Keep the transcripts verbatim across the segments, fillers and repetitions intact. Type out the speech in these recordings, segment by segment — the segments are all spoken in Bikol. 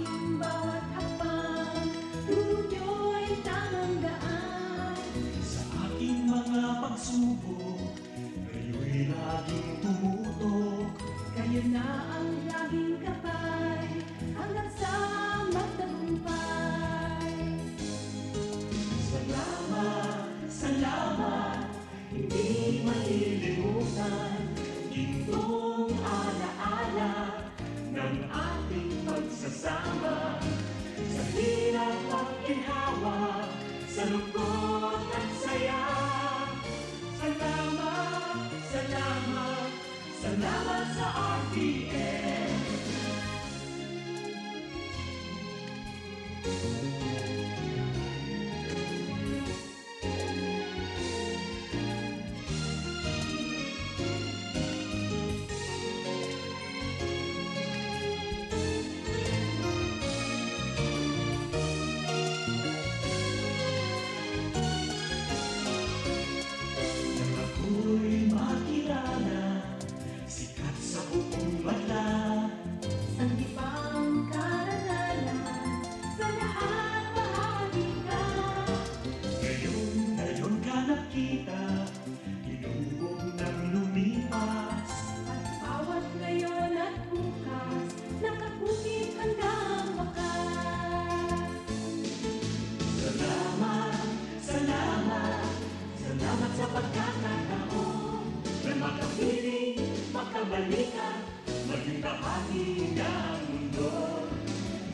Ang bawat hakbang, turo niyo'y tamang daan. Sa aking mga pagsubok, kayo'y laging tumutok. Kayo na ang laging gabay, hanggang sa magtagumpay. Salamat, salamat, hindi malilimutan. Gintong alaala ng ating pagsasama. Sa hirap at ginhawa, sa lungkot at saya. Salamat, salamat, salamat sa R T M. Nang ako'y makilala, sikat sa buong bansa. Sanggip ang karanalan, sa lahat bahagi ka. Ngayon, ngayon ka nakita, hinubog nang lumipas. At bawat ngayon at bukas, nakakukit hanggang wakas. Salamat, salamat, salamat sa pagkakataon na makapiling, makabalikan, maging bahagi ng mundo.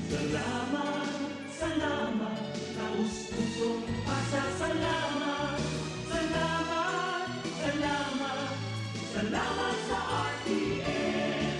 Salamat, salamat, taos pusong pasasalamat. Salamat, salamat, salamat sa R T M.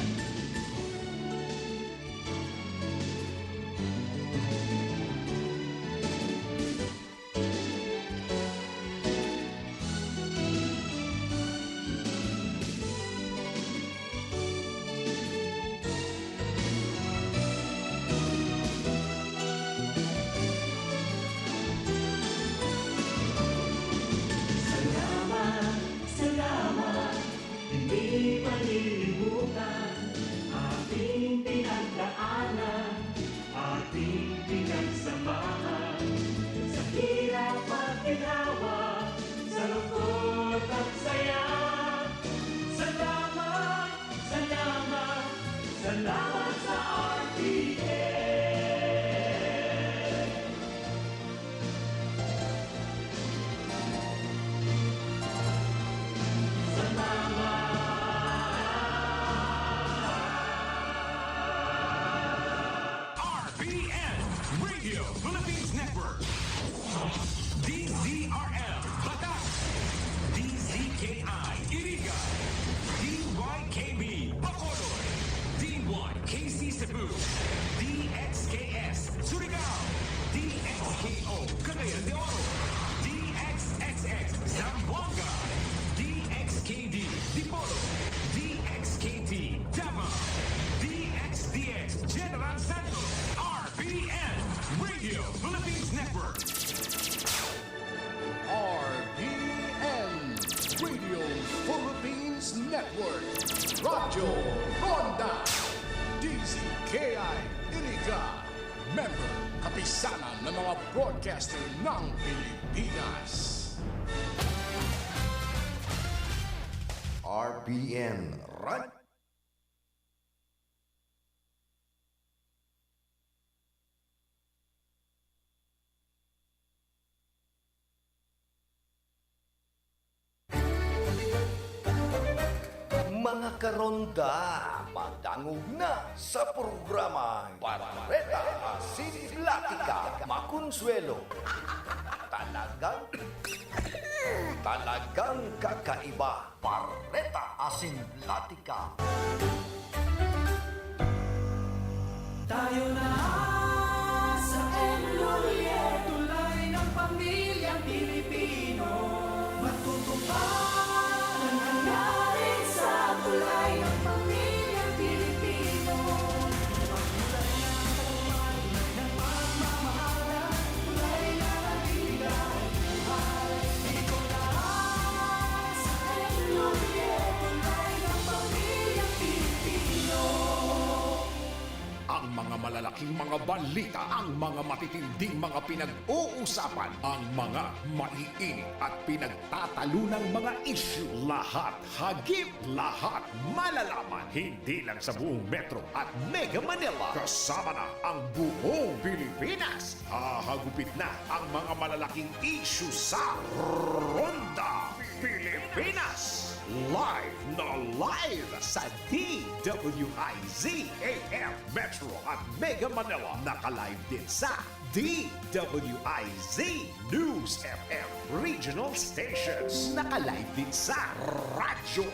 Salamat, salamat, hindi malilimutan ating pinagdaanan, ating pinagsamahan. Sa hirap at ginhawa, sa lungkot at saya. Salamat, salamat, salamat sa R T M. R P N, Radio Philippines Network. D Z R L, Batac. D Z K I, Iriga. D Y K B, Bacolod. D Y K C Cebu. D X K S, Surigao. D X K O, Cagayan de Oro. D X X X, Zamboanga. D X K D, Dipolog. D X K T, Davao. D X D X, General Santos. R P N, Radio Philippines Network. R P N, Radio Philippines Network. Radyo Ronda. D Z K I Iriga. Member, Kapisanan ng mga Broadcaster ng Pilipinas. R P N Radyo. Mga karonda, madangog na sa programang Bareta Asin Platika Makonsuelo. Talagang, talagang kakaiba. Bareta Asin Platika. Tayo na sa M Lhuillier, tulay ng pamilyang Pilipino. Matutupad ang hangarin sa tulay ng pamilyang Pilipino. Tulay ng pagmamahal, tulay ng abilidad, buhay. Ito na sa M Lhuillier, tulay ng pamilyang Pilipino. Ang Mga malalaking mga balita, ang mga matitinding mga pinag-uusapan, ang mga maiinit at pinagtatalunang mga issue. Lahat, hagip lahat, malalaman. Hindi lang sa buong Metro at Mega Manila, kasama na ang buong Pilipinas. Hahagupit na ang mga malalaking issue sa Ronda Pilipinas. Live na live sa D W I Z A M Metro at Mega Manila. Naka-live din sa D W I Z News F M Regional Stations. Naka-live din sa Radyo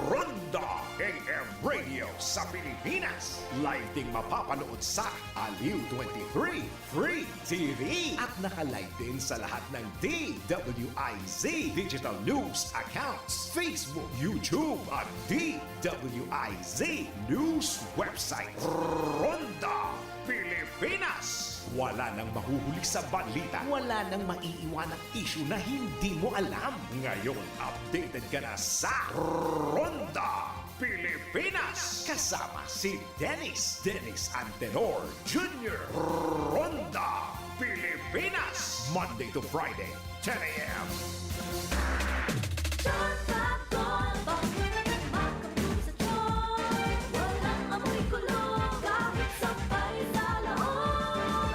Ronda A M Radio sa Pilipinas. Live ding mapapanood sa Aliw twenty-three Free T V. At naka-live din sa lahat ng D W I Z digital news accounts, Facebook, YouTube, at D W I Z news website. Ronda Pilipinas. Wala nang mahuhuli sa balita. Wala nang maiiwanang issue na hindi mo alam. Ngayon, updated ka na sa Ronda Pilipinas. Kasama si Dennis, Dennis Antenor Junior. Ronda Pilipinas. Monday to Friday, ten a.m. Charm Fab Gold, bakit makapul sa tiyan? Walang amoy kulog, kahit sabay sa loob.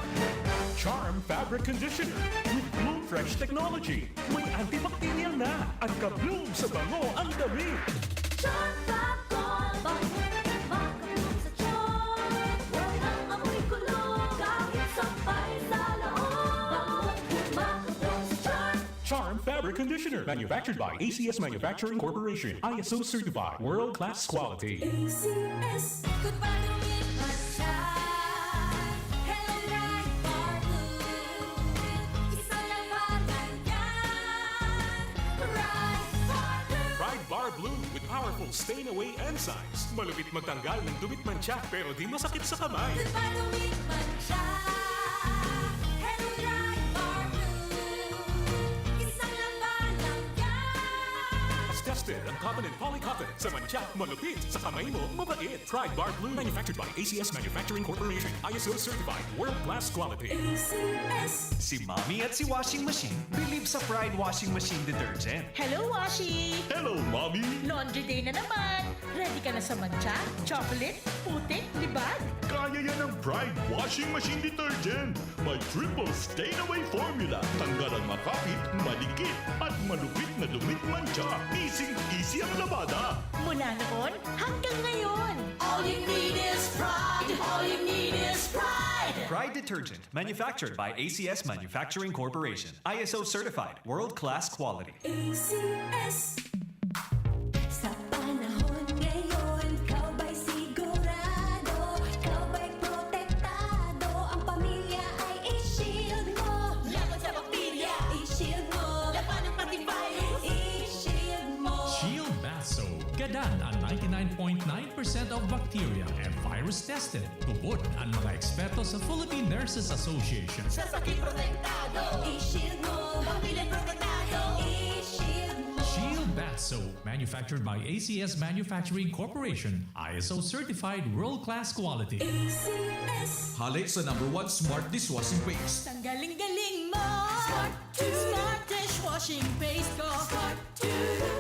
Charm Fabric Conditioner with Bloom Fresh Technology. May antibacterial na at ka-bloom sa bango ang damit. Charm Fab Gold, bakit makapul sa tiyan? Walang amoy kulog, kahit sabay sa loob. Bakit makapul sa tiyan? Charm Fabric Conditioner, manufactured by A C S Manufacturing Corporation, I S O certified, world-class quality. A C S. Goodbye, Lumit Mancha. Hello, Pride Bar Blue. Isa lang pangalan. Pride Bar Blue. Pride Bar Blue with powerful stain away enzymes. Malupit magtanggal ng dumit mancha pero di masakit sa kamay. Goodbye, Lumit Mancha. Hello, Pride Bar Blue. Isa lang pangalan. Mas tested ang cotton and polycotton. Sa mancha, malupit. Sa kamay mo, mabait. Pride Bar Blue. Manufactured by A C S Manufacturing Corporation. I S O certified. World class quality. A C S. Si Mommy at si Washing Machine believe sa Pride Washing Machine Detergent. Hello, Washi! Hello, Mommy! Laundry day na naman! Ready ka na sa mancha, chocolate, putik, libag? Kaya yan ng Pride Washing Machine Detergent! May triple stain away formula. Tanggal ang makapit, madikit, at malupit na dumit mancha. Easy-easy ang labada. Mula noon hanggang ngayon. All you need is Pride. All you need is Pride. Pride Detergent, manufactured by A C S Manufacturing Corporation. I S O certified, world-class quality. A C S. Sa panahon ngayon, ikaw ba'y sigurado? Ikaw ba'y protektado? Ang pamilya ay i-shield mo. Laban sa bakterya, i-shield mo. Laban ng pati virus, i-shield mo. Shield Bath Soap. Gadan ang ninety-nine point nine percent of bacteria and virus tested. Tubod ang mga eksperto sa Philippine Nurses Association. Sa sakit protektado, i-shield mo. Pamilya protektado, i-shield mo. Shield Bath Soap, manufactured by A C S Manufacturing Corporation, I S O certified world-class quality. A C S. Hale sa number one smart dishwashing paste. Tanggaling-galing mo! Smart to. Smart dishwashing paste ko. Smart to.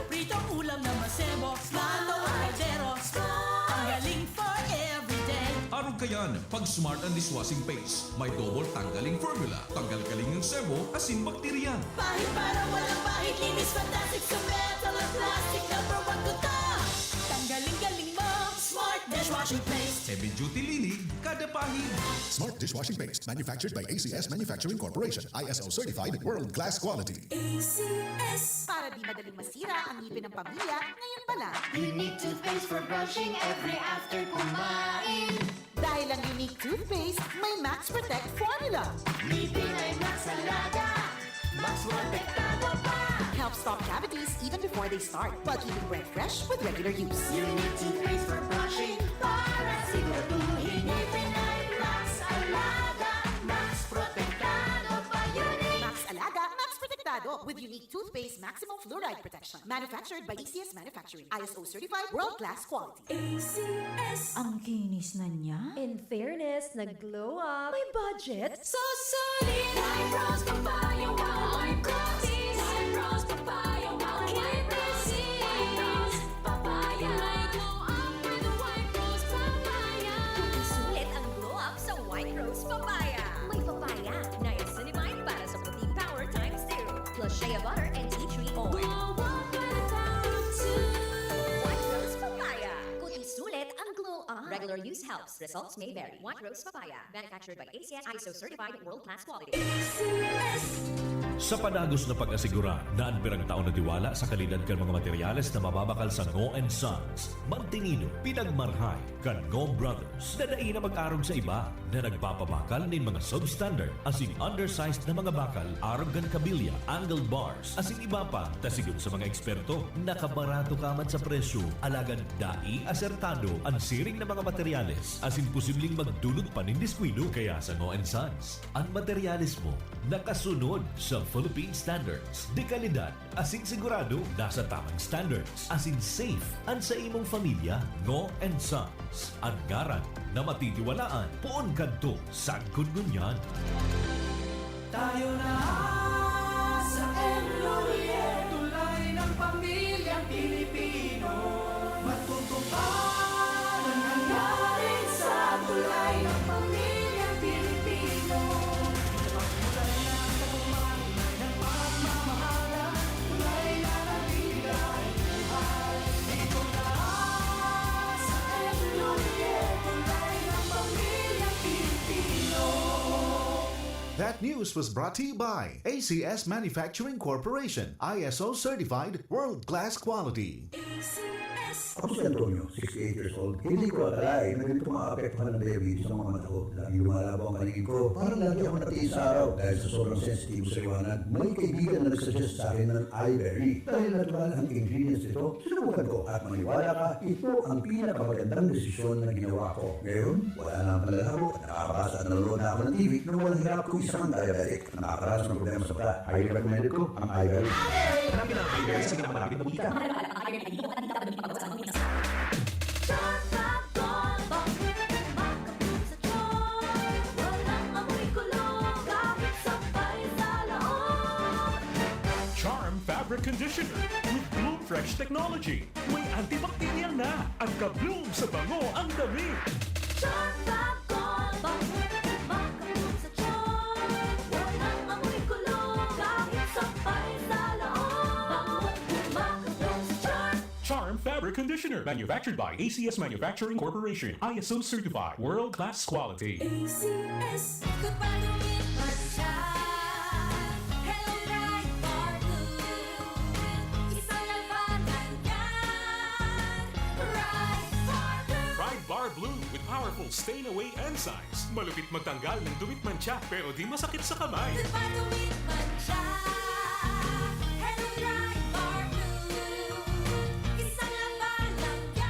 Pritong ulam na masebo. Smart o kaldero. Smart. Tanggaling for everyday. Arog ka yan. Pag Smart ang dishwashing paste, may double tanggaling formula. Tanggal-galing ng sebo, asin bakterya. Pahid para walang pahid, linis fantastic sa metal at plastic. Number one ko to. Tanggaling-galing mo. Smart dishwashing paste. Heavy duty linig, kada pahid. Smart dishwashing paste, manufactured by A C S Manufacturing Corporation, I S O certified, world class quality. A C S. Para di madaling masira ang ngipin ng pamilya, ngayon pa lang. Unique toothpaste for brushing every after kumain. Dahil ang Unique toothpaste may Max Protect formula. Ngipin ay Max Alaga, Max Protektado pa. Helps stop cavities even before they start, while keeping breath fresh with regular use. Unique toothpaste for brushing para siguraduhin ngipin ay Max Alaga, Max Protektado pa. Unique. Max Alaga, Max Protektado. with unique toothpaste maximum fluoride protection. Manufactured by A C S Manufacturing. I S O certified, world-class quality. A C S. Ang kinis na niya. In fairness, nag-glow up. May budget? Susulit! White Rose Papaya Wow! White Rose! White Rose Papaya Wow! White Rose! White Rose Papaya! May glow up with White Rose Papaya! Sulit ang glow up sa White Rose Papaya. May papaya, niacinamide para sa puting power times two, plus shea butter and tea tree oil. Glow up with the power of two! White Rose Papaya. Kuti sulit ang glow up. Regular use helps. Results may vary. White Rose Papaya. Manufactured by A C S, I S O certified, world-class quality. Sa padagos na pag-asigura na an pirang taon na tiwala sa kalidad kan mga materyales na mababakal sa Ngo and Sons, mantinido, pinagmarhay kan Ngo Brothers na dai na mag-arog sa iba na nagpapabakal nin mga substandard asin undersized na mga bakal arog kan kabilya, angled bars, asin iba pa, ta sigon sa mga eksperto, nakabarato ka man sa presyo, alagad dai asertado an siring na mga materyales asin posibleng magdulot pa nin diskuido. Kaya sa Ngo and Sons, an materyales mo nakasunod sa Philippine standards de kalidad asin sigurado nasa tamang standards asin safe an sa imong pamilya. Ngo and Sons, an ngaran na matitiwalaan poon kadto sagkod ngunyan. Tayo na sa M Lhuillier, tulay ng pamilyang Pilipino. Matutupad ang hangarin sa tulay ng pamilyang Pilipino. Magmula na sa pamahal ng pagmamahal, tulay na nagbibigay buhay. Dito na sa M Lhuillier, tulay ng pamilyang Pilipino. That news was brought to you by A C S Manufacturing Corporation, I S O certified, world-class quality. Ako si Antonio, sixty-eight years old. Hindi ko akalain na ganito maapektuhan ang diabetes ng mga mata ko. Laging lumalabo ang paningin ko. Parang lagi akong natiis sa araw dahil sa sobrang sensitibo sa liwanag. May kaibigan na nagsuggest sa akin ng Eye Berry. Dahil natural ang ingredients nito, sinubukan ko. At maniwala ka, ito ang pinakamagandang desisyon na ginawa ko. Ngayon, wala na ang panlalabo at nakakabasa at nanonood na ako ng T V nang walang hirap kung isa kang diabetic. Nakakaranas ng problema sa mata. Highly recommended ko ang Eye Berry. Hanapin ang Eye Berry sa pinakamalapit na butika. Charm Fab Gold, bakit makabloom sa charm? Walang amoy kulo, kahit sabay sa loob. Charm Fabric Conditioner with Bloom Fresh Technology. May antibacterial na at ka-bloom sa bango ang damit. Charm Fab Gold, bakit makabloom sa charm? Walang amoy kulo, kahit sabay sa loob. Bango at makabloom sa charm. Charm Fabric Conditioner, manufactured by A C S Manufacturing Corporation, I S O certified, world-class quality. A C S. Goodbye to it, mantsa. Hello, Pride Bar Blue. Isang labanan yan. Pride Bar Blue. Pride Bar Blue with powerful stain away enzymes. Malupit magtanggal ng dumi't mantsa pero di masakit sa kamay. Goodbye to it, mantsa. Hello, Pride Bar Blue. Isang labanan yan.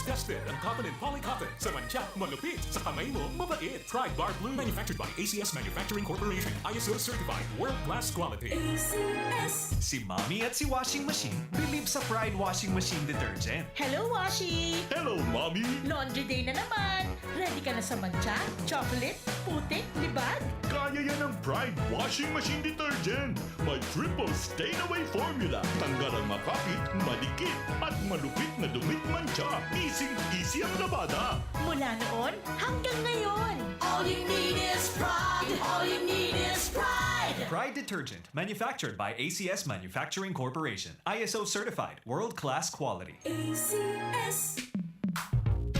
Tested ang cotton and polycotton. Sa mantsa, malupit. Sa kamay mo, mabait. Pride Bar Blue. Manufactured by A C S Manufacturing Corporation. I S O certified. World class quality. A C S. Si Mommy at si Washing Machine believe sa Pride Washing Machine Detergent. Hello, Washi! Hello, Mommy! Laundry day na naman! Ready ka na sa mantsa, chocolate, putik, libag? Kaya yan ng Pride Washing Machine Detergent. May triple stain away formula. Tanggal ang makapit, madikit, at malupit na dumi't mantsa. Easy-easy ang labada. Mula noon hanggang ngayon! All you need is pride. All you need is pride. Pride Detergent, manufactured by A C S Manufacturing Corporation. I S O certified, world-class quality. A C S.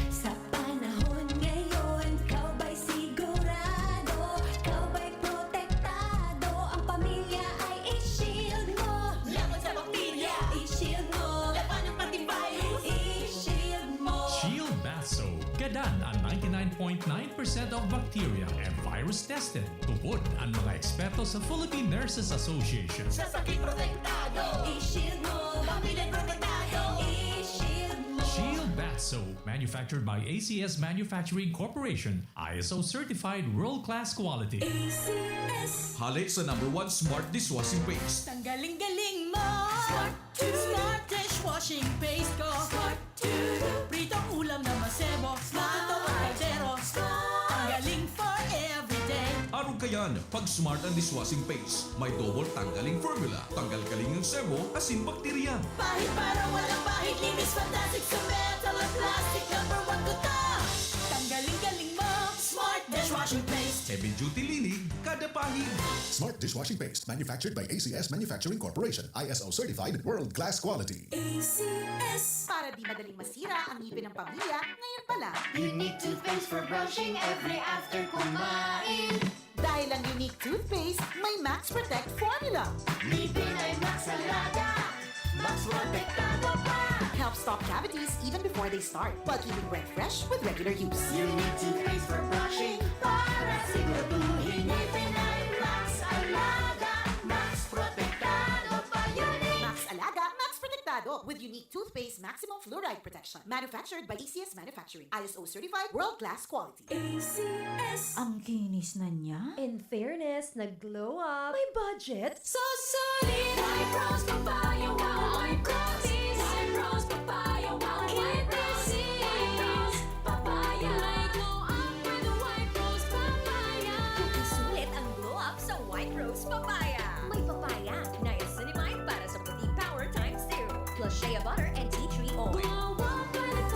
Sa panahon ngayon, ikaw ba'y sigurado? Ikaw ba'y protektado? Ang pamilya ay i-shield mo. Laban sa bakterya, i-shield mo. Labanan pati virus, i-shield mo. Shield Bath Soap. Gadan ang ninety-nine point nine percent of bacteria and virus tested. Tubod ang mga eksperto sa Philippine Nurses Association. Sa sakit protektado, i-shield mo. Pamilya protektado, i-shield mo. Shield Bath Soap manufactured by A C S Manufacturing Corporation, I S O certified world-class quality. A C S. Hale sa number one smart dishwashing paste. Tanggaling-galing mo. Smart to. Smart dishwashing paste ko. Smart to. Pritong ulam na masebo. Smart. Luto ang kaldero. Smart. Tanggaling for everyday. Arog kayan, pag Smart ang dishwashing paste. May double tanggaling formula. Tanggal kaling ang sebo, asin bakterya. Pahid para walang pahid, linis fantastic sa metal at plastic. Number one ko to. Tanggaling-galing mo. Smart dishwashing paste. Heavy duty linig, kada pahid. Smart dishwashing paste, manufactured by A C S Manufacturing Corporation, I S O certified, world class quality. A C S. Para di madaling masira ang ngipin ng pamilya, ngayon pa lang. Unique toothpaste for brushing every after kumain. Dahil ang Unique Toothpaste may Max Protect Formula. Ngipin ay Max Alaga, Max Protektado pa. Help stop cavities even before they start, while keeping breath fresh with regular use. Unique toothpaste for brushing para siguraduhin ngipin ay Max Alaga, Max Protektado pa. Unique. Max Alaga, Max Protektado with Unique Toothpaste Maximum Fluoride Protection. Manufactured by A C S Manufacturing. I S O certified, world-class quality. A C S. Ang kinis na niya. In fairness, nag-glow up. May budget. So solid! White Rose Papaya, wow! White Rose! White Rose Papaya, wow! White Rose! White Rose Papaya! May glow up with White Rose Papaya! Sulit ang glow up sa White Rose Papaya! May papaya, niacinamide para sa puting power times two, plus shea butter and tea tree oil. Glow up with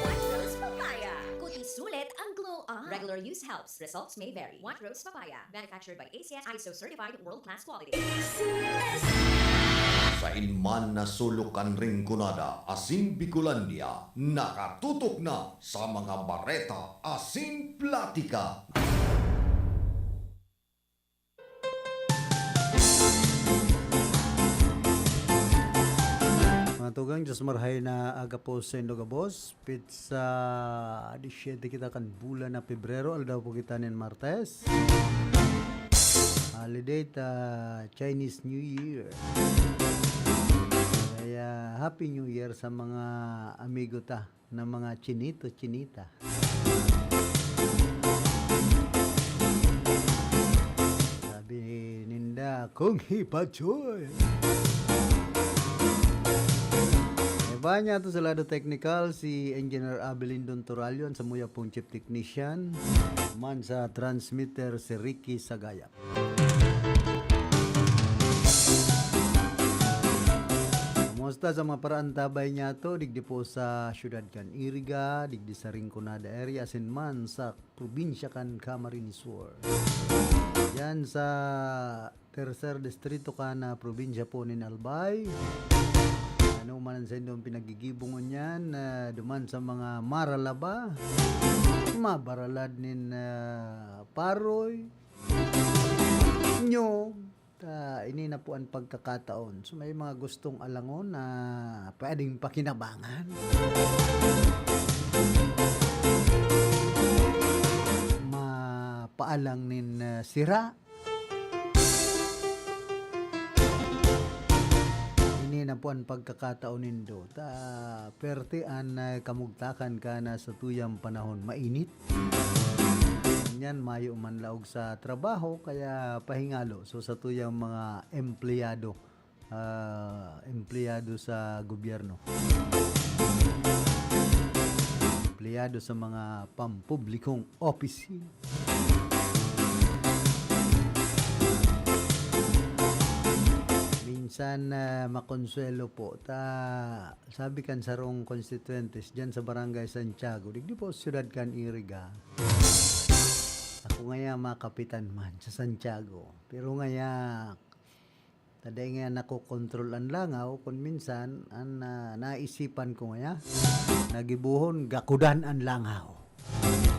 White Rose Papaya! Kuti sulit ang glow up! Regular use helps. Results may vary. White Rose Papaya. Manufactured by A C S, I S O certified, world-class quality. Sain man na sulok kan Rinconada asin Bicolandia, nakatutok na sa mga bareta asin platika. Mga tugang, Diyos marhay na aga po sa indo gabos. Petsa disyete kita kan bulan na Pebrero, aldaw po kita nin Martes. Holiday ta Chinese New Year. Kaya Happy New Year sa mga amigo ta na mga chinito, chinita. Sabi ninda, "Kung hipachoy." Iba niya to sa lado technical, si Engineer Abelindon Toralio, an samuya pong chief technician, man sa transmitter, si Ricky Sagayap. Kumusta sa mga paraantabay niya to? Digdi po sa siyudad kan Iriga, digdi sa Rinconada area, asin man sa probinsya kan Camarines Sur. Diyan sa tercer distrito kan, ah, probinsya po nin Albay. Ano man ang sa indong pinagigibong ngunyan, ah, duman sa mga maralaba, mabaralad nin, ah, paroy, nyog, ta, ini na po ang pagkakataon. So, may mga gustong alangon na pwedeng pakinabangan. Mapaalang nin, ah, sira. Ini na po ang pagkakataon nindo. Ta, perte an, ah, kamugtakan kan, ah, satuyang panahon. Mainit. Ngunyan, mayo man laog sa trabaho, kaya pahingalo. So, satuyang mga empleyado, ah, empleyado sa gobyerno. Empleyado sa mga pampublikong opisina. Minsan, ah, makonsuelo po ta, sabi kan sarong konstituyentes diyan sa Barangay Santiago, digdi po siyudad kan Iriga. Ako ngaya makapitan man sa Santiago. Pero ngaya, ta dai ngaya nakokontrol an langaw, kun minsan, an, ah, naisipan ko ngaya, nagibohon, gakudan an langaw.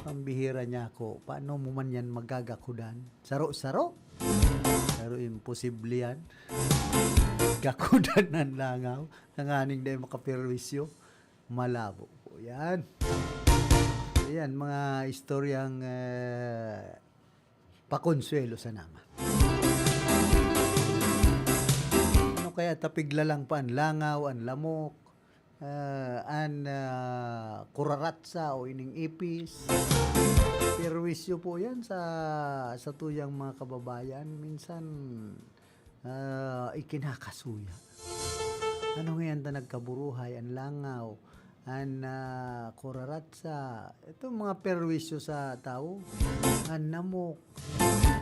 Pambihira niya ako, paano mo man yan magagakudan? Saro-saro? Pero imposible yan. Gakudan an langaw, tanganing dai makaperwisyo. Malabo po yan. Ayan, mga istoryang, eh, pakonsuelo sana man. Ano kaya, tapigla lang pa an langaw, an lamok, ah, an, ah, kuraratsa o ining ipis. Perwisyo po yan sa, sa tuyang mga kababayan. Minsan, ah, ikinakasuya. Ano ngayon ta nagkaburuhay, an langaw, an, ah, kuraratsa, itong mga perwisyo sa tao, an namok.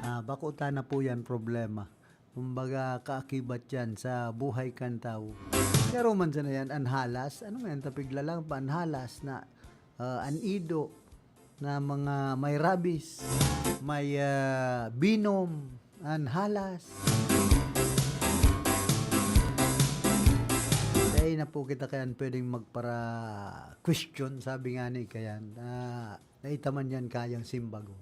Ah, bako ta na po yan problema. Kumbaga, kaakibat yan sa buhay kan tawo. Pero man sana yan, an halas, ano nga yan, tapiglalang pa, an halas na, ah, an ido, na mga may rabies, may, ah, binom, an halas. Dahil na po kita kayan pwedeng magpara-question, sabi nga ni kayan, ah, na ita man yan kayang simbagon.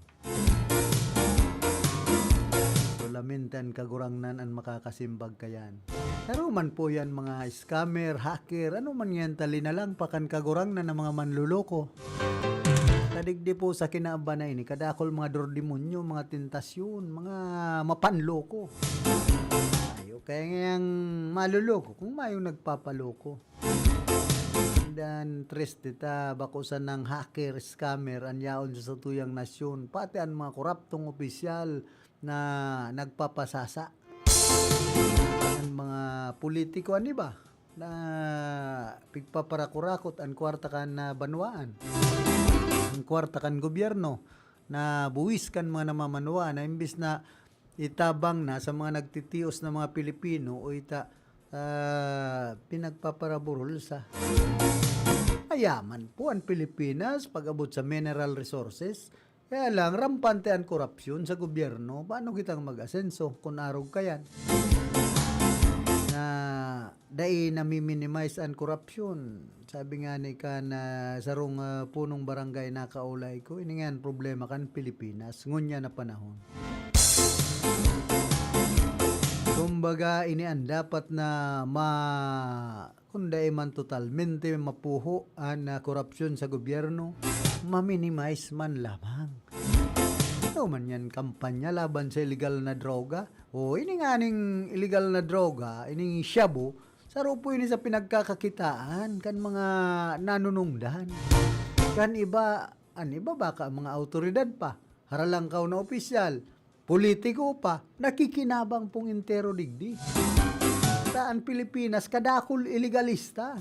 Solamente an Kagurangnan an makakasimbag kayan. Saro man po yan, mga scammer, hacker, ano man yan, ta linalang pa kan Kagurangnan na mga manloloko. Kadigdi po sa kinaban na ini, kadakol mga dordemonyo, mga tentasyon, mga mapanloko. Ayo, kaya ngayang maloloko, kung mayong nagpapaloko. Dan triste ta, bako sanang hacker, scammer, an yaon sa satuyang nasyon, pati an mga koraptong opisyal na nagpapasasa. An mga politiko, an iba, na pigpaparakurakot an kwarta kan, ah, banwaan, an kwarta kan gobyerno, na buwis kan mga namamanwaan, na imbis na itabang na sa mga nagtitios na mga Pilipino o ita, ah, pinagpaparaburulsa. Mayaman po an Pilipinas pag-abot sa mineral resources. Kaya lang, rampante an korapsyon sa gobyerno. Paano kitang mag-asenso kun arog kayan? Na dai nami-minimize an korapsyon. Sabi nga ni kan, ah, sarong, ah, punong barangay nakaulay ko, ini nga an problema kan Pilipinas, ngunyan na panahon. Kumbaga, ini an dapat na ma-, kung dai man totalmente mapuho an, ah, korapsyon sa gobyerno, ma-minimize man lamang. Ano man yan, kampanya laban sa iligal na droga? O, ini nga ning iligal na droga, ining shabu, saro po ini sa pinagkakakitaan kan mga nanunungdan. Kan iba, an iba baka mga awtoridad pa, haralangkaw na opisyal, politiko pa, nakikinabang pong entero digdi. Ta an Pilipinas, kadakul ilegalista.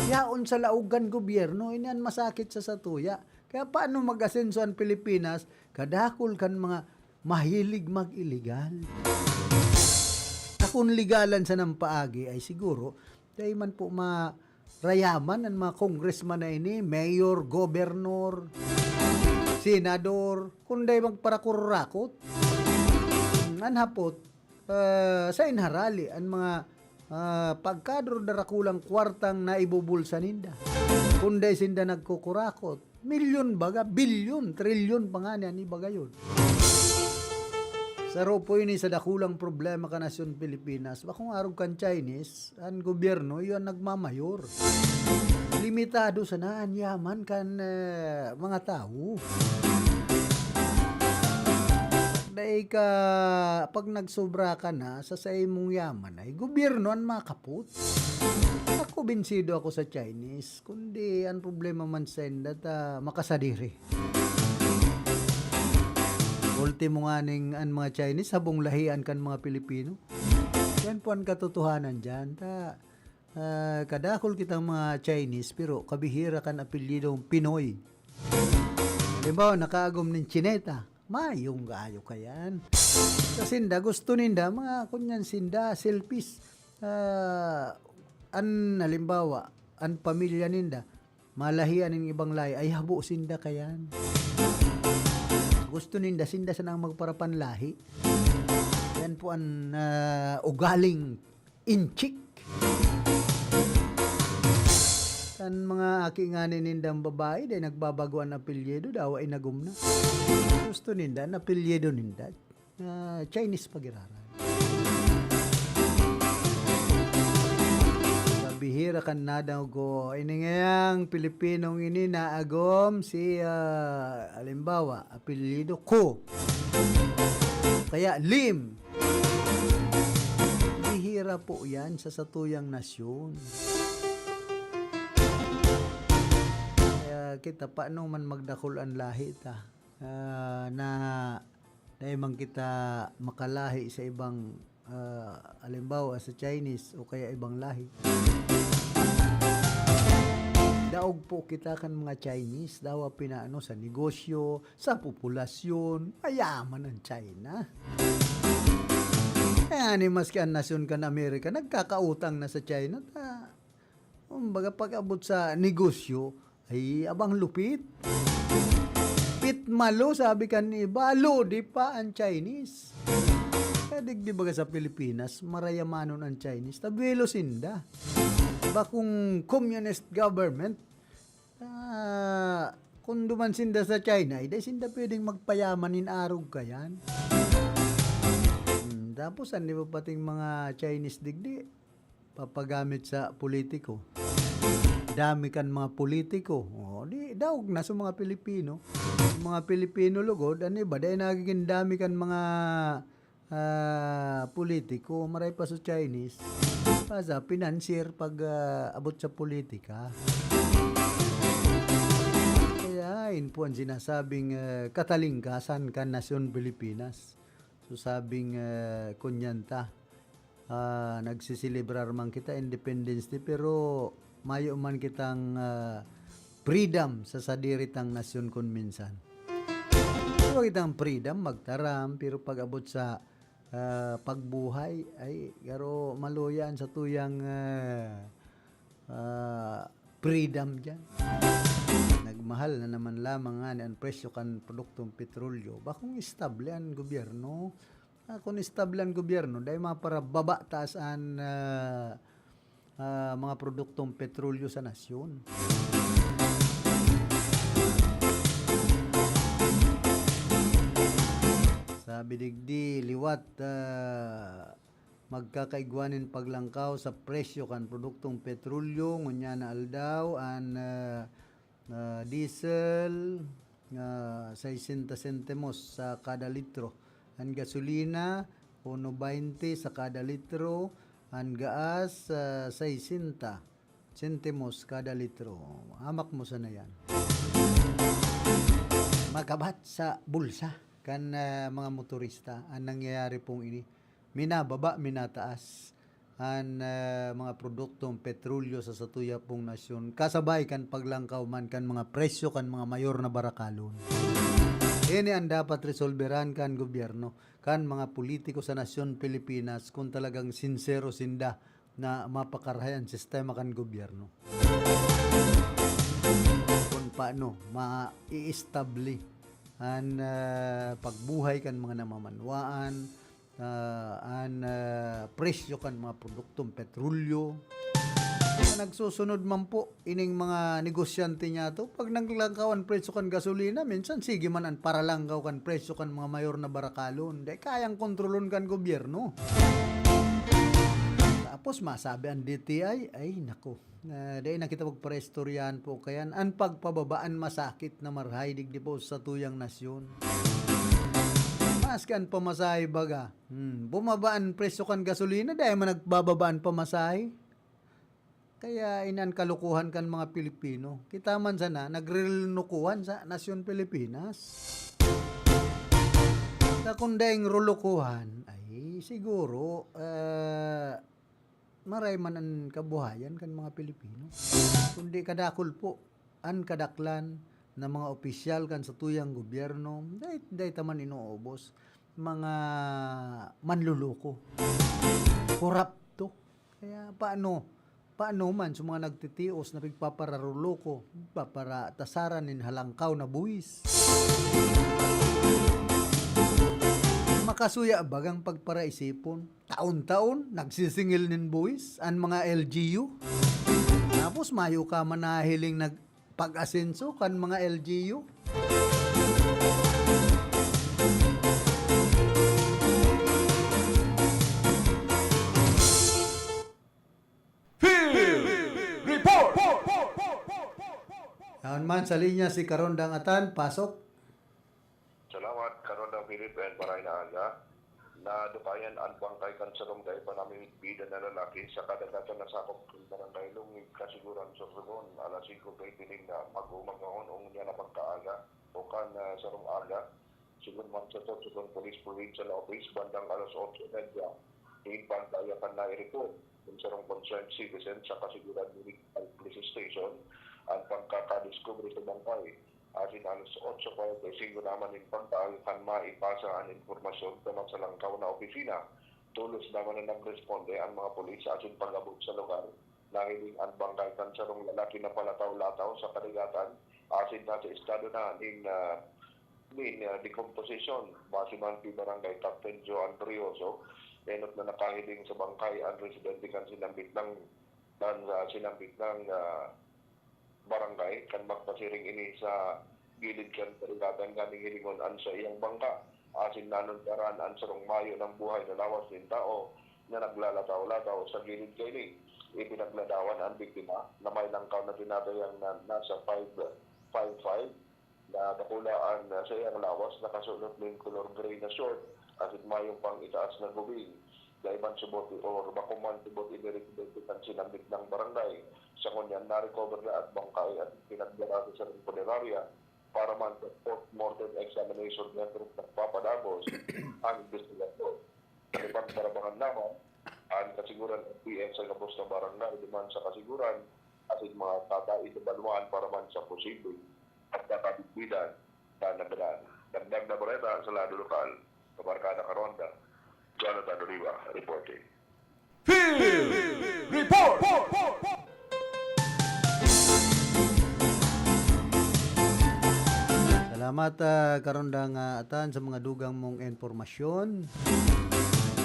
Yaon sa laog kan gobyerno, ini an masakit sa satuya. Kaya paano mag-asenso an Pilipinas? Kadakul kan mga mahilig mag-iligal. Sa kun ligalan sanang paagi ay siguro, dai man po marayaman an mga congressman na ini, mayor, governor, senador, kun dai magparakurakot. An hapot, ah, sa inharali, an mga, ah, pagkador darakulang kwartang naibubulsa ninda. Kun dai sinda nagkukurakot, milyon baga, bilyon, trilyon pa ngani an iba gayon. Saro po ini sa dakulang problema kan nasyon Pilipinas. Bakong arog kan Chinese, an gobyerno, iyo an nagmamayor. Limitado sana an yaman kan, eh, mga tawo. Dai ka, pag nagsobra ka na sa, sa imong yaman, ay gobyerno an makapot. Ako, binsido ako sa Chinese, kundi an problema man sa inda ta makasadiri. Ultimo nga ning an mga Chinese, sabong lahian kan mga Pilipino. Yan po an katotohanan dyan. Ta, ah, kadakol kitang mga Chinese, pero kabihira kan apelyidong Pinoy. Halimbawa, nakaagom nin tsineta. Mayong gayo kayan. Sa sinda, gusto ninda, mga kunyan sinda, selfish. Ah, an, halimbawa, an pamilya ninda, malahian nin ibang lahi, ay habo sinda kayan. Gusto ninda, sinda sana ang magparapanlahi. Yan po an, ah, ugaling inchik. Kan mga aki ngani nindang babae, dai nagbabago an apelyido, dawa inagom na. Gusto ninda, an apelyido ninda, ah, Chinese pagiraran. Sa bihira kan nadangog ko, ini ngayang Pilipinong ini naagom si, ah, halimbawa, apelyido Ko. Kaya Lim. Bihira po yan sa satuyang nasyon. Ah, kita, paano man magdakul an lahi ta? Ah, na dai man kita makalahi sa ibang, ah, halimbawa sa Chinese o kaya ibang lahi. Daog po kita kan mga Chinese, dawa pinaano sa negosyo, sa populasyon, mayaman ang China. Kaya ni maski ang nasyon kan Amerika, nagkakautang na sa China. Ta, kumbaga, pag-abot sa negosyo, ay abang lupit. Pitmalo, sabi kan iba, lodi pa ang Chinese. Kaya digdi baga sa Pilipinas, marayamanon ang Chinese. Tabuelo sinda. Bakong communist government, ah, kung duman sinda sa China, ay dai sinda pwedeng magpayaman nin arog kayan. Hmm, tapos, ano ba pating mga Chinese digdi? Papagamit sa politiko. Dami kan mga politiko. O, di, daog na sa mga Pilipino. Mga Pilipino lugod, ano ba? Dahil nagiging dami kan mga, ah, politiko, maray pa sa Chinese. Basta financier pag, ah, abot sa politika. Kaya, yun po ang sinasabing, ah, katalingkasan kan nasyon Pilipinas. So, sabing, ah, kunyanta, ah, nagsiselebrar man kita Independence Day, pero mayo man kitang, ah, freedom sa sadiri tang nasyon kun minsan. Pero kitang freedom, magtaram, pero pag-abot sa, ah, pagbuhay, ay, garo maluya an satuyang, ah, ah, freedom diyan. Nagmahal na naman lamang ngani an presyo kan produktong petrolyo. Bakong estable an gobyerno. Ah, kun estable an gobyerno, dai maparababa taas an, ah, ah, mga produktong petrolyo sa nasyon. Sabi digdi, liwat, ah, magkakaigwa nin paglangkaw sa presyo kan produktong petrolyo ngunyan na aldaw, an, ah, ah, diesel, ah, sesenta sentimos sa kada litro. An gasolina, uno baynte sa kada litro. An gaas, ah, sesenta sentimos kada litro. Hamak mo sana yan. Magabat sa bulsa kan, ah, mga motorista an nangyayari pong ini. Minababa, minataas an, ah, mga produktong petrolyo sa satuya pong nasyon, kasabay kan paglangkaw man kan mga presyo kan mga mayor na barakalon. Ini an dapat resolberan kan gobyerno, kan mga politiko sa nasyon Pilipinas, kung talagang sinsero sinda na mapakarahay an sistema kan gobyerno. Kung paano ma-i-establish an, ah, pagbuhay kan mga namamanwaan, ah, an, ah, presyo kan mga produktong petrolyo. Nagsusunod man po ining mga negosyante niyato, pag naglangkaw an presyo kan gasolina, minsan sige man an paralangkaw kan presyo kan mga mayor na barakalon. Dai kayang kontrolon kan gobyerno. Tapos masabi an D T I, ay nako, na dai na kita magpareistoryahan po kayan. An pagpababa an masakit na marahay digdi po sa tuyang nasyon. Maski an pamasahe baga, hmm, bumaba an presyo kan gasolina, dai man nagbababa an pamasahe. Kaya inan kalukuhan kan mga Pilipino. Kita man sana, nagrelulukuhan sa nasyon Pilipinas. Sa kun daing rulukuhan, ay siguro, ah, maray man an kabuhayan kan mga Pilipino. Kundi kadakul po, an kadaklan na mga opisyal kan satuyang gobyerno, dai, dai ta man inuubos. Mga manluloko. Korapto. Kaya paano, paano man sa mga nagtitios na pigpapararuloko, paparatasaran nin halangkaw na buwis? Makasuya bagang pagparaisipon? Taon-taon, nagsisingil nin buwis an mga L G U. Tapos mayo ka man nahiling nagpag-asenso kan mga L G U. Field Report! Yaon man sa linya si Karondang Atan, pasok. Salamat, Karondang Philip and Maray na Aga. Nadukayan an bangkay kan sarong dai pa namimidbidan na lalaki sa kadagatan na sakop kan Barangay Lungig, Kasiguran, Sorsogon, alas singko treinta nin, ah, mag-umagahon o ngunyan na pagkaaga o kan, ah, sarong aga. Sigon man sa Sorsogon Police Provincial Office, bandang alas otso y media, nin pagkaaga kan nai-report nin sarong concerned citizen sa Kasiguran Municipal Police Station an pagkakadiskubre sa bangkay. Asin alas otso cuarenta y cinco naman nin pagkaaga kan maipasa an impormasyon duman sa langkaw na opisina. Tolos naman na nagresponde an mga pulis asin pag-abot sa lugar, nahiling an bangkay kan sarong lalaki na palataw-lataw sa kadagatan asin nasa estado na nin, ah, nin, ah, decomposition. Base man ki Barangay Captain Joan Brioso, enot na nakahiling sa bangkay an residente kan sinambit na, kan, ah, sinambit na, ah, barangay kan magpasiring ini sa gilid kan karigatan nganing hilingon an saiyang bangka. Asin nanuntaran an sarong mayo nang buhay na lawas nin tawo na naglalataw-lataw sa gilid kaini. Ipinagladawan an biktima na may langkaw na tinatayang na nasa five five five na dakula an, ah, saiyang lawas, nakasulot nin color gray na short asin mayong pang-itaas na gubing. Dai man subot or bako man subot ini residente kan sinambit na barangay. Sa ngunyan, na-recover na an bangkay at pinagdara sa sarong punerarya para man sa post-mortem examination miyentras nagpapadagos an imbestigasyon. Sa ibang parabangan naman, an Kasiguran F P S sa gabos na barangay duman sa Kasiguran asin mga tataid na banwaan para man sa posibleng pagkakabitbidan na nagadaan. Dagdag na bareta sa lado lokal, Kabarkada Karonda, Jonathan Oliva, reporting. Field Report! Salamat, ah, Karondang, ah, Atan, sa mga dugang mong impormasyon.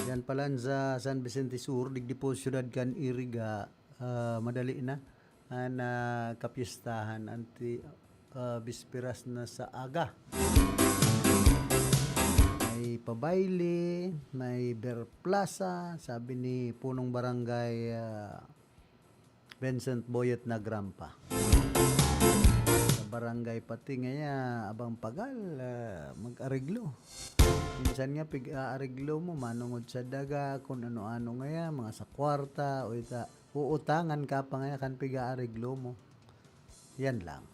Yan pala sa San Vicente Sur, digdi po siyudad kan Iriga, ah, madali na an, ah, kapyestahan, anti, ah, bisperas na sa aga. May pabayle, may Beer Plaza, sabi ni Punong Barangay, ah, Vincent Boyet Nagrampa. Sa barangay pati ngaya, abang pagal, ah, mag-areglo. Minsan nga, pig-aareglo mo, manongod sa daga, kung ano-ano ngaya, mga sa kwarta, o ita, uutangan ka pa ngaya kan pig-aareglo mo. Yan lang.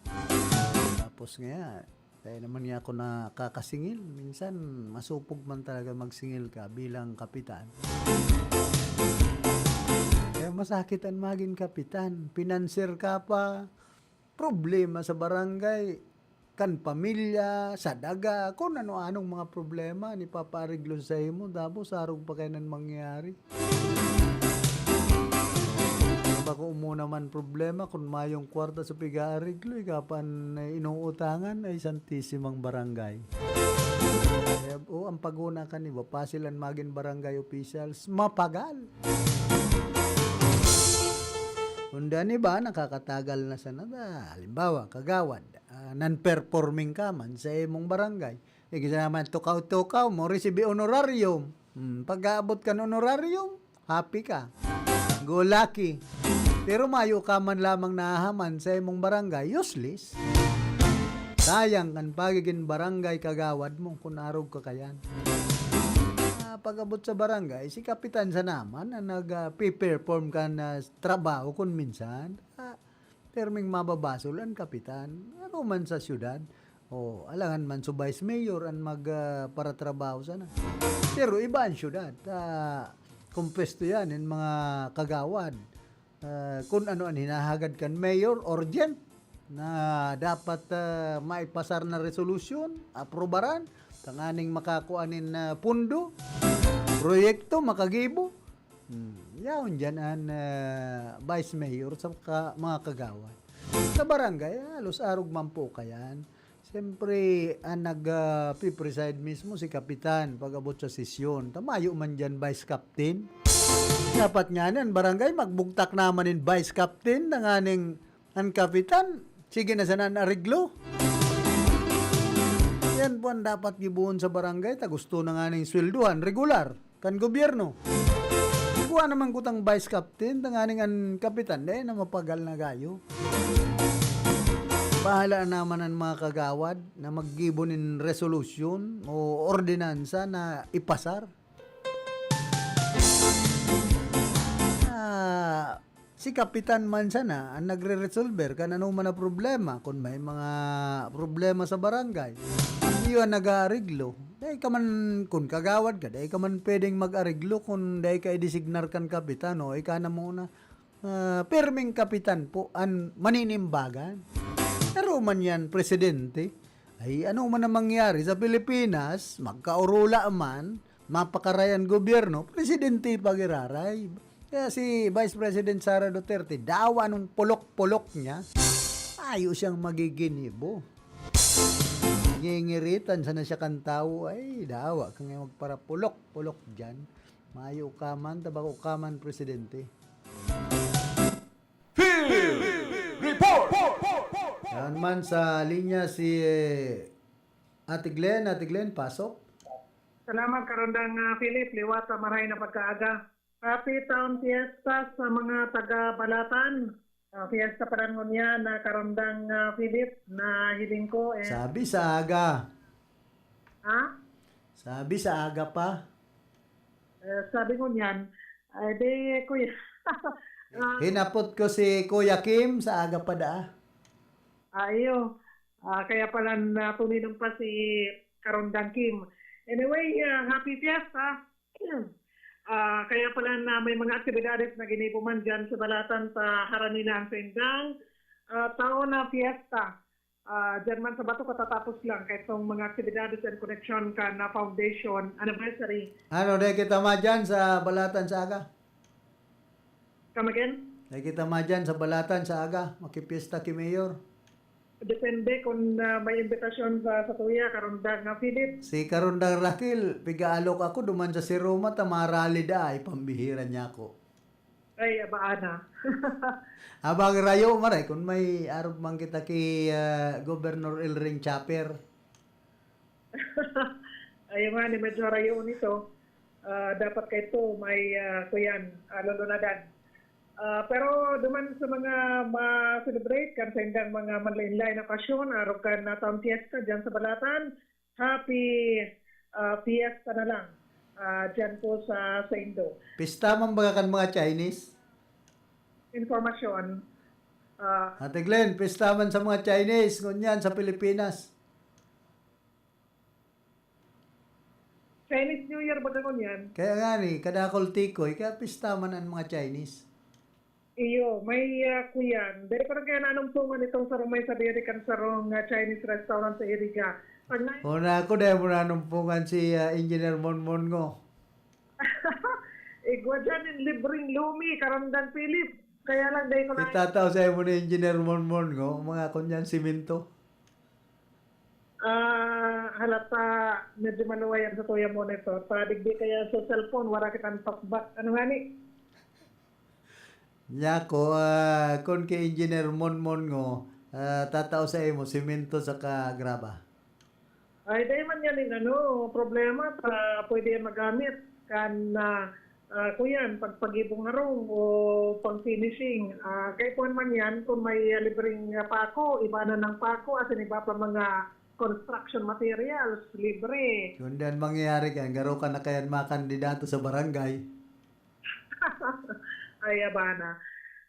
Tapos ngaya, kaya naman niya ako nakakasingil. Minsan, masupog man talaga magsingil ka bilang kapitan. Kaya masakit an magin kapitan. Pinanser ka pa, problema sa barangay, kan pamilya, sa daga, kung ano-anong mga problema an ipapaareglo saimo, tapos arog pa kaiyan an mangyayari. Bako mo naman problema kun mayong kwarta sa pig-aareglo, ika pa an inuutangan, ay Santisimang Barangay. Kaya, o, ang paguna kan iba, pasil an magin barangay officials, mapagal. Kundi an iba, nakakatagal na sana. Ah, halimbawa, kagawad, ah, non-performing ka man sa imong barangay. Eh, kisa naman, tukaw-tukaw mo, resibi honorarium. Hmm, pag-aabot kan honorarium, happy ka. Go lucky. Pero mayo ka man lamang nahahaman sa imong barangay, useless. Sayang kan pagiging barangay kagawad mo kun arog ka kayan. Ah, pag-abot sa barangay, si kapitan sana man an nag, ah, pe-perform kan, ah, trabaho kun minsan. Ah, perming mababasol an kapitan. Ano man sa syudad, o alangan man su vice mayor an mag, ah, paratrabaho sana. Pero iba an syudad. Ah, kumpuesto yan, yung mga kagawad. Ah, kun ano an hinahagad kan mayor, urgent, na dapat, ah, maipasar na resolusyon, aprobaran, tanganing makakua nin, ah, pundo, proyekto, makagibo. Hmm, yaon diyan an, ah, vice mayor sa ka-, mga kagawad. Sa barangay, halos arog man po kayan. Siyempre, ang nag, ah, pi-preside mismo si kapitan pag-abot sa sesyon. Ta mayo man diyan vice captain. Dapat nga an barangay magbugtak naman nin vice captain, tanganing an kapitan, sige na sana an areglo. Yan po ang dapat gibohon sa barangay, ta gusto na nga ning sweldohan, regular. kan gobyerno. Igwa naman kutang vice captain, tanganing an kapitan, dai na mapagal na gayo. Bahala naman an mga kagawad na maggibo nin resolusyon o ordinansa na ipasar. Si kapitan man sana an nagre-resolver kan anoman na problema. Kun may mga problema sa barangay, iyo an nag-aareglo. Dai ka man, kun kagawad ka, dai ka man pwedeng mag-areglo kun dai ka idesignar kan kapitan o ika na muna. Ah, pirming kapitan po an maninimbagan. Pero man yan, presidente, ay ano man ang mangyari sa Pilipinas, magkaurula man, mapakaray an gobyerno, presidente pag-iraray. Kaya si Vice President Sara Duterte, dawa nung pulok-pulok niya, ayo siyang magiginibo. Ngingiritan sana siya kan tawo, ay, dawa ka nga magparapulok-pulok dyan. Mayo ka man, tabako ka man, presidente. Field Report! Yan man sa linya si, eh, Ate Glenn. Ate Glenn, pasok. Salamat, Karondang, ah, Philip. Liwat sa maray na pagkaaga. Happy Town Fiesta sa mga taga Balatan. Ah, fiesta pa rin ngunyan na Karondang, ah, Philip, na hiling ko, eh. Sabi sa aga. Ha? Sabi sa aga pa. Eh, sabi ngunyan, ay, di, kuya. Ah, Hinapot ko si Kuya Kim sa aga pa daa. Ah, iyo. Ah, kaya pala na tuminong pa si Karondang Kim. Anyway, ah, happy fiesta. Ah, kaya pala na may mga aktibidades na ginibo man dyan sa Balatan sa harani na ang saindang, ah, taon na fiesta. Ah, dyan man sa Bato katatapos lang, kaya itong mga aktibidades and connection kan na foundation anniversary. Ano, dai kita madyan sa Balatan sa aga? Come again? Dai kita madyan sa Balatan sa aga, makipiesta ki Mayor. Depende kung, ah, may imbitasyon sa, sa tuya, Karondang, ah, Philip. Si Karondang Raquel, piga-alok ako duman sa Siroma, ta marali da, ay pambihira niya ako. Ay, abaan na. Abang rayo, maray, kung may arog man kita ki, ah, Governor El Ring Chopper. Ayaw nga ni, medyo rayo nito. Ah, dapat kaito may, ah, kuyan, ah, lulunadan. Ah, pero duman sa mga ma-celebrate kan saindang mga manlain-lain na okasyon, arog kan, ah, Town Fiesta dyan sa Balatan, happy, ah, fiesta na lang, ah, dyan po sa, sa Indo. Pista man baga kan mga Chinese? Informasyon. Ah, Ate Glenn, pista man sa mga Chinese, ngunyan sa Pilipinas. Chinese New Year ba ganun yan? Kaya nga ni, kadakol tikoy, kaya pista man ang mga Chinese. Iyo, may, ah, kuyan. Dahil parang kaya nanumpungan itong sarong may sadiri kan sarong, ah, Chinese restaurant sa Iriga. Pag na- Una ako, dahil mo nanumpungan si, ah, Engineer Monmon ngo. Igwa dyan yung libreng lumi, Karondang Philip. Kaya lang, dahil ko na Itatao sa imo ni Engineer Monmon ngo, mga kunyan simento. Ah, halata, medyo maluway ang sa Kuya Monitor. Padigdi kaya sa cellphone, wala kitang talkback. Ano nga ni? Nyako, ah, kun ki Engineer Monmon ngo, ah, tatao sa imo, simento saka graba. Ay, dai man yan in ano, problema, pa, pwede yan magamit. Kan, ah, ah, kuyan, pagpagibong harong o pang-finishing. Ah, kay kuwan man yan, kung may, ah, libreng, ah, pako, iba na ng pako, asin iba pa mga construction materials, libre. Kung dan mangyayari kan, garo ka na kayan makandidato sa barangay. Ay, abana.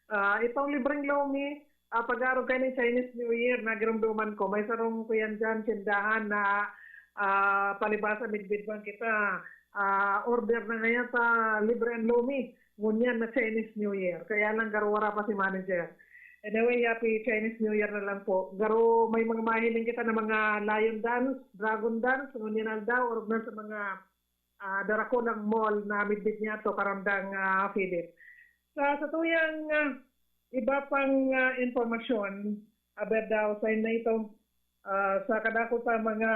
Ah, itong libreng lomi, ah, pag-arog kayo ng Chinese New Year, nagirumduman ko, may sarong kuyan dyan, tindahan na, ah, palibasa midbid man kita. Ah, order na ngayon sa libre ang lomi. Ngunyan na Chinese New Year. Kaya lang garo wara pa si manager. Anyway, happy Chinese New Year na lang po. Garo may mga mahiling kita na mga lion dance, dragon dance, ngunyan aldaw, orog na sa mga, ah, Darakulang Mall na midbid niya to, Karondang, ah, Philip. Sa, sa tuyang, ah, iba pang, ah, impormasyon, aber daw, sa na ito, ah, sa kadako sa mga,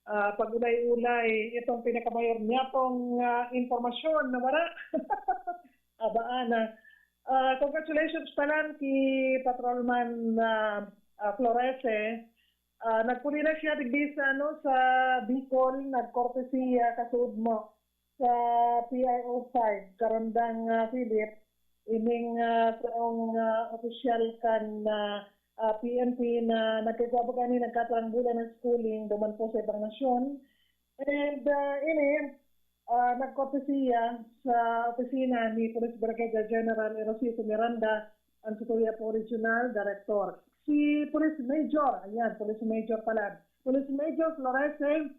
ah, pag-ulay-ulay, itong pinakamayor niya pong, ah, impormasyon na wala. Abaan na. Ah, congratulations pa lang ki Patrolman, ah, ah, Florese. Ah, nagpuli na siya digdi sa, ano, sa Bicol, nagkortesiya, kasuod mo, sa P R O five, Karondang, ah, Philip, ining, ah, sarong, ah, opisyal kan, ah, ah, P N P na nagkagwa baga ni nagkataranggolan ng schooling duman po sa ibang nasyon. And, ah, ini, Ah, nagkortesiya sa opisina ni Police Brigadier General Erosito Miranda, ang Satuya po Regional Director. Si Police Major, ayan, Police Major pala. Police Major Florese,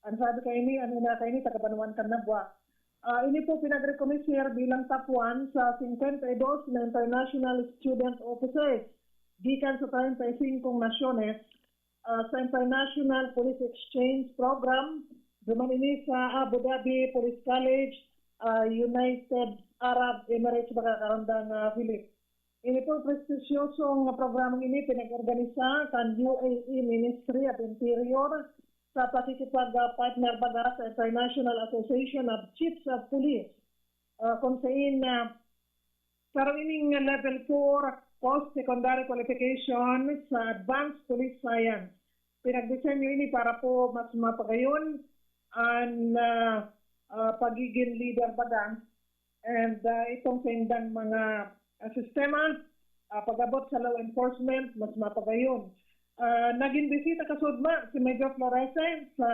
ang sabi kaini, ang ina kaini, taga Banwaan kan Nabua. Ah, ini po pinagrekonoser bilang top one sa fifty-two na international student officers gikan sa treinta y cinco nasyones, ah, sa International Police Exchange Program. Duman ini sa Abu Dhabi Police College, ah, United Arab Emirates, baka karandang, ah, Philip. Ini pong prestisyosong programang ini pinag-organisa kan U A E Ministry of Interior sa pakikipag-partner baga sa International Association of Chiefs of Police, ah, kung sain na saro ining level four post-secondary qualification sa Advanced Police Science. Pinagdisenyo ini para po mas mapagayon an, ah, ah, pagiging leader baga. And, ah, itong sa indang mga, ah, sistema, ah, pag-abot sa law enforcement, mas mapagayon. Ah, naging bisita kasudma si Major Florese sa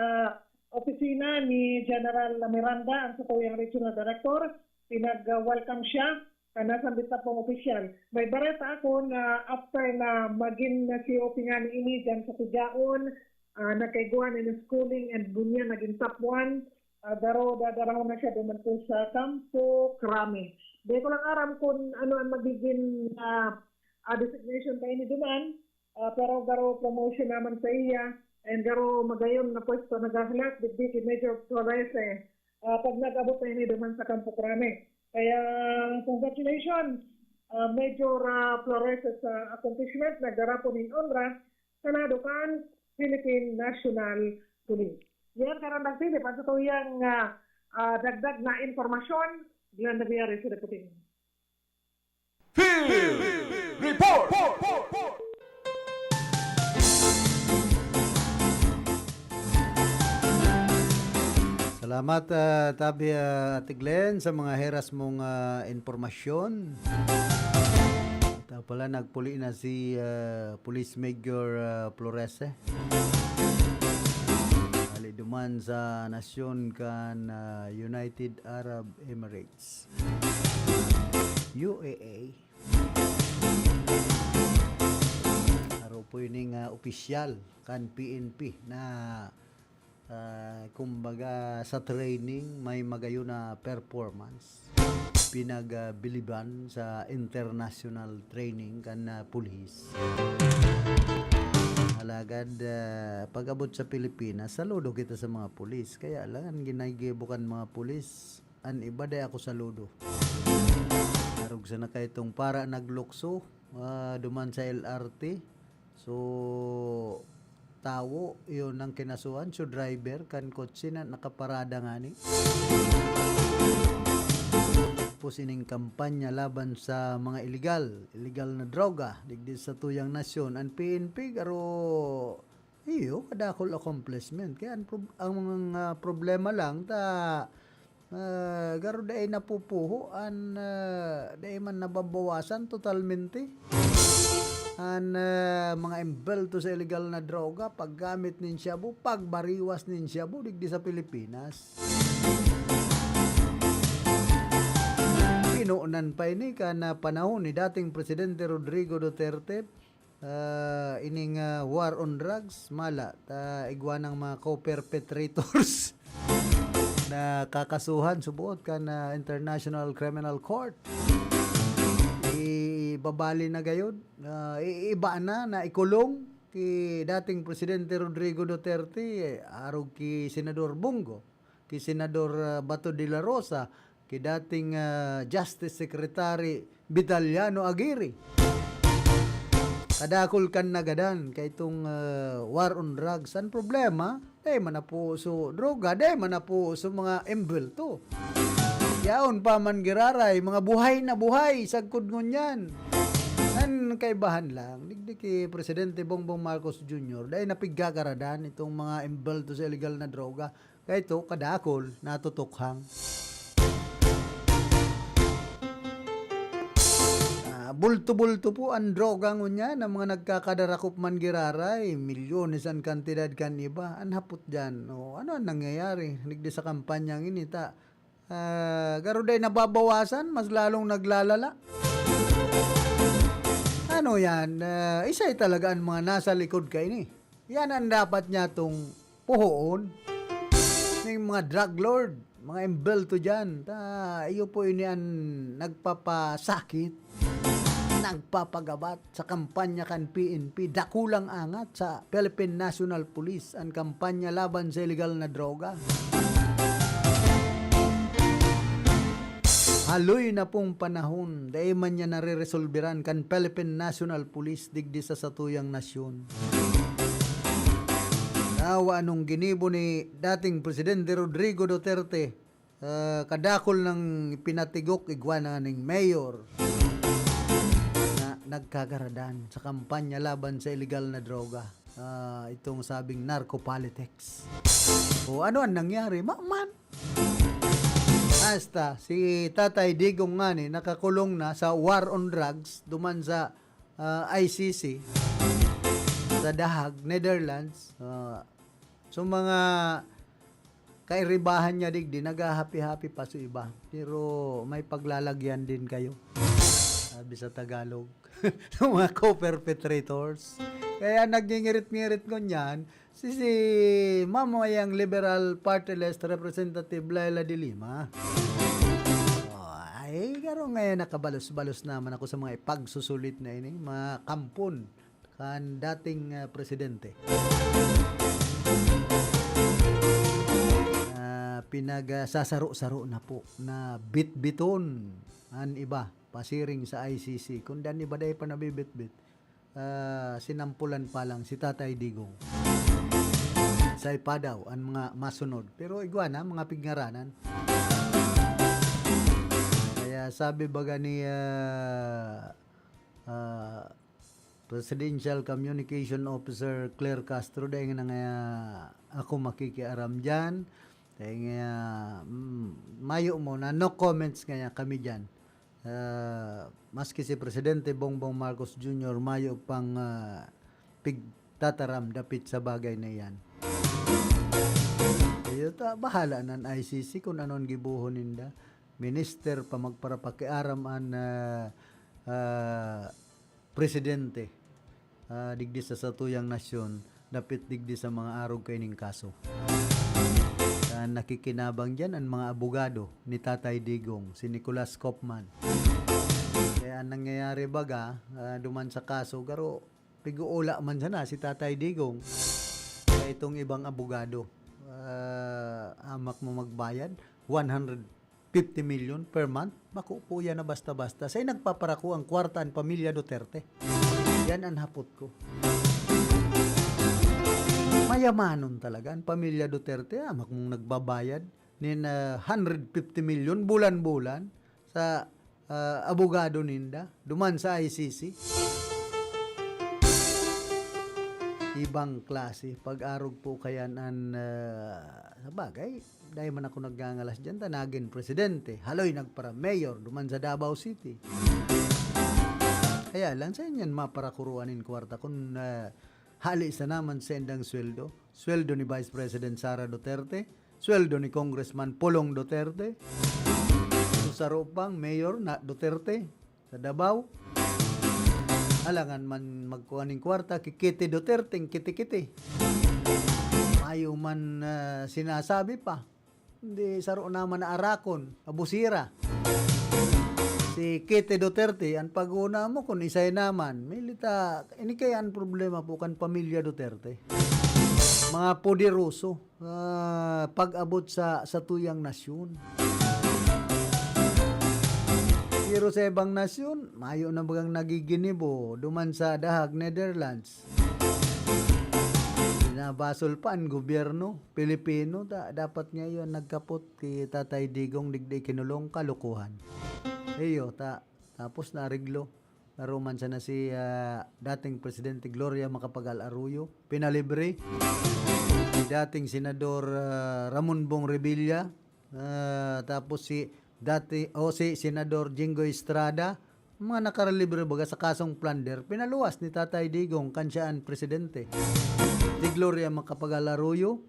opisina ni General Miranda, ang satuyang regional director. Pinag-welcome siya kan nasambit na pong opisyal. May bareta ako na after na magin C O P ngani ini diyan sa Tigaon, ah, nagkaigwa na ng schooling and ngunyan naging top one, ah, garo dadarahon na siya duman po sa Campo Crame. Di ko lang aram kung ano ang magiging, ah, ah, designation kaini duman, ah, pero garo promotion naman sa iya, and garo magayon na pwesto naghahalat digdi ki Major Florese, ah, pag nag-abot na ini duman sa Campo Crame. Kaya, congratulations, ah, Major, ah, Florese, sa accomplishment na garo po nin onra sa lado kan Philippine National Police. Yan, Karandang Philip, ang satuyang, ah, ah, dagdag na impormasyon. Glenda Villares reporting. Field Report! Salamat, ah, Tabi, ah, Ate Glenn, sa mga heras mong, ah, impormasyon. Ito pala, nagpuli na si, ah, Police Major, ah, Florese. Hali duman sa nasyon kan, ah, United Arab Emirates. U A E. Aro po ining, ah, opisyal kan P N P na, ah, kumbaga, sa training may magayon na performance. Pinagbiliban sa international training kan, ah, pulis. Alagad, ah, pag-abot sa Pilipinas, saludo kita sa mga pulis. Kaya lang, an ginigibo kan mga pulis, an iba dai ako saludo. Arog sana kaitong para naglukso, ah, duman sa L R T. So, tawo, yun ang kinasuhan. So, driver kan kotse na nakaparada ngani. Tapos ining kampanya laban sa mga iligal, iligal na droga, digdi sa tuyang nasyon, an P N P, garo, iyo, kadakul accomplishment. Kaya ang prob-, ang mga problema lang, ta, ah, garo dai napupuho, an, ah, dai man nababawasan totalmente. An, ah, mga embelto sa iligal na droga, paggamit nin shabu, pagbariwas nin shabu, digdi sa Pilipinas. Pinunan pa ini kan, ah, panahon ni dating Presidente Rodrigo Duterte, ah, ining, ah, war on drugs, mala, ta igwa ng mga co-perpetrators na kakasuhan suboot kan, ah, International Criminal Court. Ibabali na gayod, ah, iiba na, na ikulong ki dating Presidente Rodrigo Duterte, arog ki Senador Bong Go, ki Senador, ah, Bato de la Rosa, ki dating, ah, Justice Secretary Vitaliano Aguirre. Kadakul kan nagadan kaitong, ah, war on drugs. An problema, dai man napuso droga, dai man napuso mga embelto. Yaon pa man giraray, mga buhay na buhay, sagkod ngunyan. An kaibahan lang, digdi ki Presidente Bongbong Marcos Junior, dai napiggagaradan itong mga embelto sa iligal na droga. Kaya ito, kadakul, natutukhang. Ah, Bulto-bulto po an droga ngunyan, ang mga nagkakadarakop man giraray, milyones an kantidad kan iba. An hapot diyan, o ano an nangyayari digdi sa kampanyang ini ta, ah, garo dai nababawasan, mas lalong naglalala? Ano yan? Ah, isay talaga an mga nasa likod kaini. Yan an dapat niyatong puhoon ning mga drug lord, mga embelto diyan. Ta, iyo po ini an nagpapasakit, nagpapagabat sa kampanya kan P N P. Dakulang angat sa Philippine National Police an kampanya laban sa illegal na droga. Haloy na pong panahon, dai man niya nareresolberan kan Philippine National Police digdi sa satuyang nasyon. Tawa anong ginibo ni dating Presidente Rodrigo Duterte, ah, kadakul nang pinatigok igwa na ning mayor na nagkagaradan sa kampanya laban sa illegal na droga. Ah, itong sabing narco politics. O ano ang nangyari? Ma-, man. Hasta si Tatay Digong ngani nakakulong na sa war on drugs duman sa, ah, I C C sa The Hague, Netherlands. Ah, so mga kairibahan niya digdi, naghahappy-happy pa sa iba. Pero may paglalagyan din kayo, sabi sa Tagalog. Sa mga co-perpetrators. Kaya nagngingirit-ngirit ngunyan, si, si mamayang Liberal Party List Representative Leila de Lima. Oh, ay, garo ngayon nakabalos-balos naman ako sa mga ipagsusulit na ini, mga kampon kan dating, ah, presidente. Ah, pinagsasaro-saro na po, na bitbiton an iba, pasiring sa I C C. Kundi an iba dai pa nabibitbit, ah, sinampulan pa lang si Tatay Digong. Sa ipa daw an mga masunod. Pero igwa na, mga pigngaranan. Kaya sabi baga ni, ah, ah, Presidential Communication Officer Claire Castro, dai na nga ako makikiaram diyan. Dai nga, mm, mayo mo na no comments nga kami diyan. Ah, maski si Presidente Bongbong Marcos Junior mayo pang, ah, pigtataram dapit sa bagay na iyan. Iyo ta, bahala na an I C C kung ano an gibohon ninda. Minister pa magparapakiaram an, ah, ah, presidente, ah, digdi sa satuyang nasyon, dapit digdi sa mga arog kaining kaso. An nakikinabang diyan an mga abogado ni Tatay Digong, si Nicolas Koopman. Kaya an nangyayari baga, ah, duman sa kaso, garo, pig-uula man sana si Tatay Digong sa itong ibang abogado. Ah, amak mo magbayad, one hundred fifty million per month, bako po yan na basta-basta. Sa'y nagpaparako ang kwarta ang pamilya Duterte? Yan ang hapot ko. Mayamanon talaga ang pamilya Duterte, ah, makmong nagbabayad nin, ah, hundred fifty million bulan-bulan sa, ah, abogado ninda, duman sa I C C. Ibang klase, pag-arog po kayan an, ah, sa bagay, dai man ako nagngangalas diyan, ta nagin presidente, haloy nagpara-mayor duman sa Davao City. Kaya lang, sa inyan maparakuruan nin kwarta kun, ah, hali sa naman sa indang sweldo. Sweldo ni Vice President Sara Duterte, sweldo ni Congressman Polong Duterte, susaro pang mayor na Duterte sa Davao. Alangan man magkuha ning kwarta, kikiti Duterte, ang kiti-kiti. Mayo man, ah, sinasabi pa. Hindi, saro naman na arakon, abusira. Si Kiti Duterte, ang pag-una mo, kung isay naman, milita, ini kaya ang problema po kan pamilya Duterte. Mga poderoso, ah, pag-abot sa, sa tuyang nasyon. Pero sa ibang nasyon, mayo na bagang nagiginibo, duman sa Dahag, Netherlands. Binabasol pa ang gobyerno Pilipino. Da-, dapat ngayon nagkapot ki Tatay Digong, digdi kinulong, kalokohan. Iyo, ta-, tapos naariglo. Naruman sana si, ah, dating Presidente Gloria Macapagal Arroyo, pinalibre. Si dating Senador, ah, Ramon Bong Revilla, ah, tapos si dati, o si Senador Jinggoy Estrada, Mga nakarelibre baga sa kasong plunder, pinaluwas ni Tatay Digong kan siya an presidente. Si Gloria Macapagal Arroyo,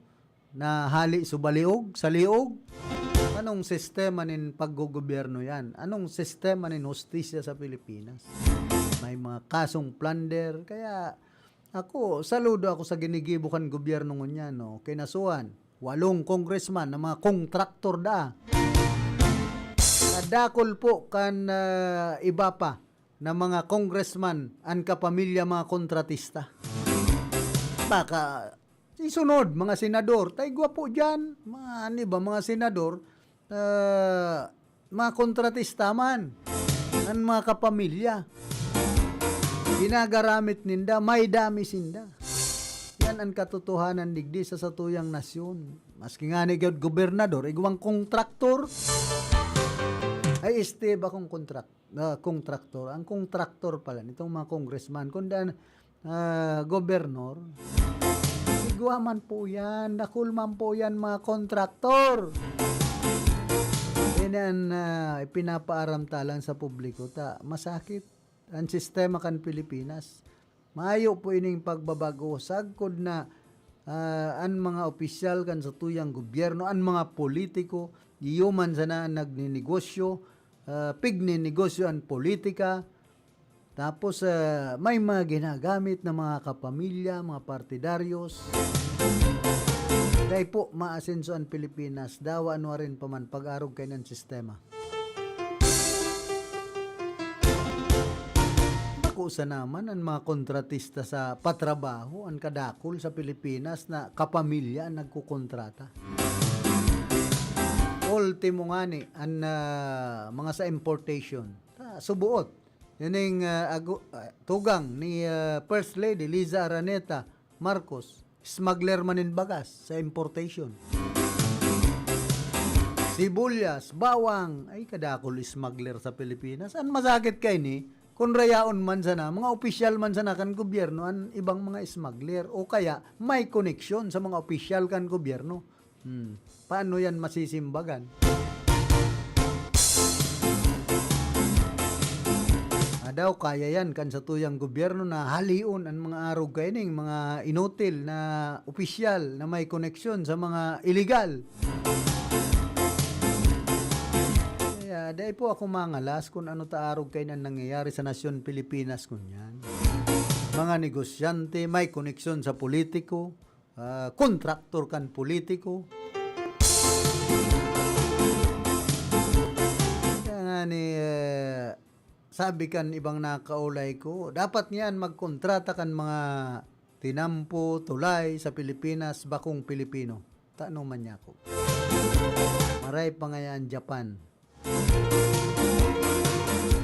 na hali sa baliog, sa liog. Anong sistema nin paggogobyerno yan? Anong sistema nin hustisya sa Pilipinas? May mga kasong plunder. Kaya ako, saludo ako sa ginigibo kan gobyerno ngunyan, no? Kinasuhan, walong congressman na mga kontraktor da. Kadakol po kan, ah, iba pa na mga congressman an kapamilya mga kontratista. Baka isunod, mga senador, ta igwa po diyan, mga, ano ba, mga senador, ah, mga kontratista man, an mga kapamilya. Ginagaramit ninda, may dami sinda. Yan an katotohanan digdi sa satuyang nasyon. Maski nga ni gobernador, igwang kontraktor, ay este ba kung kontrak-, ah, kontraktor? Ang kontraktor pala nitong mga congressman, kundi an, ah, gobernor, igwa man po yan, dakul man po yan, mga kontraktor. Yan an, ah, ipinapaaram ta lang sa publiko ta. Masakit an sistema kan Pilipinas. Mayo po ining pagbabago sagkod na, ah, an mga opisyal kan satuyang gobyerno, an mga politiko, iyo man sana an nagninegosyo, ah, pigninegosyo an politika. Tapos, ah, may mga ginagamit na mga kapamilya, mga partidaryos. Dai po maasenso an Pilipinas, dawa nuarin pa man pag-arog kaining sistema. Bako sana man an mga kontratista sa patrabaho, an kadakol sa Pilipinas na kapamilya an nagkokontrata. Ultimo ngani, an, ah, mga sa importation. Ah, subuot. Yan ang, ah, ago-, ah, tugang ni, ah, First Lady Liza Araneta Marcos. Smuggler man nin bagas sa importation. Sibuyas, bawang, ay kadakol smuggler sa Pilipinas. An masakit kaini, kun rayaon man sana, mga opisyal man sana kan gobyerno, an ibang mga smuggler, o kaya may koneksyon sa mga opisyal kan gobyerno. Hmm. Paano yan masisimbagan? Ah, daw kaya yan kan satuyang gobyerno na halion an mga arog kaining mga inutil na opisyal na may koneksyon sa mga iligal. Kaya dai po ako mangalas kung ano ta arog kaini an nangyayari sa nasyon Pilipinas ngunyan. Mga negosyante, may koneksyon sa politiko, ah, kontraktor kan politiko. Kaya nga ni, eh, sabi kan ibang nakaulay ko, dapat niyan magkontrata kan mga tinampo, tulay sa Pilipinas, bakong Pilipino. Tano man niya ako. Maray pa ngaya an Japan.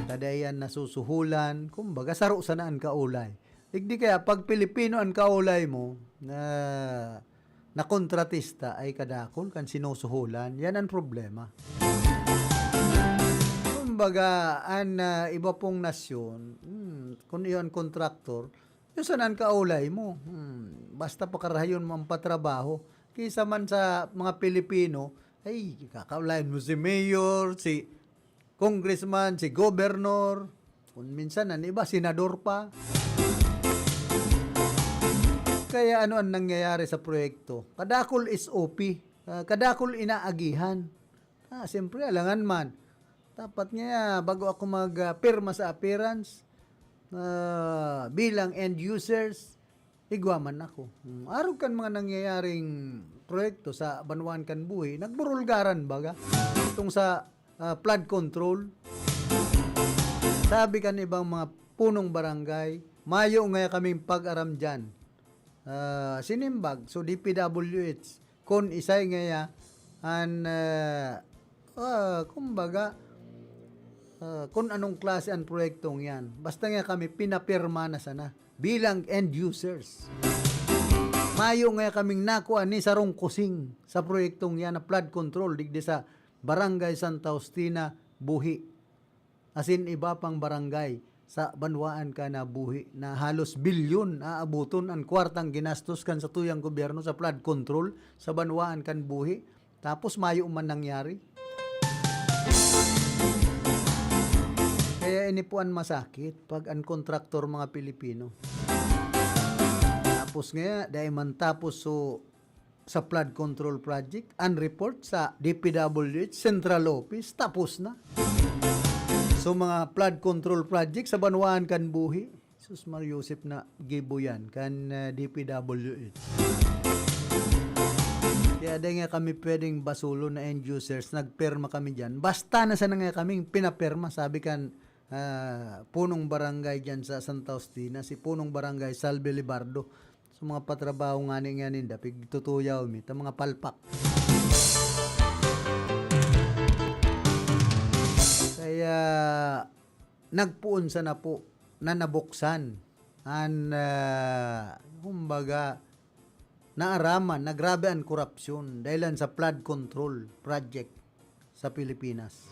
Kada iyan nasusuhulan, kumbaga, saro sana an kaulay. Digdi kaya, pag Pilipino an kaulay mo, na, na kontratista, ay kadakol kan sinusuhulan. Yan ang problema. Kumbaga, an, ah, iba pong nasyon, hmm, kung iyon kontraktor, yun sana an kaulay mo. Hmm, basta pakarahayon mo ang patrabaho. Kaysa man sa mga Pilipino, ay, kakaulayan mo si mayor, si congressman, si governor, kung minsan, ang iba, senador pa. Kaya ano ang nangyayari sa proyekto? Kadakol S O P, ah, kadakol inaagihan. Ah, siyempre, alangan man. Dapat nga, bago ako mag, ah, pirma sa appearance, ah, bilang end users, igwa man ako. Hmm, arog kan mga nangyayaring proyekto sa banwaan kan buhi, nagburulgaran baga. Itong sa, ah, flood control. Sabi kan ibang mga punong barangay, mayo ngaya kaming pag-aram dyan. Ah, sinimbag, so D P W H, kun isay ngaya an, ah, ah, kumbaga, ah, kun anong klase an proyektong yan. Basta nga kami, pinapirma na sana bilang end users. Mayo nga kaming nakua ni sarong kusing sa proyektong yan na flood control digdi sa Barangay Santa Justina, Buhi. Asin iba pang barangay sa banwaan kan buhi na halos bilyon aaboton an kwartang ginastos kan satuyang gobyerno sa flood control sa banwaan kan buhi. Tapos mayo man nangyari. Kaya Ini po an masakit pag an kontraktor mga Pilipino. Tapos nga, dai man tapos so sa flood control project, an report sa D P W H Central Office, tapos na. So mga flood control project sa banwaan kan buhi, sus, Mario Joseph, na gibo yan kan, ah, D P W H. Kaya dai nga kami pwedeng basulon na end users, nagperma kami dyan. Basta na sana nga kaming pinaperma, sabi kan, ah, punong barangay dyan sa Santa Justina, si punong barangay Salve Libardo. So mga patrabaho nga ni nga ninda, pigtutuyaw mi, ta mga palpak. Kaya nagpoon sana po na nabuksan an, ah, kumbaga, naaraman na grabe an korupsyon dahilan sa flood control project sa Pilipinas.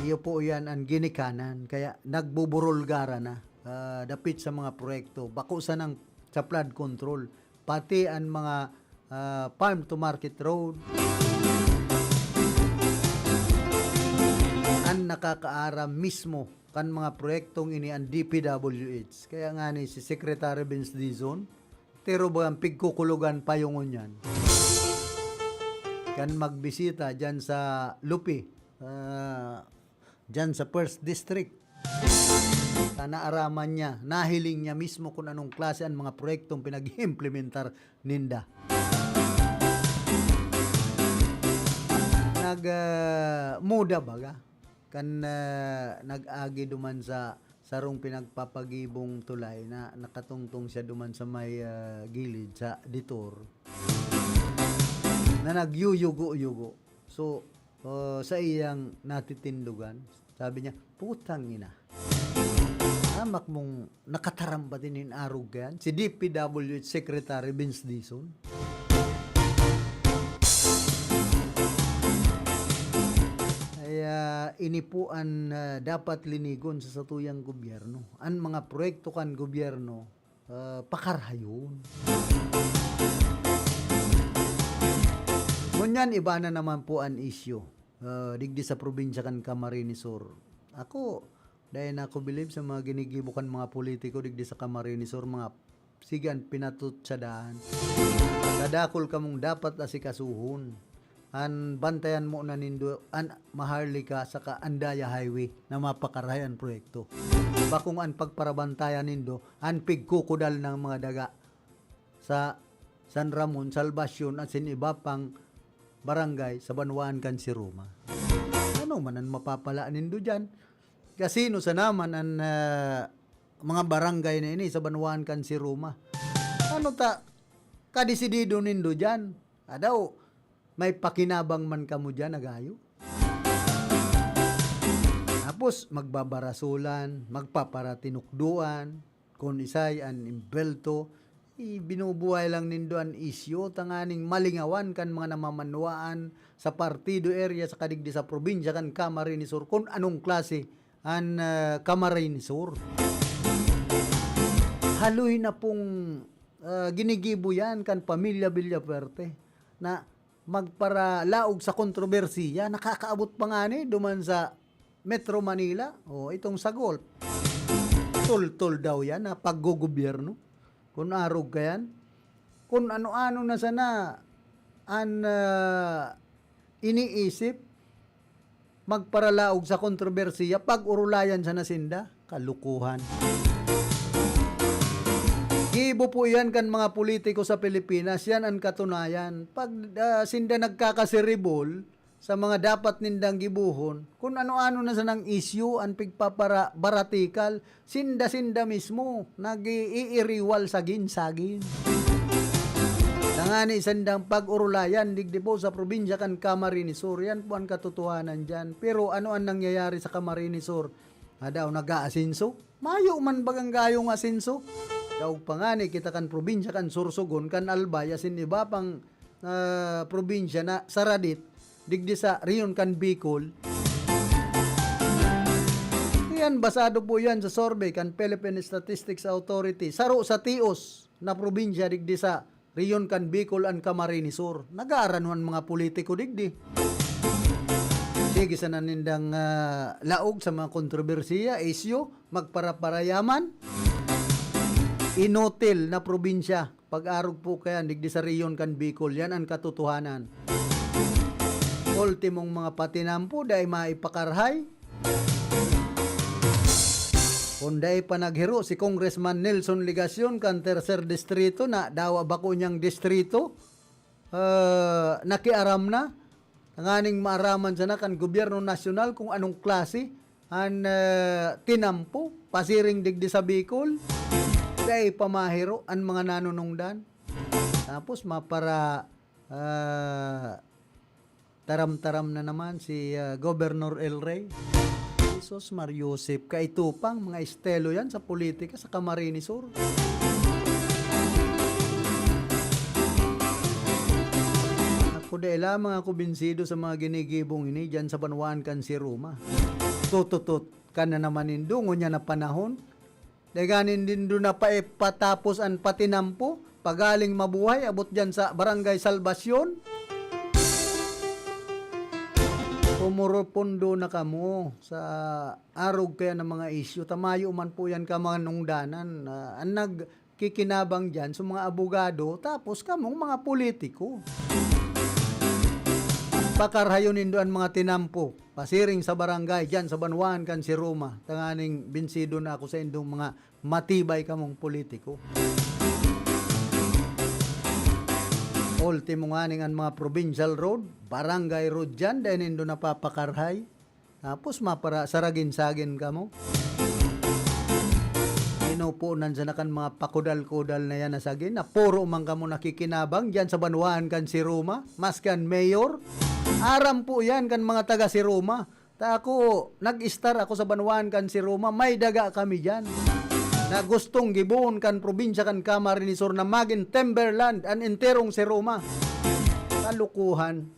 Iyo po yan an ginikanan, kaya nagbuburulgara na, ah, dapit sa mga proyekto. Bako sanang sa flood control, pati an mga, ah, farm to market road, an nakakaaram mismo kan mga proyektong ini an D P W H. Kaya nga ni si Secretary Vince Dizon, tiro ba ang pigkukulogan payong ngunyan? Kan magbisita dyan sa Lupi, ah, dyan sa First District, ta naaraman niya, nahiling niya mismo kung anong klase ang mga proyektong pinag-iimplementar ninda. Nag, ah, muda baga. Kan, ah, nag-agi duman sa sarong pinagpapagibong tulay na nakatungtong siya duman sa may, ah, gilid sa detour na nagyuyugo-yugo. So, ah, sa iyang natitindogan, sabi niya, "Putang ina. Hamak mong nakatarambat inin arog yan, si D P W H Secretary Vince Dizon." Kaya ini po an, ah, dapat linigon sa satuyang gobyerno. An mga proyekto kan gobyerno, ah, pakarahayon. Ngunyan, iba na naman po an isyu, ah, digdi sa probinsya kan Camarines Sur. Ako, dai na ako bilib sa mga ginigibo kan mga politiko digdi sa Camarines Sur, mga sige an pinatutsadahan. Kadakul kamong dapat asikasuhon. An bantayan mo na nindo an Maharlika saka Andaya Highway na mapakarahay an proyekto. Bakong an pagparabantayan nindo an pigkukudal ng mga daga sa San Ramon, Salvacion, asin iba pang barangay sa banwaan kan si Roma. Ano man an mapapala nindo diyan? Kasino sana man an, ah, mga barangay na ini sa banwaan kan si Roma? Ano ta kadesidido nindo diyan? Adaw, may pakinabang man kamo diyan, nagayo? Tapos, magbabarasolan, magpaparatinukdoan, kun isay an imbelto, ibinubuhay lang nindo an isyu tanganing malingawan kan mga namamanwaan sa partido area sa kadigdi sa probinsya kan Camarines Sur kun anong klase an, ah, Camarines Sur. Haloy na pong, ah, ginigibo yan kan pamilya Villafuerte na magparalaog sa kontrobersiya. Nakakaabot pa nga ni duman sa Metro Manila, o itong sa Gulf. Tol-tol daw yan na paggogobyerno. Kun arog ka yan, kun ano-ano na sana an, ah, iniisip, magparalaog sa kontrobersiya, pag-orolayan sana sinda. Kalukuhan. Gibo po yan kan mga politiko sa Pilipinas. Yan an katunayan. Pag, ah, sinda nagkakasiribol sa mga dapat nindang gibohon, kun ano-ano na sanang isyu an pigpapara-, baratikal, sinda-sinda mismo nag-iiriwal sagin-sagin. Tangani sandang pag-orolayan digdi po sa probinsya kan Camarines Sur. Yan po an katotohanan diyan. Pero ano an nangyayari sa Camarines Sur? Adaw nag-aasenso? Mayo man bagang gayong asenso? Daog pa ngani kita kan probinsya kan Sorsogon, kan Albay, asin iba pang, ah, probinsya na saradit, digdi sa rehiyon kan Bicol. Yan, basado po yan sa survey kan Philippine Statistics Authority. Saro sa tios na probinsya digdi sa rehiyon kan Bicol an Camarines Sur. Nag-aaranuhan mga politiko digdi. Sige sana nindang, ah, laog sa mga kontrobersiya, isyu, magparaparayaman. Inutil na probinsya. Pag-arog po kayan, digdi sa rehiyon kan Bicol, yan an katotohanan. Ultimong mga patinampo, dai maipakarhay. Kun dai pa naghiro si Congressman Nelson Legacion kan Tercer Distrito na dawa bako niyang distrito, ah, nakiaram na. Tanganing maaraman sana kan gobyerno nasyonal kung anong klase an, ah, tinampo, pasiring digdi sa Bicol. Dai pa mahiro an mga nanunungdan. Tapos mapara, ah, taram-taram na naman si, ah, Governor El Rey. Jesus Mar Yosef, kaitupang mga estelo yan sa politika sa Camarines Sur. Ako dai lamang ako binsido sa mga ginigibong ini diyan sa banwaan kan si Roma. Tututot ka na naman nindo, ngunyan na panahon. Dai gani nindo na paipatapos an patinampo, pagaling mabuhay, abot diyan sa Barangay Salvacion. Pumurupundo na kamo sa arog kaya ng mga isyu. Tamayo man po yan ka mga nungdanan. Ah, ang nagkikinabang dyan sa mga abogado, tapos kamong mga politiko. Pakarhayon nindo an mga tinampo, pasiring sa barangay, dyan sa banwaan kan si Roma. Tanganing binsido na ako sa indong mga matibay kamong politiko. Ultimo nganing an mga provincial road, barangay road dyan, dai nindo napapakarhay. Tapos mapara-, saragin-sagin kamo. Inupunan sana kan mga pakudal-kudal na yan na sagin, na puro man kamo nakikinabang dyan sa banwaan kan si Roma, maski an mayor. Aram po yan kan mga taga si Roma. Ta ako, nag-istar ako sa banwaan kan si Roma, may daga kami dyan. Na gustong gibohon kan probinsya kan Camarines Sur na magin timberland an enterong si Roma. Kalukuhan.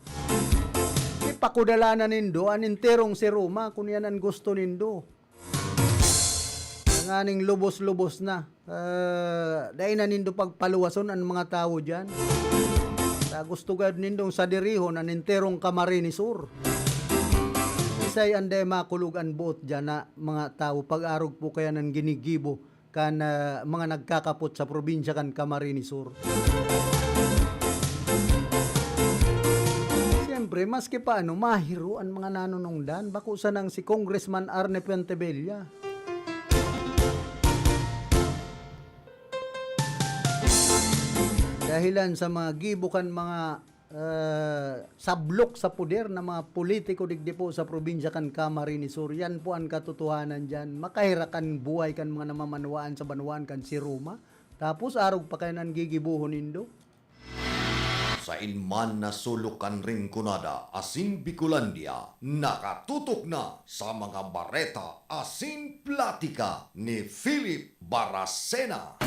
Ipakudalanan nindo an enterong si Roma kun yan an gusto nindo. Tanganing lubos-lubos na. Ah, dai na nindo pagpaluwason an mga tawo diyan. Ta gusto gad nindong sadirihon an enterong Camarines Sur. Isay an dai makulog an buot diyan na mga tawo, pag-arog po kaya nan ginigibo kan, ah, mga nagkakapot sa probinsya kan Camarines Sur. Siyempre, maski pa ano, mahiro an mga nanunungdan. Bako sanang si Congressman Arne Fuentebella. Dahilan sa mga gibo kan mga, ah, sablok sa poder na mga politiko digdi po sa probinsya kan Camarines Sur. Yan po an katotohanan diyan. Makaherak an buhay kan mga namamanwaan sa banwaan kan si Roma. Tapos arog pa kaya nan gigibohon nindo. Sain man na sulok kan Rinconada asin Bicolandia, nakatutok na sa mga bareta asin platika ni Philip Baracena.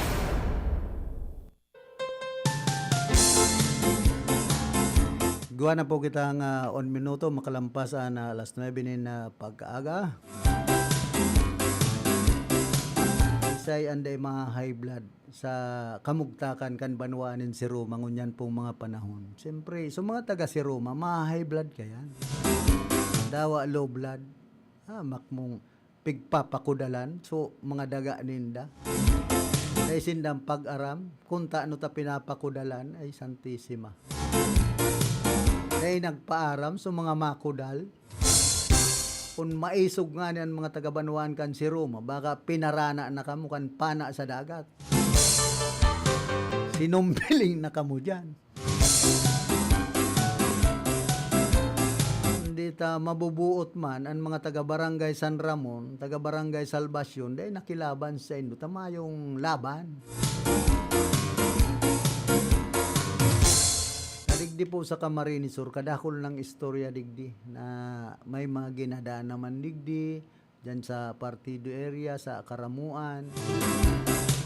Igwa na po kita nga un minuto makalampas an, ah, alas nuebe nin, ah, pag-aga. Isay an dai ma-high blood sa kamugtakan kan banwaan nin si Roma ngunyan pong mga panahon. Siyempre, so mga taga si Roma, ma-high blood kayan. Dawa low blood. Ah, makmong pigpapakudalan. So, mga daga ninda. Dai sindang pag-aram, kung taano ta pinapakudalan, ay santisima. Dai nagpaaram, so mga makudal. Kun maisog ngani an mga taga-banwaan kan si Roma, baka pinarana na kamo kan pana sa dagat. Sinumpiling na kamo diyan. Hindi ta mabubuot man an mga taga-Barangay San Ramon, taga-Barangay Salvacion, dai nakilaban saindo, ta mayong laban. Kadigdi po sa Camarines Sur, kadakul nang istorya digdi na may mga ginadaan naman digdi, diyan sa Partido area, sa Karamuan.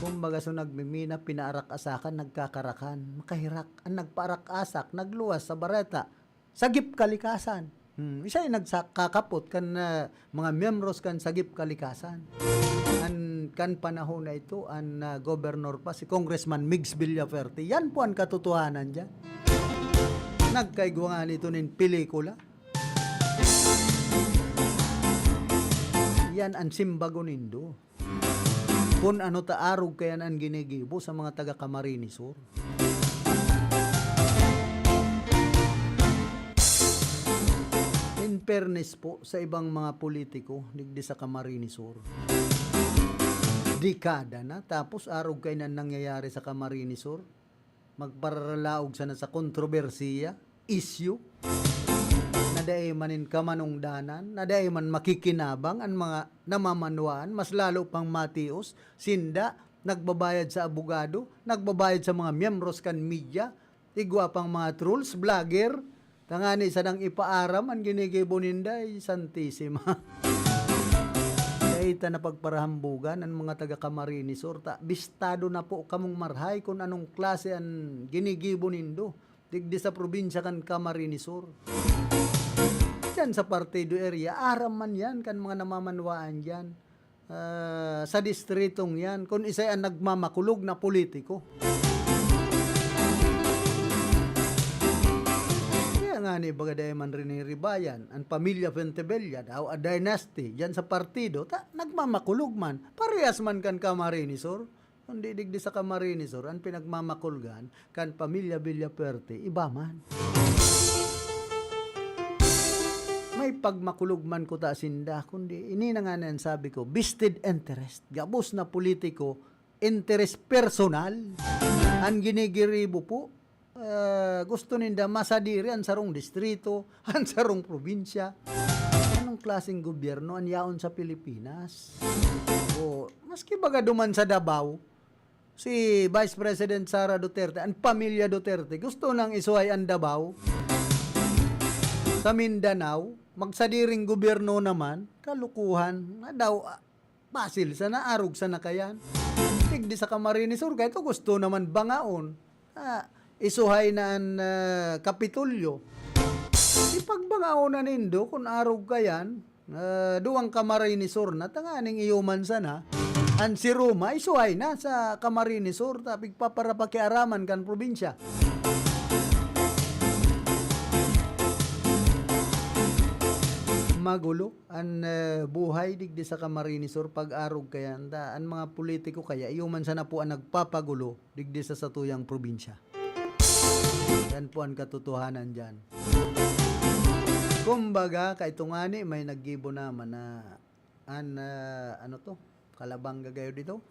Kumbaga, so nagmimina, pinaarak-asakan, nagkakarakan. Makaherak, an nagpaarak-asak, nagluwas sa bareta, sagip kalikasan. Hmm, siya yung nagsakakapot kan, ah, mga miyembros kan sagip kalikasan. Kan, kan panahon na ito, an, ah, gobernador pa, si Congressman Migs Villafuerte. Yan po ang katotohanan dyan. Nagkaigwa nga nito nin pelikula. Yan an simbagon nindo. Kun ano ta arog kaiyan an ginigibo sa mga taga Camarines Sur. In fairness po sa ibang mga politiko digdi sa Camarines Sur, dekada na, tapos arog kaiyan an nangyayari sa Camarines Sur. Magparalaog sana sa kontrobersiya, issue, na dai man nin kamanungdanan, na dai man makikinabang an mga namamanwaan, mas lalo pang matios sinda, nagbabayad sa abogado, nagbabayad sa mga miyembros kan media, igwa pang mga trolls, vlogger. Tangani sanang ipaaram an ginigibo ninda, ay Santisima. Dai ta na pagparahambugan an mga taga Camarines Sur, ta bistado na po kamong marhay kun anong klase an ginigibo nindo digdi sa probinsya kan Camarines Sur. Diyan sa Partido area, aram man yan kan mga namamanwaan diyan. Ah, sa distritong yan, kun isay an nagmamakulog na politiko. Kaya nga ni baga dai man riniribayan, an pamilya Fuentebella daw a dynasty, diyan sa partido, ta nagmamakulog man, parehas man kan Camarines Sur. Kundi digdi sa Camarines Sur, an pinagmamakulgan kan pamilya Villafuerte, iba man. May pagmakulog man kuta sinda, kundi ini na nga na yan sabi ko, vested interest. Gabos na politiko, interes personal. An ginigiribo po, ah, gusto ninda masadiri an sarong distrito, an sarong probinsya. Anong klaseng gobyerno an yaon sa Pilipinas? O, maski baga duman sa Davao, si Vice President Sara Duterte, an pamilya Duterte, gusto nang isuhay an Davao sa Mindanao, magsadiring gobyerno naman, kalukuhan, na daw, ah, basil sana, arog sana kayan. Digdi sa Camarines Sur, kaya ito gusto naman bangaon. Ah, isuhay na an, ah, Kapitolyo. Ipagbangaon na nindo kun arog kayan, ah, duwang Camarines Sur na, tanganing iyo man sana. An si Roma, isuhay na sa Camarines Sur, ta pigpaparapakiaraman kan probinsya. Magulo an, ah, buhay digdi sa Camarines Sur pag arog kayan, ta an mga politiko kaya iyo man sana po an nagpapagulo digdi sa satuyang probinsya. Yan po an katotohanan diyan. Kumbaga, kay tungani may naggibo naman na an, ah, ano to, kalabang gagayo dito.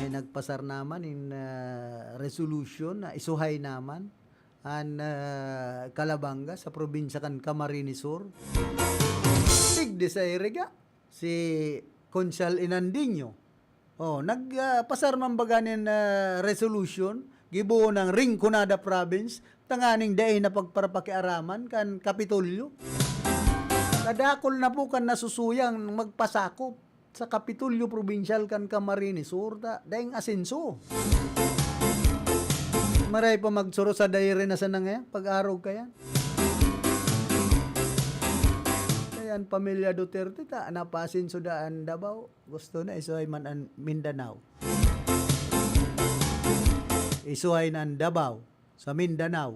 May nagpasar naman in, ah, resolution na isuhay naman an, ah, Calabanga sa probinsya kan Camarines Sur. Digdi sa Iriga, si Konsehal Inandinho. Oh, nag, ah, pasar man baga nin, ah, resolution, gibohon ng Rinconada Province, tanganing dai na pagparapakiaraman kan Kapitolyo. Kadakol na po kan nasusuyang magpasakop sa Kapitolyo Probinsyal kan Camarines Sur, ta daing asenso. Maray pa magsuro sa dayri na sana ngayon, pag-arog kayan. Kaya an pamilya Duterte ta, napasinsuda an Davao. Gusto na isuhay man an Mindanao. Isuhay na an Davao sa Mindanao.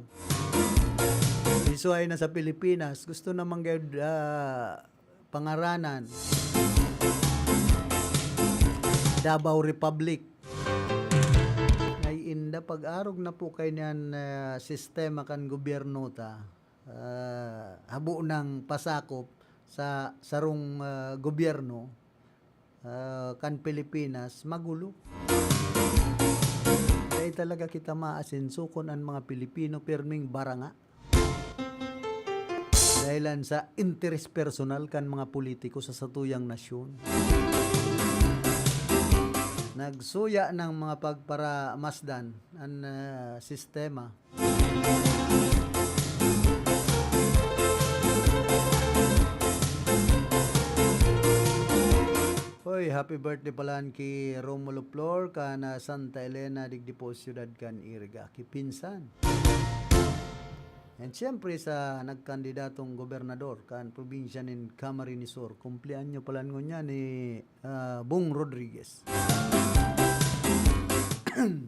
Isuhay na sa Pilipinas. Gusto naman gayud, ah, pangaranan Davao Republic. Ay inda, pag-arog na po kay niyan, ah, sistema kan gobyerno ta. Ah, habo nang pasakop sa sarong, ah, gobyerno, ah, kan Pilipinas, magulo. Dai talaga kita maasenso kun an mga Pilipino pirming baranga. Dahilan sa interes personal kan mga politiko sa satuyang nasyon. Nagsuya ng mga pagparamasdan an, ah, sistema. Hoy, happy birthday pala ki Romulo Flor kan, ah, Santa Elena, digdi po siyudad kan Iriga. Ki pinsan. And siyempre sa nagkandidatong gobernador kan probinsya nin Camarines Sur, kumplianyo pala ngunyan ni, ah, Bong Rodriguez.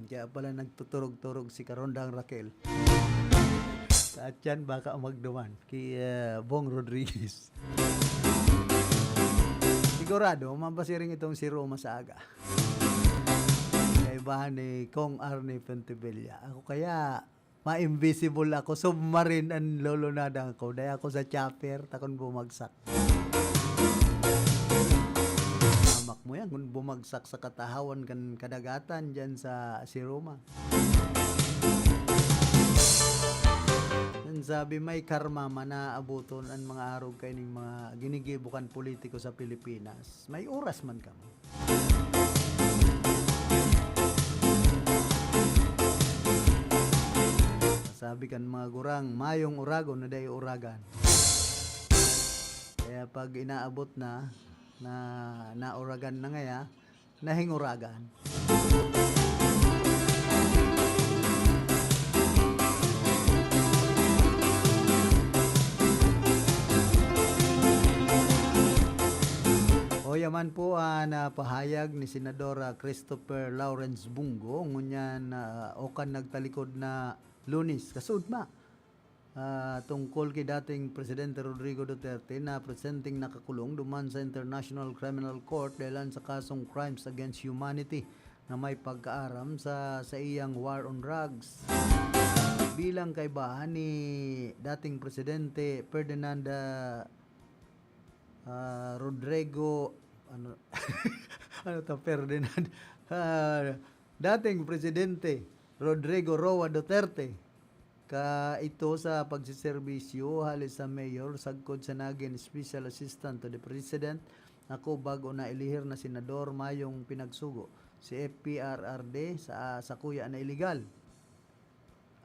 Kaya pala nagtuturog-turog si Karondang Raquel. At yan baka magduman ki, ah, Bong Rodriguez. Sigurado, mapasiring itong si Roma sa aga. Kaibahan ni Kong Arnie Fontevilla. Ako kaya, ma-invisible ako. Submarine ang lulunadan ko. Dai ako sa chopper, takon bumagsak. Hamak mo yan, kung bumagsak sa katahawan kan kadagatan dyan sa si Roma. An sabi, may karma man na abuton an mga arog kaining mga ginigibo kan politiko sa Pilipinas. May oras man kamo. Sabi kan mga gurang, mayong uragon na dai uragan. Kaya pag inaabot na, na nauragan na ngaya, nahinguragan. O, yaman po an, ah, pahayag ni Senador, ah, Christopher Lawrence Bong Go, ngunyan, ah, o kan nagtalikod na Lunes. Kasuodma, ah, tungkol ki dating Presidente Rodrigo Duterte na presenteng nakakulong duman sa International Criminal Court dahelan sa kasong crimes against humanity na may pagkaaram sa saiyang war on drugs. Bilang kaibahan ni dating Presidente Ferdinand, ah, ah, Rodrigo, ano, ano to, Ferdinand? Ah, dating Presidente Rodrigo Roa Duterte, ka ito sa pagseserbisyo hali sa mayor sagkod sa nagin Special Assistant to the President, ako bago na ilihir na senador, mayong pinagsugo si F P R R D sa, sa kuya na iligal.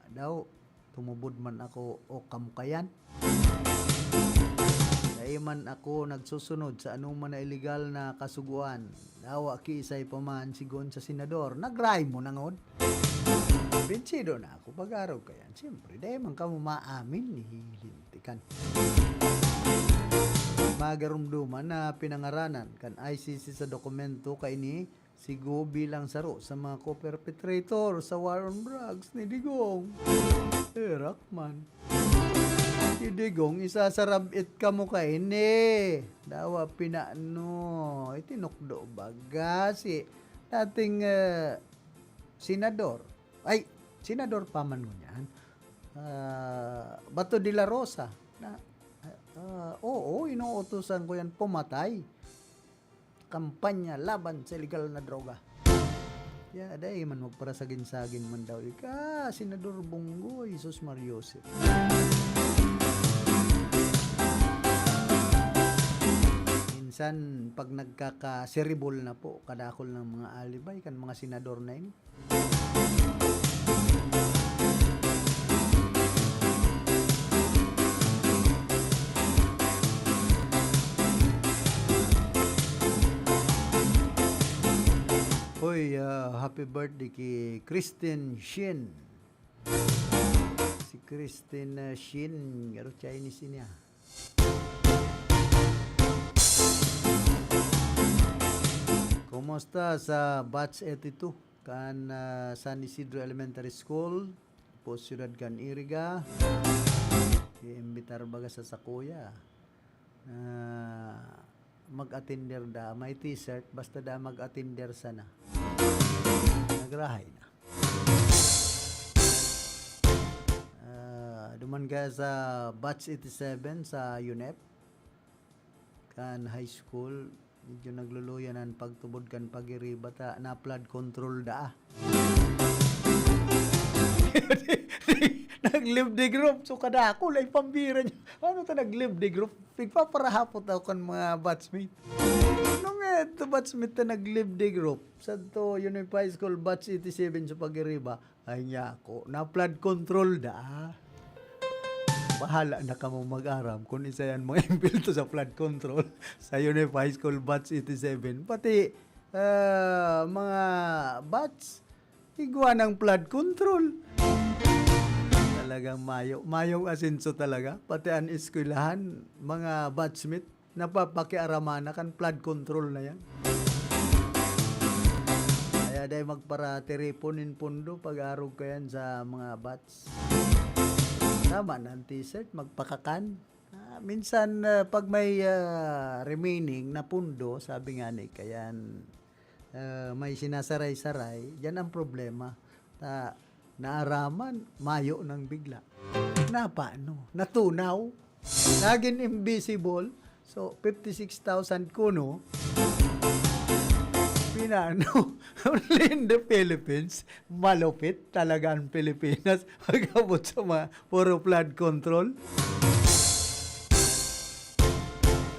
Daw, tumubod man ako o kamukayan. Dai man ako nagsusunod sa anoman na iligal na kasugoan. Dawa kiisay pa man sigon sa senador. Nagray mo nangod. Bensido na ako pag-arog kayan. Siyempre, dai man kamo maamin ni Lintikan. Magarumduman na pinangaranan kan I C C sa dokumento kaini si Go bilang saro sa mga co-perpetrator sa war on drugs ni Digong. Erak man. Si Digong, isasarab-it kamo kaini. Dawa pinano. Itinukdo baga si dating, eh, senador. Ay, senador pa man ngunyan. Ah, Bato de la Rosa. Na, ah, oo, inuutosan ko yan pumatay. Kampanya laban sa iligal na droga. Ya, dai man magparasagin-sagin man daw ika, Senador Bong Go, Jesus Mario Joseph. Minsan, pag nagkakasiribol na po, kadakol ng mga alibay kan mga senador na ini. Hoy, ah, happy birthday ki Christine Shin. Si Christine, ah, Shin, garo Chinese niya. Kumusta sa batch eighty-two kan, ah, San Isidro Elementary School, po siyudad kan Iriga? Iimbitar baga sa sakuya na mag-attender da, may t-shirt, basta da mag-attender sana. Nagrahay na. Ah, duman kaya sa batch eighty-seven sa UNEP, kan high school, medyo nagluluya na an pagtubod kan pag-iriba ta na flood control da. Nag-leave the group, so kadakol ay pambira niya. Ano ta nag-leave the group? Pigpaparahapot ako kan mga batchmate. Ano nga ito batchmate na nag-leave the group? Sa to, Unified School Batch eighty-seven sa pag-iriba, ay niya ako, na flood control da. Bahala na kamo mag-aram kung isa yan mga impilto sa flood control sa Unified School Batch eighty-seven. Pati, ah, mga batch, igwa ng flood control. Talagang mayo, mayong asenso talaga. Pati ang eskwelahan, mga batchmate, napapakiaraman na kan flood control na yan. Kaya dai magparatiripon nin pondo pag-arog ka yan sa mga bats. Tama na ang t-shirt, magpakakan. Ah, Minsan, ah, pag may, ah, remaining na pundo, sabi nga ni Kayan, ah, may sinasaray-saray, diyan ang problema. Ta-, naaraman, mayo nang bigla. Napano? Natunaw? Nagin invisible? So, fifty-six thousand kuno, pinano? Only in the Philippines, malupit talaga ang Pilipinas pag-abot sa mga puro flood control.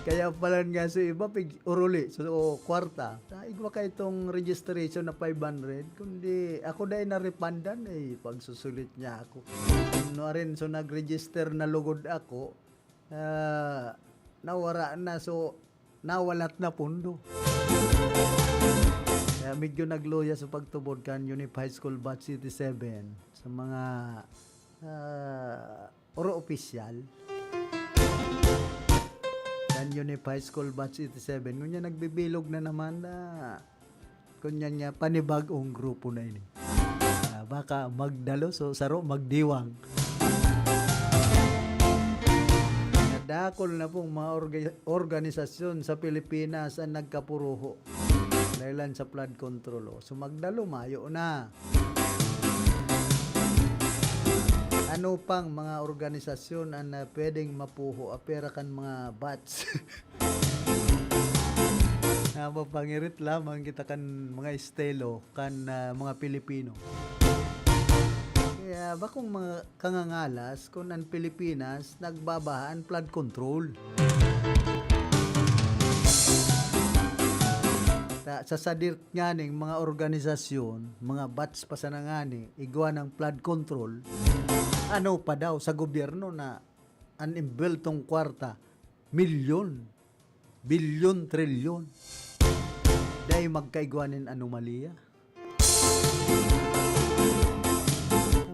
Kaya pala nga sa iba, pig-, uruli, so, kwarta. Sa igwa ka itong registration na five hundred, kundi ako dahil na-refundan, eh, pagsusulit niya ako. Ano rin, so nag-register na lugod ako, ah, nawara na, so nawalat na pundo. Kaya medyo nagluya sa pagtubod kan Unip High School Batch eighty-seven sa mga, ah, oro opisyal. Kan Unip High School Batch eighty-seven, ngunyan nagbibilog na naman na, ngunyan nga, panibag-ong grupo na ini. Ah, baka magdalo, so saro magdiwang. Nadakol na pong mga orga-, organisasyon sa Pilipinas ang nagkapuruho dahilan sa flood control. Oh. So magdalo, mayo na. Ano pang mga organisasyon ang, ah, pwedeng mapuho, apera kan mga batch? Napapangirit lamang kita kan mga estilo kan, ah, mga Pilipino. Kaya bakong mga kangangalas kun an Pilipinas nagbabaha an flood control? Sa, sa sadir nganing mga organisasyon, mga batch pa sana ngani, igwa ng flood control, ano pa daw sa gobyerno na an imbeltong kwarta, milyon, bilyon, trilyon. Dai magkaigwa nin anomalya.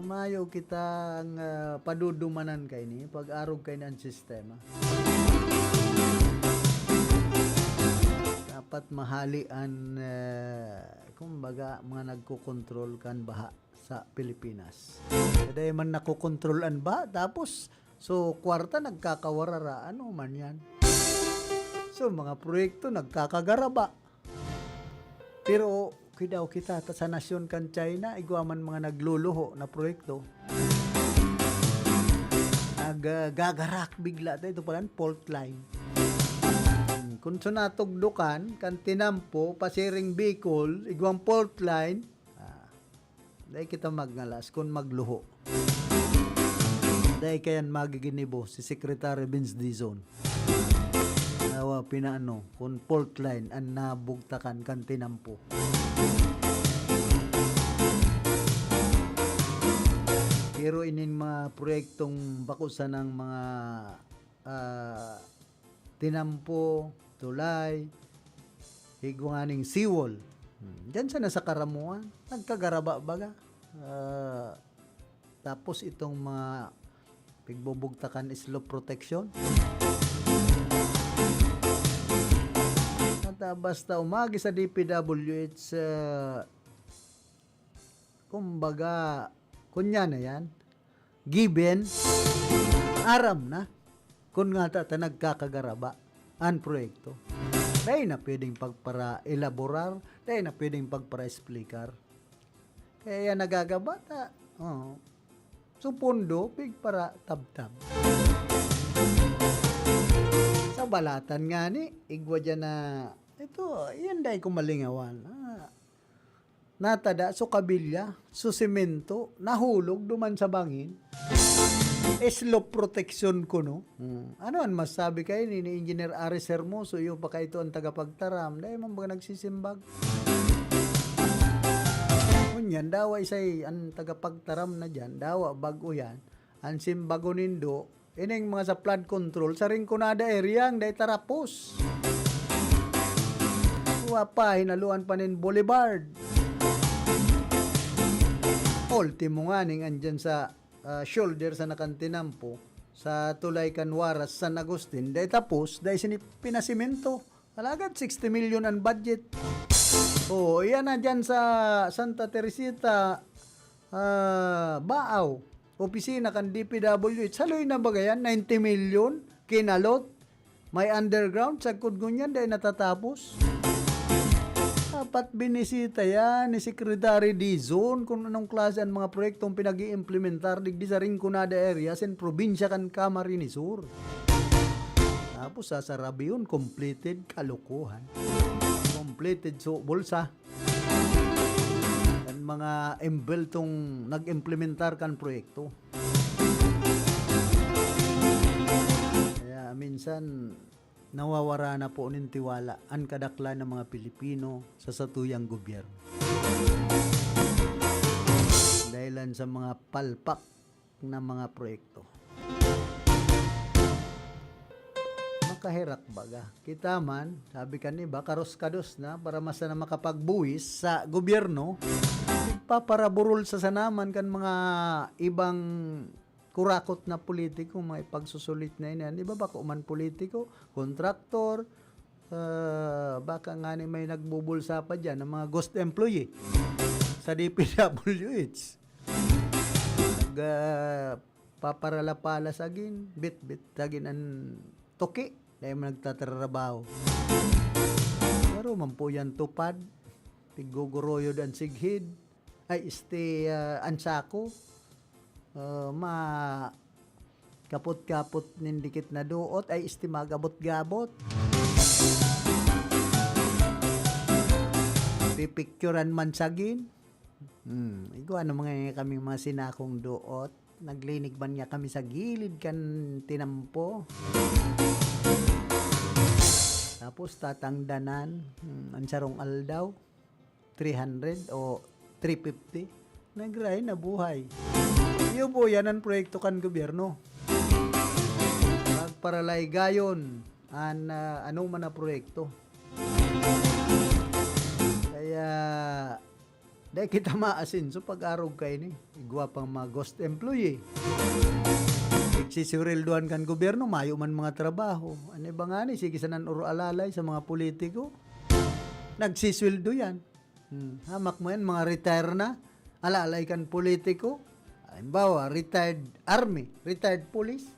Mayo kitang, ah, padudumanan kaini, pag-arog kaini an sistema. Dapat mahali an, ah, kumbaga, mga nagkokontrol kan baha sa Pilipinas. Dai man nakokontrol an baha, tapos, so, kwarta nagkakawarara, ano man yan. So, mga proyekto nagkakagaraba. Pero, kidaw kita ta sa nasyon kan China, igwa man mga nagluluho na proyekto. Nag, ah, gagarak bigla ta, ito pala, fault line. Hmm, kung sa natugdukan, kan tinampo, pasiring Bicol, igwang fault line, ah, dai kita magngalas kun magluho. Dai kayan magiginibo si Secretary Vince Dizon. Awa, pinaano, kun fault line an nabugtakan kan tinampo. Pero ining mga proyektong bako sanang mga, ah, tinampo, tulay, igwa nganing seawall. Hmm, diyan sana sa Karamuan, nagkagaraba baga. Ah, tapos itong mga pigbubugtakan slope protection. At, ah, basta umagi sa D P W H, ah, kumbaga, kunya na yan, given, aram na kun ngata ta nagkakagaraba an proyekto. Dai na pwedeng pagpara-elaborar, dai na pwedeng pagpara-explicar. Kaya yan nagagaba ta. Oo. So, pondo, pigpara-tabtab. Sa balatan ngani, igwa dyan na, ito, yan dai ko malingawan. Ah, natada, so kabilya, so semento, nahulog duman sa bangin. Slope protection kuno. Hmm. Ano an masabi kayo ni, ni Engineer Aris Hermoso, iyo pa kaito an tagapagtaram, dai man baga nagsisimbag? Ngunyan, dawa isay an tagapagtaram na dyan, dawa bag-o yan, an simbago nindo, ining mga sa flood control, sa Rinconada area, ang dai tarapos. Wa pa, hinaluan pa nin boulevard. Ultimo nganing andyan sa, ah, shoulder sa nakantinampo, sa tulay kan Huaras, San Agustin, dai tapos, dai sini pinasimento. Alagad sixty million an budget. Oh, iyan na dyan sa Santa Teresita, ah, Baaw. Opisina kan D P W H. Haloy na baga yan? Ninety million? kinalot, may underground, sagkod ngunyan, dai natatapos. Dapat binisita yan ni Secretary Dizon kung anong klase an mga proyektong pinag-iimplementar digdi sa Rinconada area sin probinsya kan Camarines Sur. Tapos sasarabihon, completed, kalokohan. Completed so bulsa. Kan mga embeltong nag-implementar kan proyekto. Kaya minsan, nawawara na po nin tiwala an kadaklan ng mga Pilipino sa satuyang gobyerno. Dahilan sa mga palpak na mga proyekto. Makaherak baga. Kita man, sabi kan iba, karos-kados na para mas na makapagbuwis sa gobyerno, paparaburol sa sanaman kan mga ibang kurakot na politiko, mga ipagsusulit na ini. Di ba, bako man politiko, kontraktor, ah, baka nga ni may nagbubulsa pa dyan, ng mga ghost employee sa D P W H. Nag, ah, paparalapala sagin, bit-bit sagin an tuki, dai man nagtatrabaho. Pero man po yan tupad, pigguguroyod an sighid, ay, este, ah, an sako. Ah, ma-, kapot-kapot nin dikit na duot, ay, este, magabot-gabot. Pipicturan man sagin. Hmm, igwa na mga kami mga sinakong duot. Naglinig man nga kami sa gilid kan tinampo. Tapos tatangdanan, hmm, an sarong aldaw, three hundred o three fifty. Nagray na buhay. Iyo po, yan ang proyekto kan gobyerno. Pagparalaygayon an, ah, anoman na proyekto. Kaya, dai kita maasenso pag-arog kaini. Igwa pang mga ghost employee. Nagsisweldohan kan gobyerno, mayo man mga trabaho. Ano ba nga ni? Sige, sanan oro alalay sa mga politiko. Nagsisweldo yan. Hmm, hamak mo yan, mga retire na. Alalay kan politiko. Halimbawa, retired army, retired police.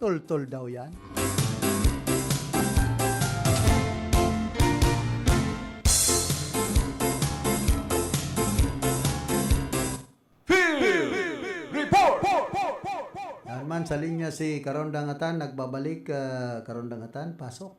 Toltol daw yan. Field Report! Yan man, sa linya si Karondang Atan, nagbabalik, ah, Karondang Atan, pasok.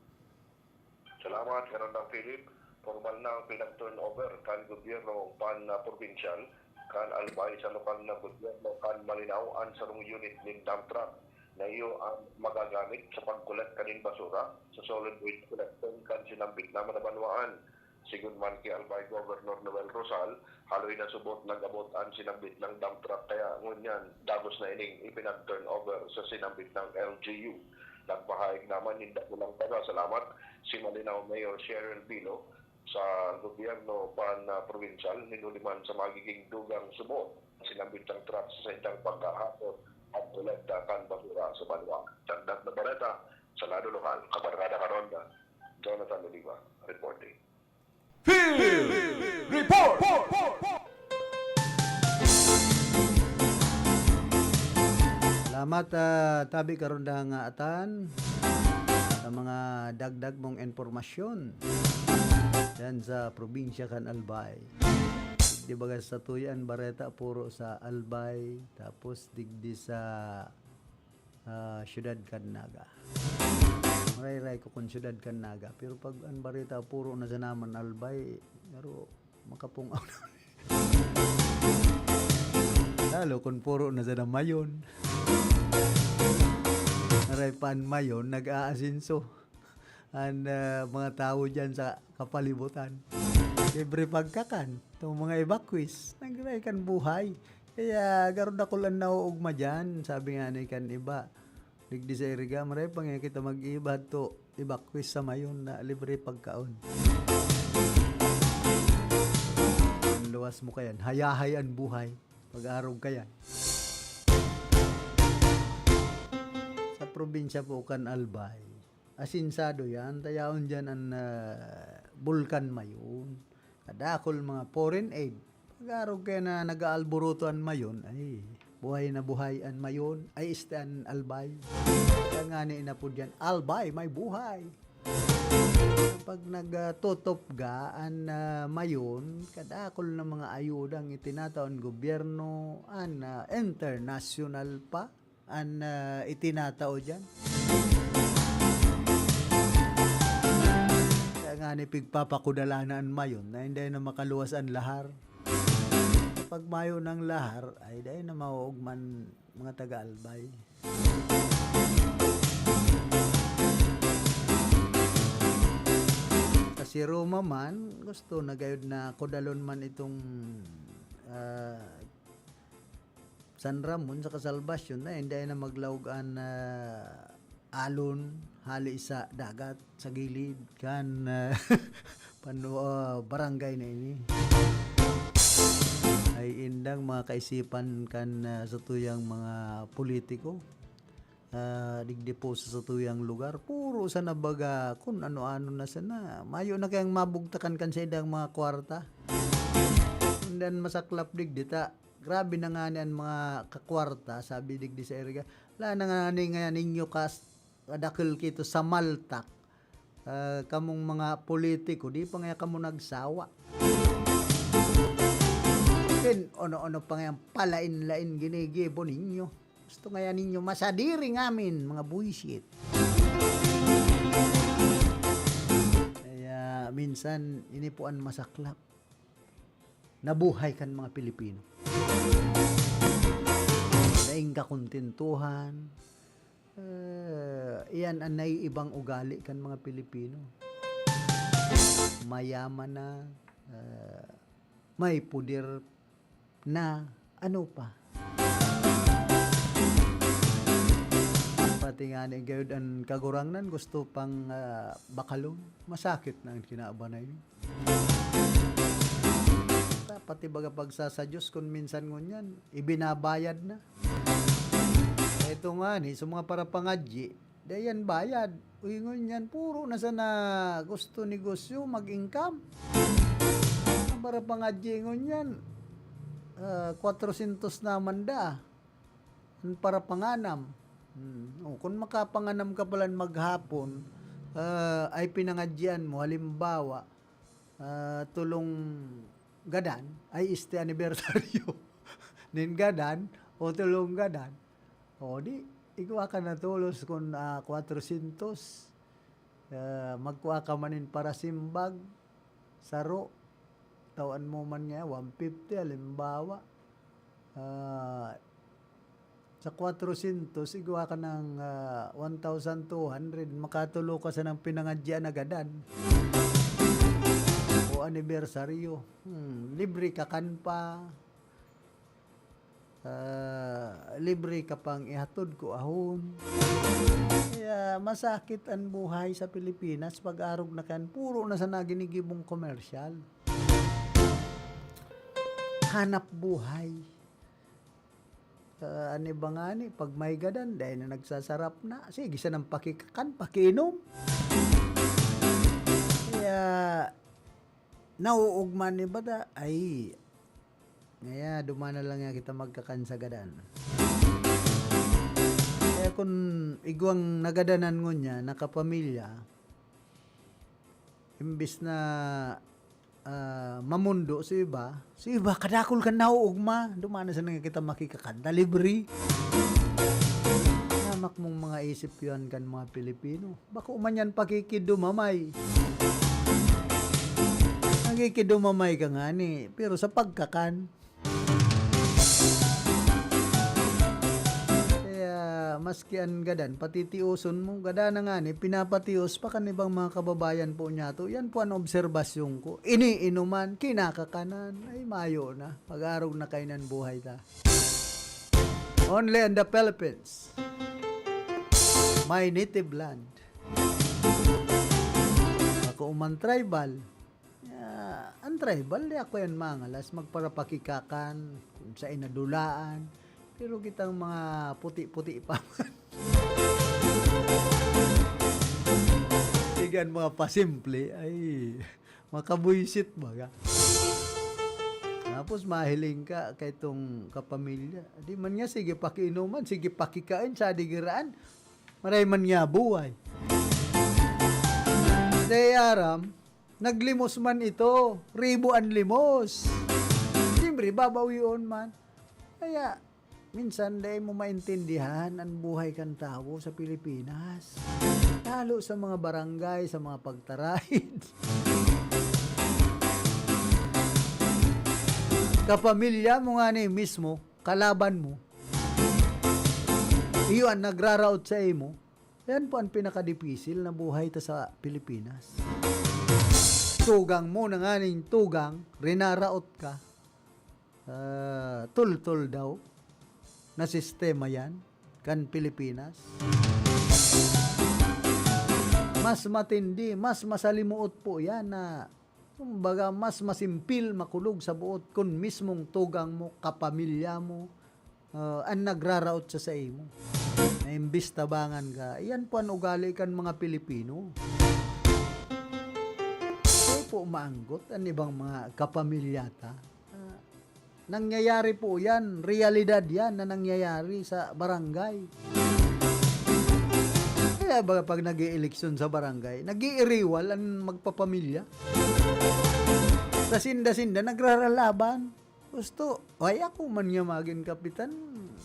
Salamat, Karondang Philip. Formal na ang pinag-turnover kan gobyerno pan, ah, probinsyal kan Albay sa lokal na gobyerno kan Malinao an sarong unit nin dump truck na iyo ang magagamit sa pag-collect kanin basura sa solid waste collection kan sinambit na mga banwaan. Sigon man ki Albay Governor Noel Rosal, haloy na subot nag-abot an sinambit nang dump truck, kaya ngunyan dagos na ining ipinag-turnover sa sinambit ng L G U. Nagpahayag naman nin dakulang pasasalamat si Malinao Mayor Cheryl Bilo sa gobyerno pan, ah, probinsyal, hinuli man sa magiging dugang subot sinambit ng truck sa saindang pagkahapon at kolekta kan basura sa banwa. Dagdag na bareta sa lado lokal, Kabarkada Karonda, Jonathan Oliva, reporting. Field Report! Salamat, ah, tabi Karondang Atan, sa mga dagdag mong impormasyon dyan sa probinsya kan Albay. Di ba, sa tuyan, bareta puro sa Albay, tapos digdi sa ah, siyudad kan Naga. Marayray ko kun siyudad kan Naga, pero pag an bareta puro na sa naman Albay, pero makapungaw na. Lalo kun puro na sa Mayon. Aray pa an Mayon, nag-aasenso an, ah, mga tawo dyan sa kapalibutan. Libre pagkakan, itong mga evacuees, nagray kan buhay. Kaya garo dakul an nauugma dyan, sabi nga ni kan iba, digdi sa Iriga, maray pa nga kita mag-iiba to, evacuees sa Mayon na libre pagkaon. Ang luwas mo kayan, hayahay an buhay, pag-arog kayan. Sa probinsya po kan Albay, asinsado yan, tayaon dyan an, ah, Bulkan Mayon. Kadakol mga foreign aid. Pag-arog kaya na nag-aalburuto an Mayon, ay, Buhay na buhay an Mayon, ay, este, an Albay. Kaya nga ni inapod yan, "Albay, may buhay!" Pag nagtutupga an, ah, Mayon, kadakol na mga ayuda ang itinatao an gobyerno, an, ah, internasyonal pa an, ah, itinatao diyan. Kaya nga ni pigpapakudala na an Mayon na hindi na makaluwas an lahar. Pag mayo ng lahar, ay dai na mauugman mga taga-Albay. Kasi Roma man, gusto na gayud na kudalon man itong, ah, San Ramon sa Salvacion na hindi na maglaog an, ah, alon hali sa dagat, sa gilid kan, ah, pano-, ah, barangay na ini. Ay indang mga kaisipan kan, ah, satuyang mga politiko. Ah, digdi po sa satuyang lugar, puro sana baga kun ano-ano na sana. Mayo na kayang mabugtakan kan saindang mga kwarta. Kundan masaklap digdi ta, grabe na ngani an mga kakwarta, sabi digdi sa Iriga. Wala na ngani ngayan ninyo kas-, kadakul kito sa Maltak. Ah, kamong mga politiko, di pa ngaya kamo nagsawa. Ken, ono-ono pa ngayang palain-lain ginigibo ninyo. Gusto ngaya ninyo masadiri ngamin, mga buwisit. Kaya minsan, ini po an masaklap na buhay kan mga Pilipino. Daing kakontentuhan. Ah, iyan an naiibang ugali kan mga Pilipino. Mayaman na, ah, may puder na, ano pa? Pati ngani gayud an Kagurangnan gusto pang, ah, bakalon. Masakit na an kinaban na ini. Ta-, pati baga pagsasadyos kun minsan ngunyan, ibinabayad na. Ito ngani, sa mga parapangadyi, dai yan bayad. Uy, ngunyan, puro na sana gusto negosyo, mag-income. Ang parapangadyi ngunyan, ah, kwatrosyentos na man da. An parapanganam. Hmm. O, kun makapanganam ka palan maghapon, ah, ay pinangadyian mo, halimbawa, ah, tolong gadan, ay, este, anibersaryo nin gadan o tolong gadan. O, di, igwa ka na tolos kun, ah, kwatrosyentos. Ah, magkua ka man nin parasimbag, saro, tawan mo man niya, one fifty, halimbawa. Ah, sa kwatrosyentos, igwa ka ng, ah, one thousand two hundred, makatulo ka sa nang pinangadyian na gadan o anibersaryo. Hmm, libre ka kan pa. Ah, libre ka pang ihatod ko ahon. Kaya masakit an buhay sa Pilipinas pag arog na kan puro na sana ginigibong komersyal. Hanap buhay. Ah, an iba ngani, pag may gadan, dai na nagsasarap na. Sige, sanang pakikakan, pakiinom. Kaya, nauugman ni bata, ay, ngaya, duman na lang nga kita magkakan sa gadan. Kaya kun igwang nagadanan ngunyan, nakapamilya, imbis na, ah, mamundo si iba, si iba, kadakul kan nauugma, duman na sana nga kita makikakan ta libre. Hamak mong mga isip yan kan mga Pilipino. Bako man yan pakikidumamay. Nagkikidumamay ka ngani, pero sa pagkakan. Kaya, maski an gadan, patitioson mo, gadan na ngani, pinapatios pa kan ibang mga kababayan po niyato. Yan po an obserbasyon ko. Iniinuman, kinakakanan, ay mayo na. Pag-arog na kainan buhay ta. Only in the Philippines. My native land. Ako man tribal. Ah, an tribal, di ako yan mangalas, magparapakikakan, kung sa inadulaan. Pero kitang mga puti-puti pa man. Sige, an mga pasimple, ay, makabwisit baga. Tapos mahiling ka kay itong kapamilya. Di man niya, sige pakiinuman, sige pakikain, sa digiraan. Maray man niya buhay. Dai aram, naglimos man ito, ribo an limos. Siyempre, babawion man. Kaya, minsan, dai mo maintindihan an buhay kan tawo sa Pilipinas. Lalo sa mga barangay, sa mga pagtaraid. Kapamilya mo ngani mismo, kalaban mo. Iyo an nagraraot sa imo. Yan po ang pinakadipisil na buhay ta sa Pilipinas. Tugang mo na nganing tugang, rinaraot ka. Ah, tultol daw na sistema yan, kan Pilipinas. Mas matindi, mas masalimuot po yan na, kumbaga, mas masimpil makulog sa buot kun mismong tugang mo, kapamilya mo, ah, an nagraraot sa saimo. Na imbis tabangan ka, iyan po an ugali kan mga Pilipino. Di po maanggot an ibang mga kapamilya ta. Ah, nangyayari po yan, realidad yan na nangyayari sa barangay. Kaya ba pag nag-ieleksyon sa barangay, nag-iiriwal an magpapamilya? Sa sinda-sinda, nagraralaban. Gusto, ay, ako man nga magin kapitan,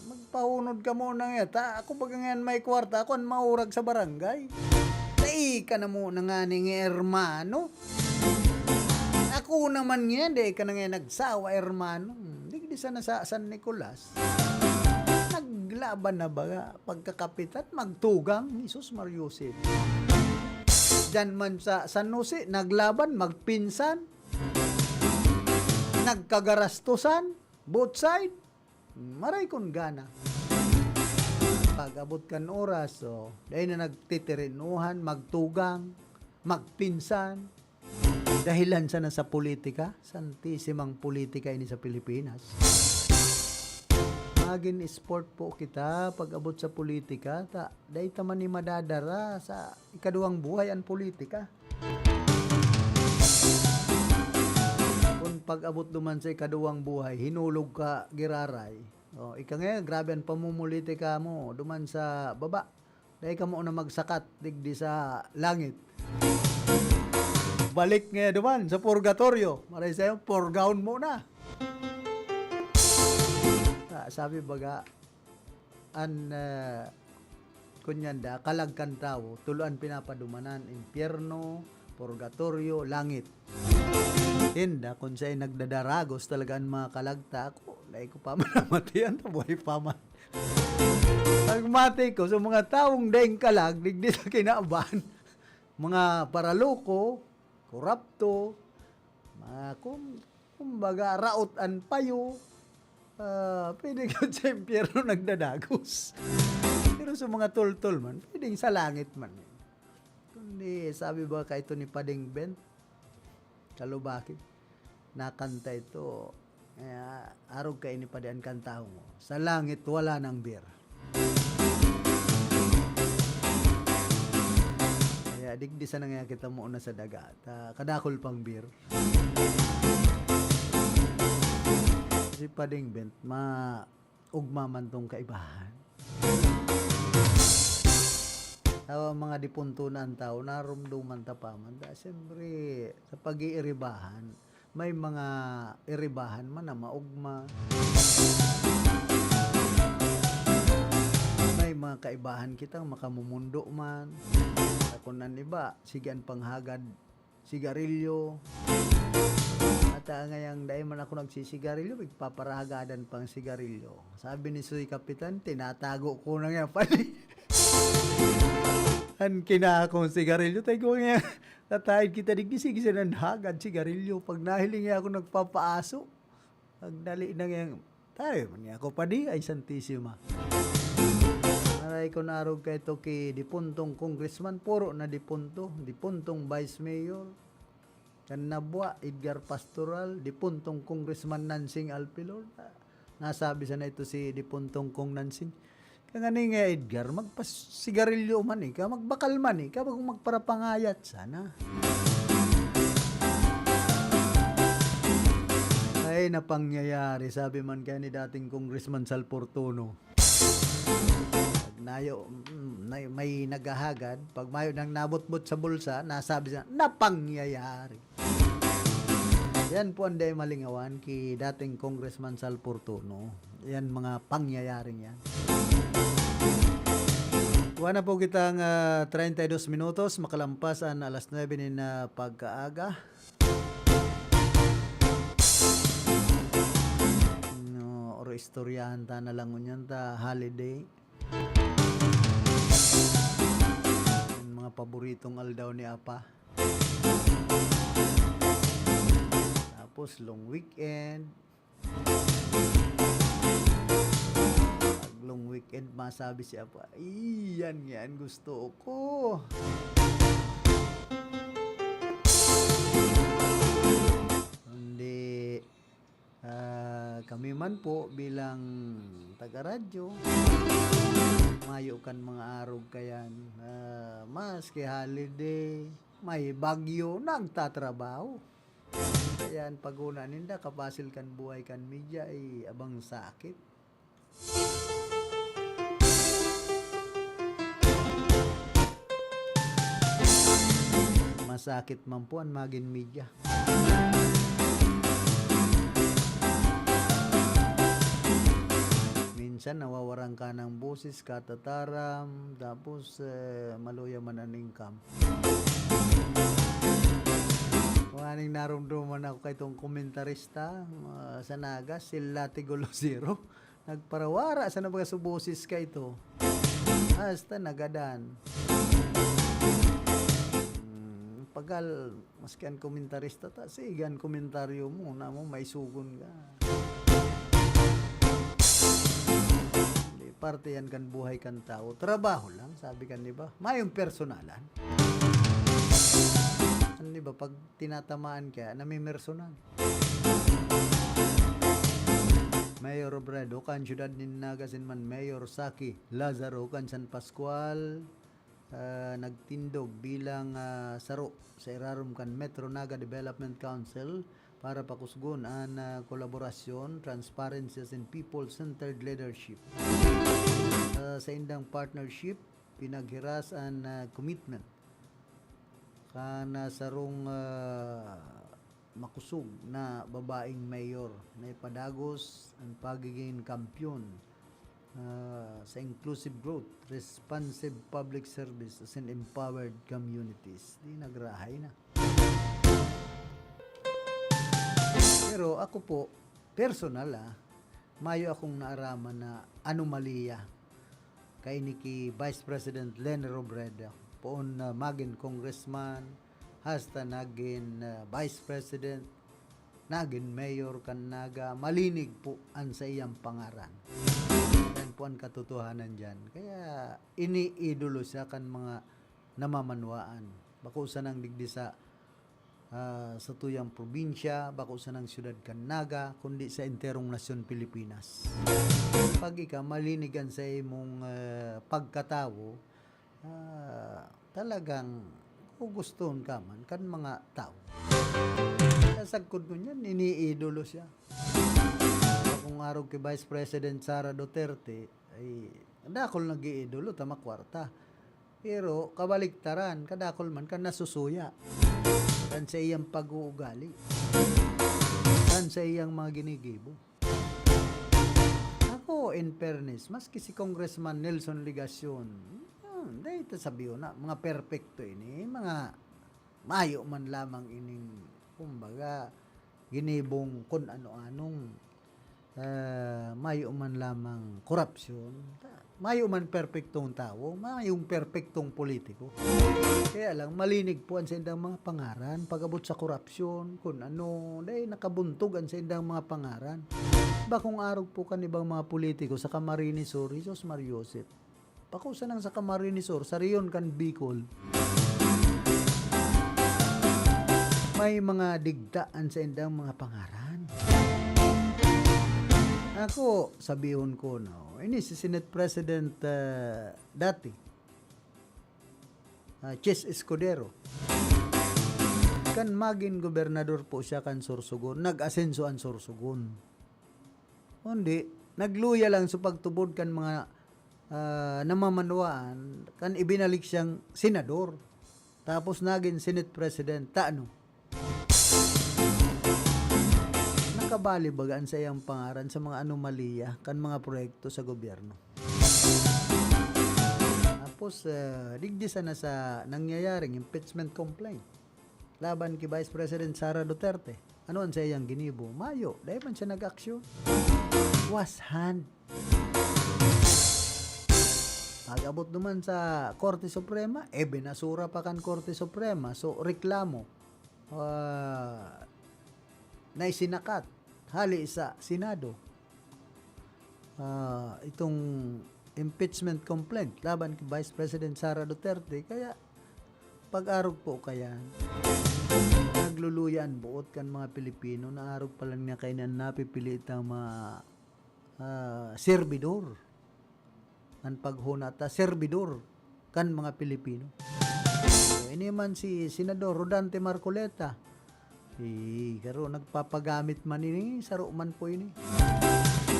magpahunod ka muna nga. Ta, ako baga ngayon may kwarta, ako an maurag sa barangay. Dai ka na muna nganing hermano. Ako naman ngayon, dai ka na ngayon nagsawa, hermano. Hmm, digdi sana sa San Nicolas. Naglaban na baga pagkakapitan, magtugang, Jesus Mariosep. Diyan man sa San Jose, naglaban, magpinsan. Nagkagarastusan, both side, maray kun gana. Pag-abot kan oras, so, dai na nagtitirinuhan, magtugang, magpinsan. Dahilan sana sa politika, santisimang politika ini sa Pilipinas. Magin sport po kita pag-abot sa politika, ta, dai ta man ni madadara sa ikaduwang buhay an politika. Kun pag-abot duman sa ikaduwang buhay, hinulog ka giraray. O, ika ngayon, grabe an pamumulitika mo duman sa baba. Dai kamo na magsakat digdi sa langit. Balik ngayon duman sa purgatorio. Maray sa'yo, purgahon mo na. Ah, sabi baga, an, ah, kunyan da, kalag kan tawo, tulo an pinapadumanan, impyerno, purgatorio, langit. Inda, kun siya ay nagdadaragos talaga an mga kalag ta, ako, dai ko pa man namatian, buhay pa man. Pagmati ko sa mga tawong daing kalag, digdi sa kinaban, mga paraloko, korapto, mga kum-, kumbaga, raot an payo, ah, pwede ka sa impyerno nagdadagos. Pero sa mga tultol man, pwedeng sa langit man. Kundi, sabi ba kaito ni Pading Bent? Kalubaki. Nakanta ito. Kaya, arog kaini pa di an kantahon ko. Sa langit, wala nang beer. Kaya, digdi sana nga kita muna sa daga. Ta, kadakol pang beer. Si Pading Bent, ma-, ugma man tong kaibahan. Sa mga dipunto na an tawo, narumduman ta pa man. Da, siyempre, sa pag-iiribahan, may mga iribahan man na maugma. May mga kaibahan kitang makamumundo man. Sa kunan iba, sige an panghagad, sigarilyo. At, ah, ngayang dai man ako nagsisigarilyo, igpaparahagadan pang sigarilyo. Sabi ni Soy Kapitan, "Tinatago ko na nga pala." An kinakong sigarilyo, tayo ko nga, kataid kita digdi, sige siya nanhagad sigarilyo. Pag nahiling niya ako nagpapaaso, pagdali na nga, tayo man niya ako pa di, ay Santisima. Aray ko, narog kaito ki dipuntong congressman, puro na dipunto, dipuntong vice mayor. Kan nabwa, Edgar Pastoral, dipuntong Congressman Nansing Alpilor. Nasabi sana ito si dipuntong Kong Nansing. Kaya nga ni nga, Edgar, magpas-, sigarilyo man ika, magbakal man ika, bagong magparapangayat sana. Ay, Ay, na pangyayari, sabi man kaya ni dating Congressman Sal Fortuno. Pag nayo, mm, nay-, may naghahagad, pag mayo nang nabutbot sa bulsa, nasabi siya, "Na pangyayari." Yan po ang dai malingawan ki dating Congressman Sal Fortuno. Yan mga pangyayaring yan. Kuha na po kitang, ah, treinta y dos minutos, makalampas an alas nuebe nin, ah, pagkaaga. No, or istoryahan ta na lang ngunyan ta, holiday. An mga paboritong aldaw ni Apa. Tapos, long weekend. Pag long weekend, masabi si Apa, "Iyan nga an gusto ko." Kundi, ah, kami man po bilang taga-radyo, mayo kan mga arog kayan, ah, maski holiday, may bagyo, nagtatrabaho. Kaya an paguna ninda, kapasil kan buhay kan media, ay abang sakit. Masakit man po an magin media. Minsan nawawaran ka ng boses, katataram, tapos, eh, maluya man an income. Kung aning narumduman ako kay itong komentarista, ah, sa Naga, si Lati Golosero. Nagparawara sa nabaga sa boses ka ito. Hasta nagadan. Hmm, pagal, maski an komentarista ta, sige an komentaryo mo, na mo, maisugon ka. Hindi, parte yan kan buhay kan tao. Trabaho lang, sabi kan iba. Mayong personalan. An iba, pag tinatamaan ka, namimersonal. Mayor Robredo, kan siyudad nin Naga, asin man Mayor Saki Lazaro, kan San Pascual, ah, nagtindog bilang, ah, saro sa irarom kan Metro Naga Development Council para pakusgon an, ah, kolaborasyon, transparency, asin people-centered leadership. Ah, sa indang partnership, pinaghiras an, ah, commitment kan, ah, sarong, ah, makosog na babaeng mayor na ipadagos an pagigin kampiyon, ah, sa inclusive growth, responsive public service, asin empowered communities. Di nagrahay na. Pero ako po, personal, ah, mayo akong naaraman na anomalya kaini ki Vice President Leni Robredo. Poon na magin congressman, hasta nagin, ah, Vice President, nagin mayor kan Naga, malinig po an saiyang pangaran. Yan po an katotohanan diyan. Kaya iniidolo siya kan mga namamanwaan. Bako sanang digdi sa, ah, satuyang probinsya, bako sanang siyudad kan Naga, kundi sa enterong nasyon Pilipinas. Pag ika malinig an sa imong, ah, pagkatawo, ah, talagang gugustuhon ka man kan mga tawo. Sa sagkod ngunyan, iniidolo siya. Kung arog kay Vice President Sara Duterte, ay dakul nag-iidolo ta makwarta. Pero kabaliktaran, kadakul man kan nasusuya kan sa iyang pag-uugali, kan sa iyang mga ginigibo. Ako, in fairness, maski si Congressman Nelson Legacion, hmm, dai ta sabihon na mga perpekto ini, mga mayo man lamang ining, kumbaga, ginibong kun ano-anong, ah, mayo man lamang korapsyon. Mayo man perpektong tawo, mayong perpektong politiko. Kaya lang, malinig po an saindang mga pangaran pag-abot sa korapsyon, kun ano, dai nakabuntog an saindang mga pangaran. Bakong arog po kan ibang mga politiko sa Camarines Sur, Jesus Mariosep. Pakusa nang sa Camarines Sur, sa rehiyon kan Bicol. May mga digta an saindang mga pangaran. Ako, sabihon ko, no, ini si Senate President, ah, dati, ah, Chis Escudero. Kan magin gobernador po siya kan Sorsogon, nag-asenso an Sorsogon. Kundi, nagluya lang sa pagtubod kan mga, ah, namamanwaan, kan ibinalik siyang senador. Tapos nagin Senate President. Ta ano? Nakabali baga an saiyang pangaran sa mga anomalya kan mga proyekto sa gobyerno. Tapos, ah, digdi sana sa nangyayaring impeachment complaint laban ki Vice President Sara Duterte. Ano an saiyang ginibo? Mayo, dai man siya nag-aksyon. Was hand. Pag-abot naman sa Korte Suprema, eh, binasura pa kan Korte Suprema. So, reklamo, ah, na isinakat hali sa Senado. Ah, itong impeachment complaint laban kay Vice President Sara Duterte. Kaya, pag-arog po kayan, nagluluya an boot kan mga Pilipino, naarog pa lang niya kaini an napipili itang mga, ah, serbidor. An paghuna ta, serbidor kan mga Pilipino. So, ini man si Senador Rodante Marcoleta. Eh, garo nagpapagamit man ini, saro man po ini.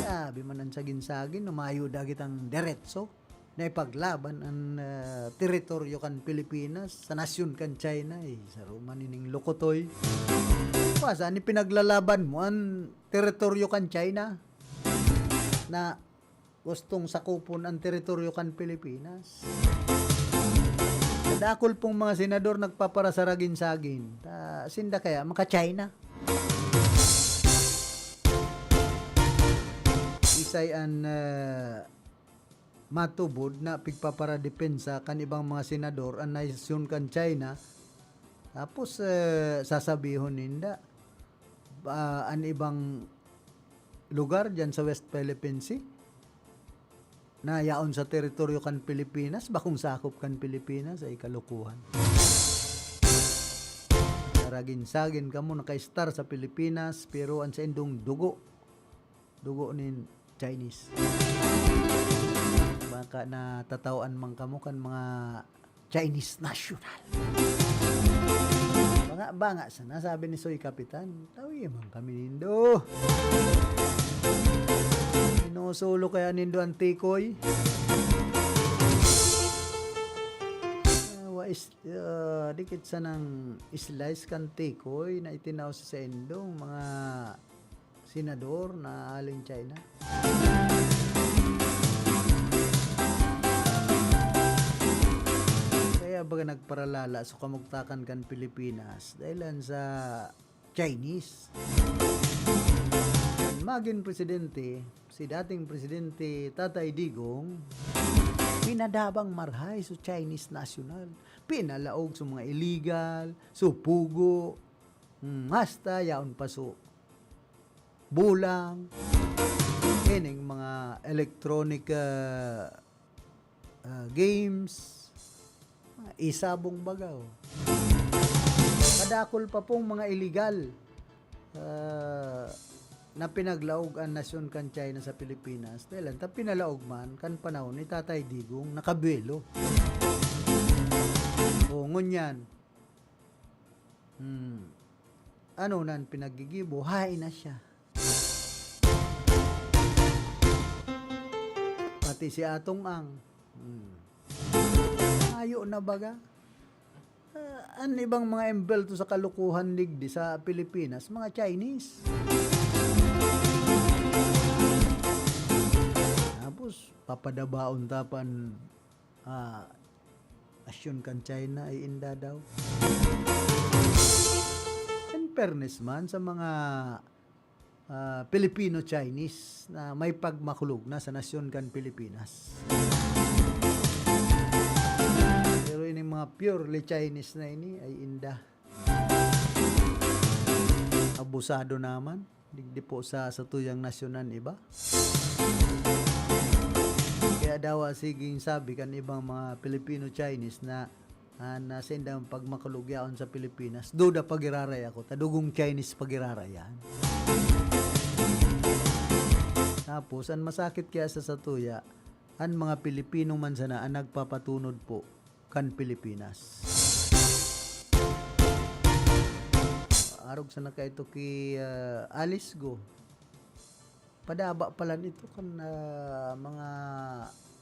Grabe man an sagin-sagin, no, mayo dagit ang diretso na ipaglaban an, ah, teritoryo kan Pilipinas sa nasyon kan China. Eh, saro man ining lokotoy. Pasa, ni pinaglalaban mo an teritoryo kan China na gustong sakupon an teritoryo kan Pilipinas. Dakul pong mga senador nagpaparasaragin-sagin. Ta, sinda kaya maka-China? Isay an, ah, matubod na pigpaparadepensa kan ibang mga senador an nasyon kan China. Tapos, ah, sasabihon ninda, ah, an ibang lugar diyan sa West Philippine Sea na yaon sa teritoryo kan Pilipinas, bakong sakop kan Pilipinas, ay kalokohan. Saragin-sagin kamo naka-star sa Pilipinas, pero an saindong dugo, dugo nin Chinese. Baka natatawan man kamo kan mga Chinese national. Banga-banga sana, sabi ni Soy Kapitan. Tawi man kami nindo. Inusulo kaya nindo ang tikoy? Ah, wais-, ah, dikit sanang slice kan tikoy na itinaw sa saindong mga senador na aling China. Kaya baga nagparalala sa kamugtakan kan Pilipinas dahilan sa Chinese. Kan magin presidente, si dating presidente Tatay Digong, pinadabang marhay sa Chinese national. Pinalaog sa mga illegal, sa pugo, hmm, hasta yaon pa sa bulang, ining mga electronic, ah, ah, games, mga isabong bagaw. Kadakul pa pong mga illegal, ah, na pinaglaog an nasyon kan China sa Pilipinas. Dahil ta pinalaog man kan panahon ni Tatay Digong, nakabuelo. O, ngunyan, Hmm. Ano nan pinaggigibo? Hain na siya. Pati si Atong Ang. Hmm. Ayo na baga. Ah, an ibang mga embelto sa kalukuhan digdi sa Pilipinas, mga Chinese. Tapos, papadabaon ta pa an ah, nasyon kan China ay inda daw. In fairness man sa mga, ah, Filipino-Chinese na may pagmakulog na sa nasyon kan Pilipinas. Pero ining mga purely Chinese na ini ay inda. Abusado naman. Digdi po sa satuyang nasyonan iba. Kaya dawa siging sabi kan ibang mga Filipino-Chinese na, ah, na sa indang pagmakulog yaon sa Pilipinas, duda pagiraray ako, ta dugong Chinese pagiraray yan. Tapos, an masakit kaya sa satuya, an mga Pilipino man sana an nagpapatunod po kan Pilipinas. Arog sana kaito ki, ah, Alice Go. Padaba palan ito kan, ah, mga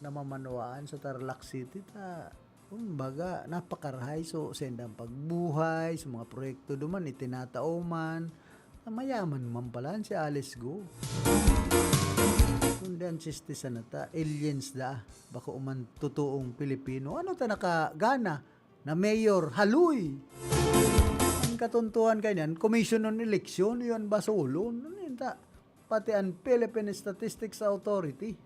namamanwaan sa Tarlac City ta, kumbaga, napakarahay. So, sendang pagbuhay, sa mga proyekto duman, itinatao man, na mayaman man palan si Alice Go. Kundi an chiste sana ta, aliens da, bako man totoong Pilipino. Ano ta nakagana na mayor, haloy? Ang katuntuhan kaini, an Commission on Election, iyan basolon. Ano yun ta? Pati an Philippine Statistics Authority.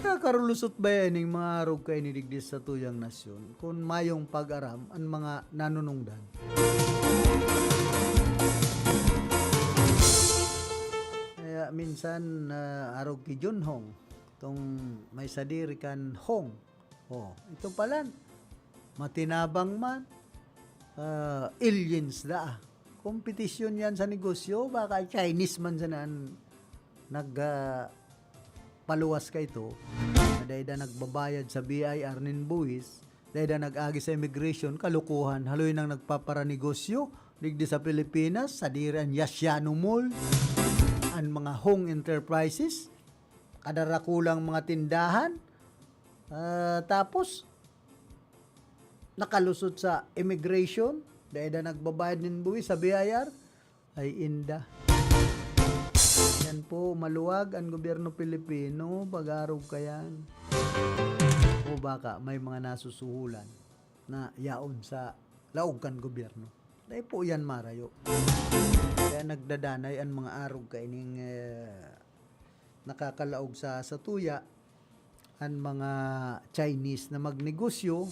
Kakarulusot ba yan ning mga arog kaini digdi sa tuyang nasyon? Kun mayong pag-aram an mga nanunungdan. Kaya minsan, ah, arog ki Junhong, itong may sadiri kan Hong. Oh, ito palan, matinabang man, ah, aliens da. Kompetisyon yan sa negosyo, baka Chinese man sana an nag, ah, paluwas kaito. Dai da nagbabayad sa B I R nin buwis, dai da nag-agi sa immigration, kalukuhan. Haloy nang nagpaparanegosyo digdi sa Pilipinas, sadiri an Yasiano Mall, an mga Hong Enterprises, kadarakulang mga tindahan, ah, tapos nakalusot sa immigration, dai da nagbabayad nin buwis sa B I R. Ay, inda. Yan po, maluwag an gobyerno Pilipino, pag-arog kayan. O baka may mga nasusuhulan na yaon sa laog kan gobyerno. Dai po yan marayo. Kaya nagdadanay an mga arog kaining, eh, nakakalaog sa satuya, an mga Chinese na magnegosyo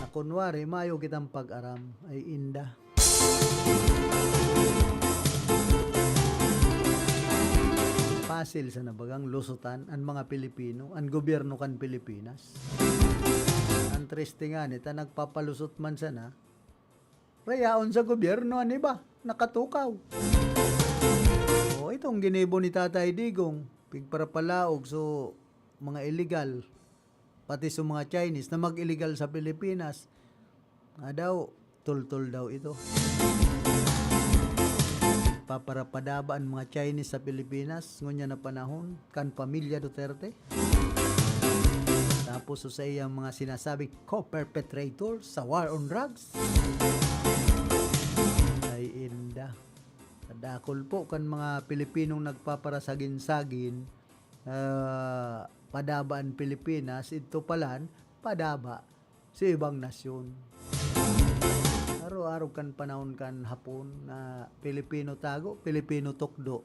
na kunwari mayo kitang pag-aram, ay inda. Pasil sana bagang lusutan an mga Pilipino, an gobyerno kan Pilipinas. Ang triste nga nita, nagpapalusot man sana, rayaon sa gobyerno an iba, nakatukaw. O, itong ginibo ni Tatay Digong, pigparapalaog, so, mga illegal, pati sa mga Chinese na mag-illegal sa Pilipinas, nga daw, tultol daw ito. Paparapadaba an mga Chinese sa Pilipinas, ngunyan na panahon, kan pamilya Duterte. Tapos, sa iyang mga sinasabing co-perpetrator sa war on drugs. Ay, inda. Kadakol po kan mga Pilipinong nagpaparasagin-sagin, ah, padaba an Pilipinas, idto palan, padaba sa ibang nasyon. Aro-arog kan panahon kan Hapon na Pilipino tago, Pilipino tukdo.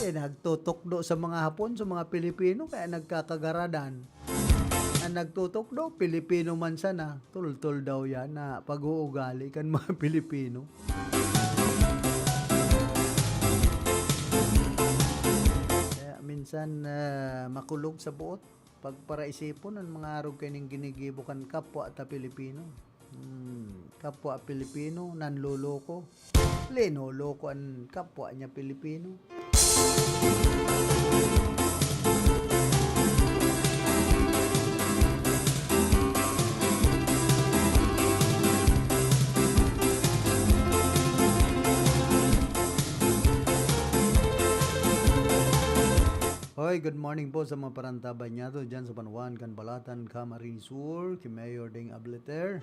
Eh, nagtutukdo sa mga Hapon, sa mga Pilipino, kaya nagkakagaradan. Ang nagtutukdo, Pilipino man sana. Tultol daw yan na pag-uugali kan mga Pilipino. Kaya minsan, ah, makulog sa buot. Pagparaisipon an mga arog kaining ginigibo kan kapwa ta Pilipino. Hmm, kapwa Pilipino, nanloloko. Linoloko an kapwa niya Pilipino. Hoy, good morning po sa mga parantaban niyato dyan sa banwaan kan Balatan, Camarines Sur, ki Mayor Ding Ableter.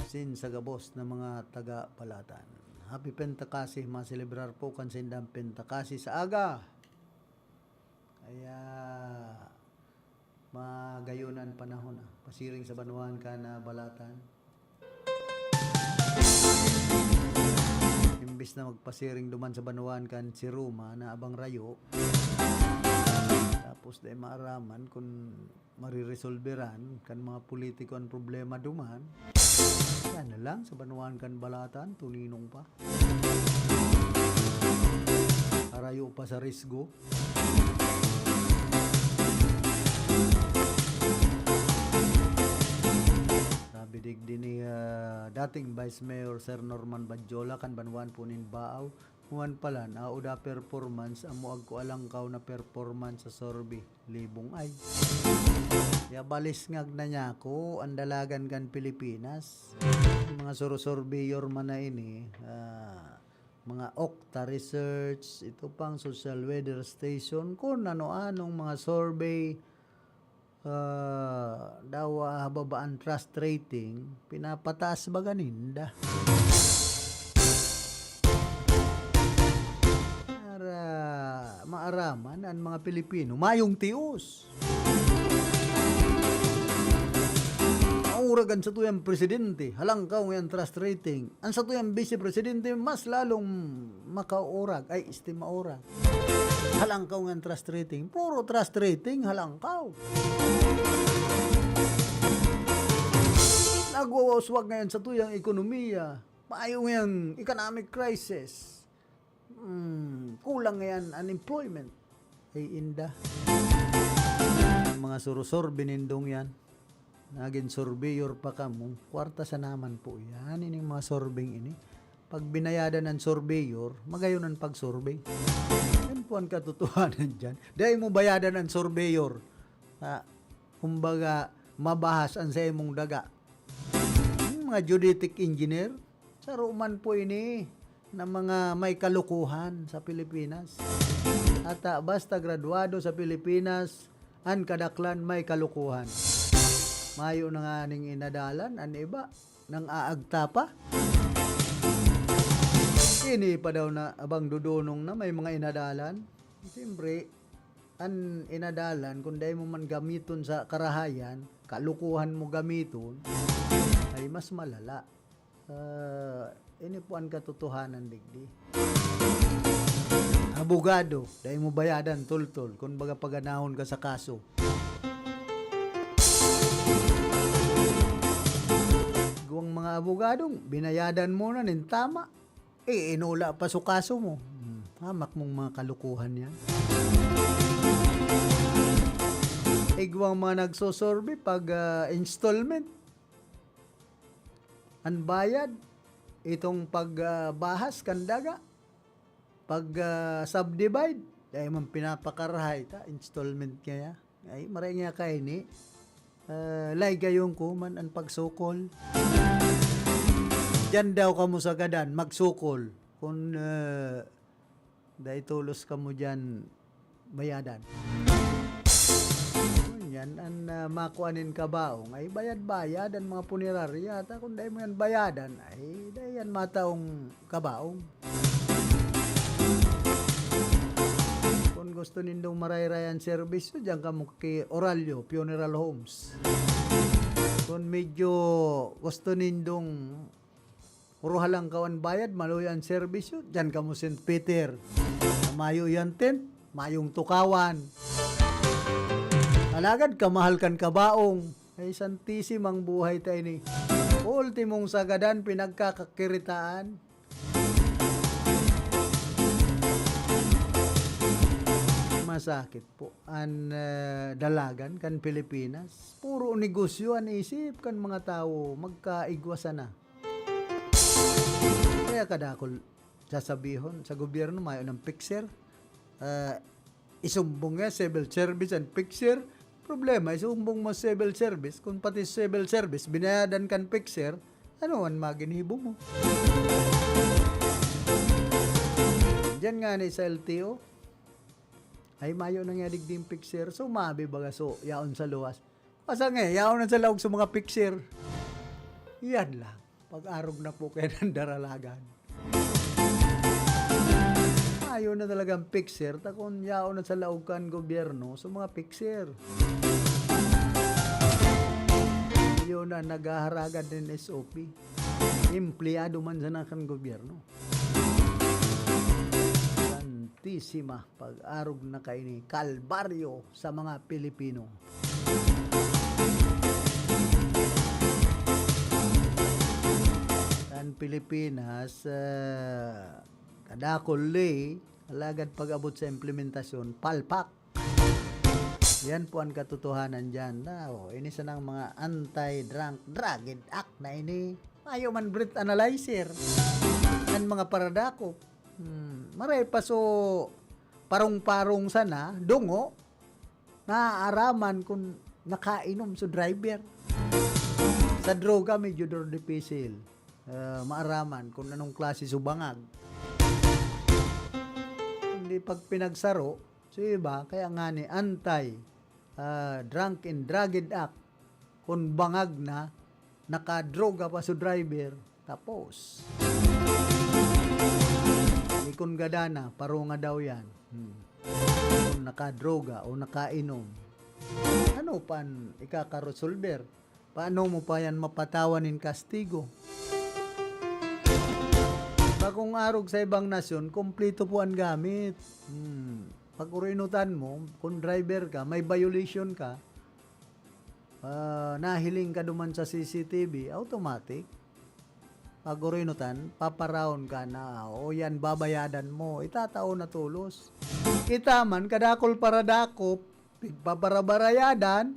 Asin sa gabos na mga taga Balatan. Happy Pentakasi, maselebrar po kan sindang Pentakasi sa aga. Kaya, magayon an panahon, ah. Pasiring sa banwaan kan, ah, Balatan. Imbis na magpasiring duman sa banwaan kan si Roma na abang rayo, tapos dai maaraman kun mariresolberan kan mga politiko an problema duman. Yan na lang, sa banwaan kan Balatan, tuninong pa. Harayo pa sa risgo. Sabi digdi ni, ah, dating Vice Mayor Sir Norman Badjola kan banwaan po nin Baao, Human palan, ao da performance, amo agko alangkaw na performance sa Sorbe, libong ay. Ya balisngag na niya ako, ang dalagan kan Pilipinas. Mga surusurveyor man na ini, ah, mga Okta Research, ito pang Social Weather Station, kung ano-anong mga survey, ah, daw, ah, hababaan trust rating, pinapataas baga ninda. Para maaraman an mga Pilipino, mayong tios. Maurag an satuyang presidente, halangkaw ngayon trust rating. An satuyang vice presidente, mas lalong makaurag. Ay, este, maurag. Halangkaw ngayon trust rating. Puro trust rating, halangkaw. Nagwawaswag ngayon satuyang ekonomiya. Mayo ngayang economic crisis. Hmm, kulang ngayon unemployment. Ay, inda. Ang mga surusurvey nindong yan. Nagin surveyor pa kamo. Kwarta sa naman po yan. Ining mga surveying ini. Pag binayadan ng surveyor, magayon ang pag-survey. Yan po ang katotohanan dyan. Dahil mo bayadan ang surveyor. Ah, kumbaga, mabahas ang sa imong daga. Yung mga geodetic engineer, saro man po ini na mga may kalukuhan sa Pilipinas. At, ah, basta graduado sa Pilipinas, an kadaklan may kalukuhan. Mayo na nga ning inadalan, an iba, nang aagta pa. Ini pa daw na abang dudunong na may mga inadalan. Siyempre, an inadalan, kung dai mo man gamiton sa karahayan, kalukuhan mo gamiton, ay mas malala. Ah, ini po ang katotohanan digdi. Abogado, dai mo bayadan, toltol, kun baga paganahon ka sa kaso. Igwang mga abogadong, binayadan mo na nin tama, eh, inula pa su kaso mo. Hmm, hamak mong mga kalukuhan yan. Igwang mga nagsosorbe pag, ah, installment. An bayad, itong pag, ah, bahas kan daga, pag, ah, subdivide, dai man pinapakarahay ta, installment kaya. Ay, maray nga kaini. Ah, lay gayon ko man an pagsukol. Diyan daw kamo sa gadan, magsukol. Kun, ah, dai tolos kamo diyan bayadan. Ngunyan, an, ah, makua nin kabaong ay bayad-bayad an mga punerarya. Ta kun dai mo yan bayadan, ay dai yan mataong kabaong. Kun gusto nindong marayray an serbisyo, diyan kamo ki Oralio Funeral Homes. Kun medyo gusto nindong puro halangkaw an bayad, maluya an serbisyo, diyan kamo Saint Peter. Mayo yan tent, mayong tukawan. Alagad kamahal kan kabaong. Ay, santisimang buhay ta ini. Ultimong sagadan, pinagkakakiritaan. Masakit po an, ah, dalagan kan Pilipinas. Puro negosyo an isip kan mga tawo, magkaigwa sana. Kaya kadakol sasabihon sa gobyerno, mayo nang fixer. Ah, isumbong niya, civil service and fixer. Problema, isumbong mo civil service, kung pati civil service, binayadan kan fixer, ano an maginibo mo? Diyan nga ni sa L T O, ay mayo na nga digding fixer, so mabi baga so, yaon sa luwas. Asa nga, yaon na sa laog sa mga fixer. Yan lang. Pag-arog na po kayo ng daralagan. Ayaw na talagang fixer. Ta kung yaon na sa laog kan gobyerno, sa mga fixer. Yun na, naghaharagan din S O P. Empleyado man sana kan gobyerno. Santisima, pag-arog na kaini, kalbaryo sa mga Pilipino. Kan Pilipinas, ah, kadakol ley, alagad pag-abot sa implementasyon, palpak. Yan po ang katotohanan dyan. Na, oh, ini sanang mga anti-drunk, drugged act na ini. Mayo man breath analyzer. Ang mga paradakop. Hmm, maray pa so parong-parong sana, dungo, naaaraman kung nakainom so driver. Sa droga, medyo daw dipisil, ah, maaraman kung anong klase so bangag. Hindi pag pinagsaro, so iba, kaya nga ni anti, ah, Drunk and Drugged Act, kung bangag na, nakadroga pa so driver, tapos. Likon gada na, parunga daw yan. Hmm. Kung nakadroga o nakainom, ano pa an ikakaresolber? Paano mo pa yan mapatawan nin kastigo? Bakong arog sa ibang nasyon, kompleto po an gamit. Hmm. Pag-urinutan mo, kung driver ka, may violation ka, ah, nahiling ka duman sa C C T V, automatic. Pag-urinutan, paparaon ka na, o yan, babayadan mo, itatao na tolos. Kita man, kadakol paradakop, pigpaparabayadan,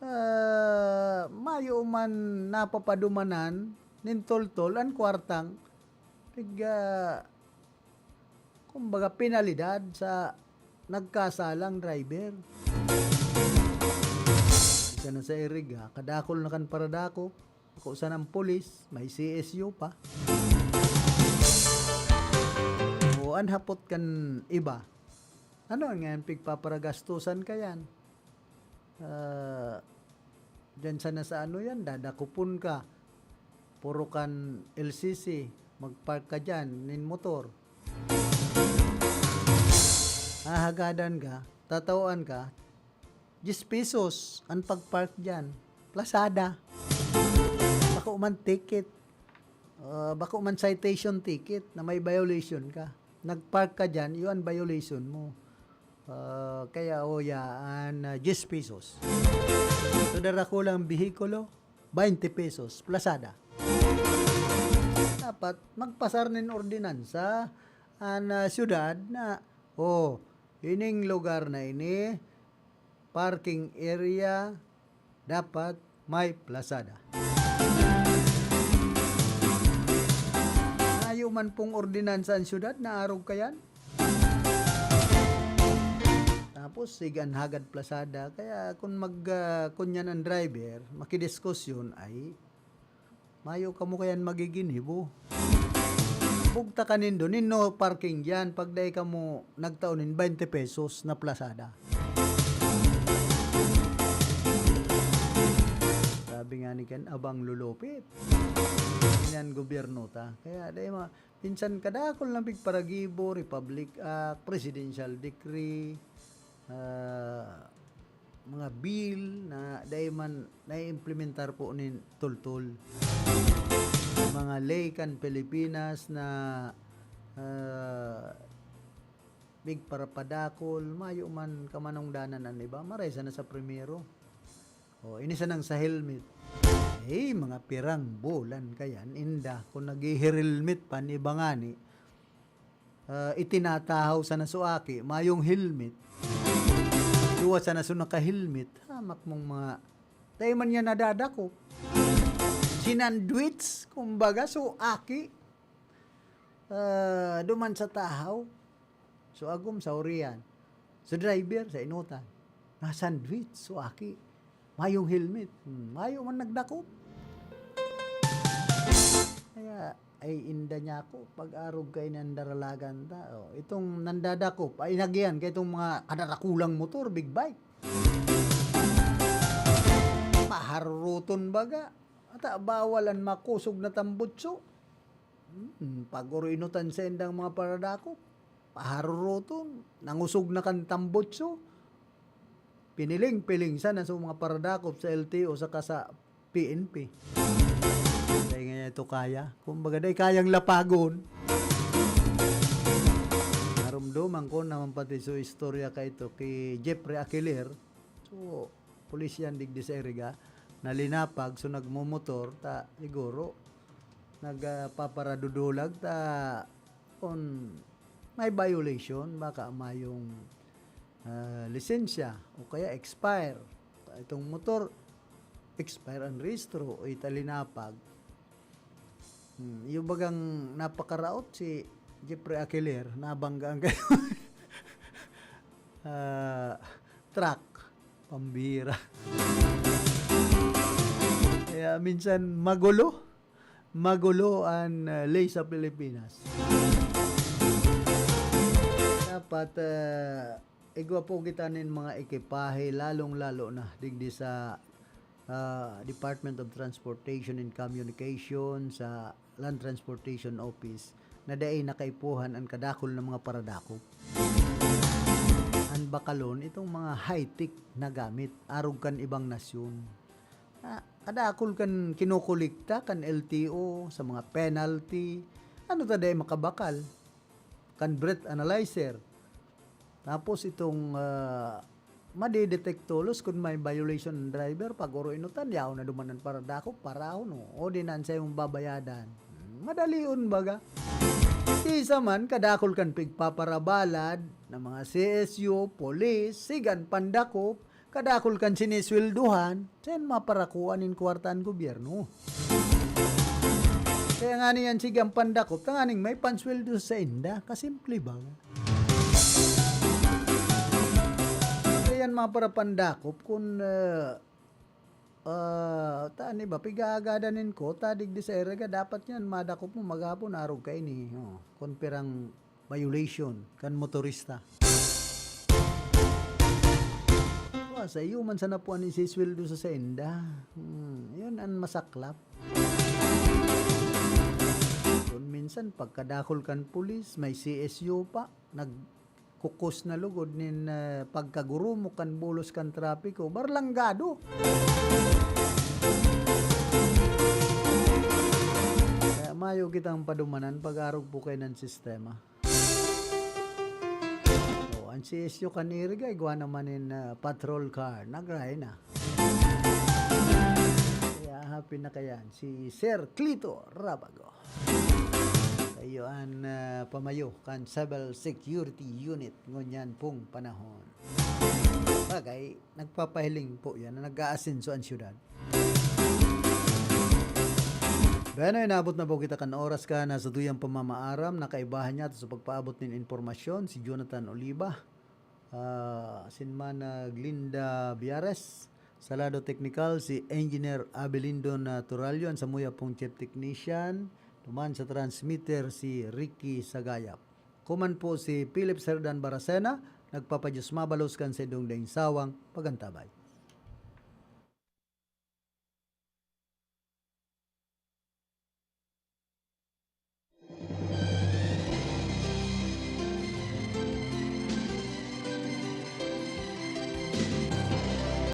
ah, mayo man napapadumanan nin toltol an kwartang pig, ah, kumbaga, penalidad sa nagkasalang driver. Isa na sa Iriga, kadakol na kan paradakop, ako sa nang pulis, may C S U pa. O, an hapot kan iba, ano nga yan, pigpaparagastusan ka yan? Ah, diyan sana sa ano yan, dadakupon ka. Puro kan L C C, magpark ka diyan, nin motor. Hahagadan ka, tatawan ka, diyes pesos an pagpark diyan. Plasada. Bako man ticket. Ah, bako man citation ticket na may violation ka. Nagpark ka diyan, iyo an violation mo. Ah, kaya, o, yaan, ah, diyes pesos. So, darakulang behikulo, baynte pesos, plasada. Dapat magpasar nin ordinansa an, ah, syudad na, "O, ining lugar na ini, parking area, dapat may plasada." Mayo man pong ordinansa an syudad na arog kayan. Tapos, sige, an hagad plasada. Kaya kun mag, ah, kunyan an driver, makidiskusyon, ay, mayo kamo kayan magiginibo. Bugta ka nindo, nin no parking diyan, pag dai kamo nagtao nin baynte pesos na plasada. Sabi nga ni Ken, "Abang lulupit." Yan gobyerno ta. Kaya dai ma-, minsan kadakol lang pigparagibo, Republic Act, Presidential Decree, ah, mga bill na dai man naiimplementar po nin tultol. Mga ley kan Pilipinas na, ah, pigparapadakol, mayo man kamanongdanan an iba, maray sana sa primero. O, ini sanang sa helmet. Eh, mga pirang bulan kayan, inda, kung naghihirilmet pa an iba ngani, ah, itinatahaw sana so aki, mayong helmet. Duwa sana so naka-helmet, hamak mong mga, dai man niya nadadakop. Sinandwich, kumbaga, so aki, ah, duman sa tahaw. So, agom sa urian. So, driver, sa inutan. Na-sandwich, so, aki. Mayong helmet. Hmm, mayo man nagdakop. Kaya, ay, inda niya ako, pag-arog kay nandaralagan ta. Oh, itong nandadakop, ay, nagyan kay itong mga kadarakulang motor, big bike. Paharuruton baga. Ata, bawal an makusog na tambutso. Hmm, pag-urinutan sa indang mga paradakop, paharuruton, nangusog na kan tambutso. Piniling-piling sana sa mga paradakop sa L T O saka sa P N P. Dai nga ito kaya. Kumbaga, dai kayang lapagon. Narumduman ko naman pati so istorya ka ito ki Jeffrey Aquiler. So, pulis yan digdi sa Iriga, na linapag, so nagmomotor, ta, siguro, nagpaparadudulag, ta, on may violation, baka mayong, ah, lisensya, o kaya expire. Ta, itong motor, expire ang rehistro, o ita linapag. Hmm, yung bagang napakaraot si Jeffrey Aquiler, nabanggaan kayo. Ah, truck. Pambira. Kaya minsan magulo, magulo an, ah, ley sa Pilipinas. Dapat, ah, igwa po kita nin mga ekipahe, lalong-lalo na digdi sa, ah, Department of Transportation and Communication, sa Land Transportation Office, na dai nakaipuhan an kadakul na mga paradakop. An bakalon, itong mga high-tech na gamit, arog kan ibang nasyon. Ah, kadakul kan kinokolekta kan L T O sa mga penalty. Ano ta dai makabakal? Kan breath analyzer. Tapos itong, ah, madidetect tolos kun may violation ang driver, pag oro inutan, yaon na duman an paradakop, parahon, o di na an saimong babayadan. Hmm, madalion baga. Kisa man, kadakul kan pigpaparabalad na mga C S U, polis, sigan pandakop, kadakul kan sinisweldohan, sain maparakuan nin kwarta an gobyerno. Kaya nga niyan, sige, ang pandakop, tanganing may pansweldo sa inda. Kasimple ba? Kaya yan, mga parapandakop, kun, ah, ah, ta, ano ba, pig-aagadan nin kota, digdi sa Iriga, dapat yan, madakop mo, maghapon, arog kaini. Oh, kun pirang violation kan motorista. Wa, sa iyo man sana po an isisweldo sa sainda. Hmm, yun an masaklap. Kun minsan, pagkadakul kan pulis, may C S U pa, nagkukos na lugod nin, eh, pagkagurumok kan bulos kan trapiko. Barlanggado! Kaya mayo kitang padumanan pag-arog po kayo ng sistema. O, an C S U kan Iriga, igwa naman nin, ah, patrol car. Nagray na. Kaya happy na kayan si Sir Clito Rabago. Kayo an, ah, pamayo kan Civil Security Unit ngunyan pong panahon. Bagay, nagpapahiling po yan na nag-aasenso ang syudad. Bueno, inabot na po kita kan oras ka na sa tuyang pamamaaram na kaibahan niya sa pagpaabot nin impormasyon, si Jonathan Oliva, ah, asin man, ah, Glinda Biares. Sa lado teknikal, si Engineer Abelindo na Turalyo, an samuya pong chief technician. Duman sa transmitter, si Ricky Sagayap. Kuman po si Philip Serdan Baracena, nagpapadiyos mabalos kan saindong daing sawang pagantabay.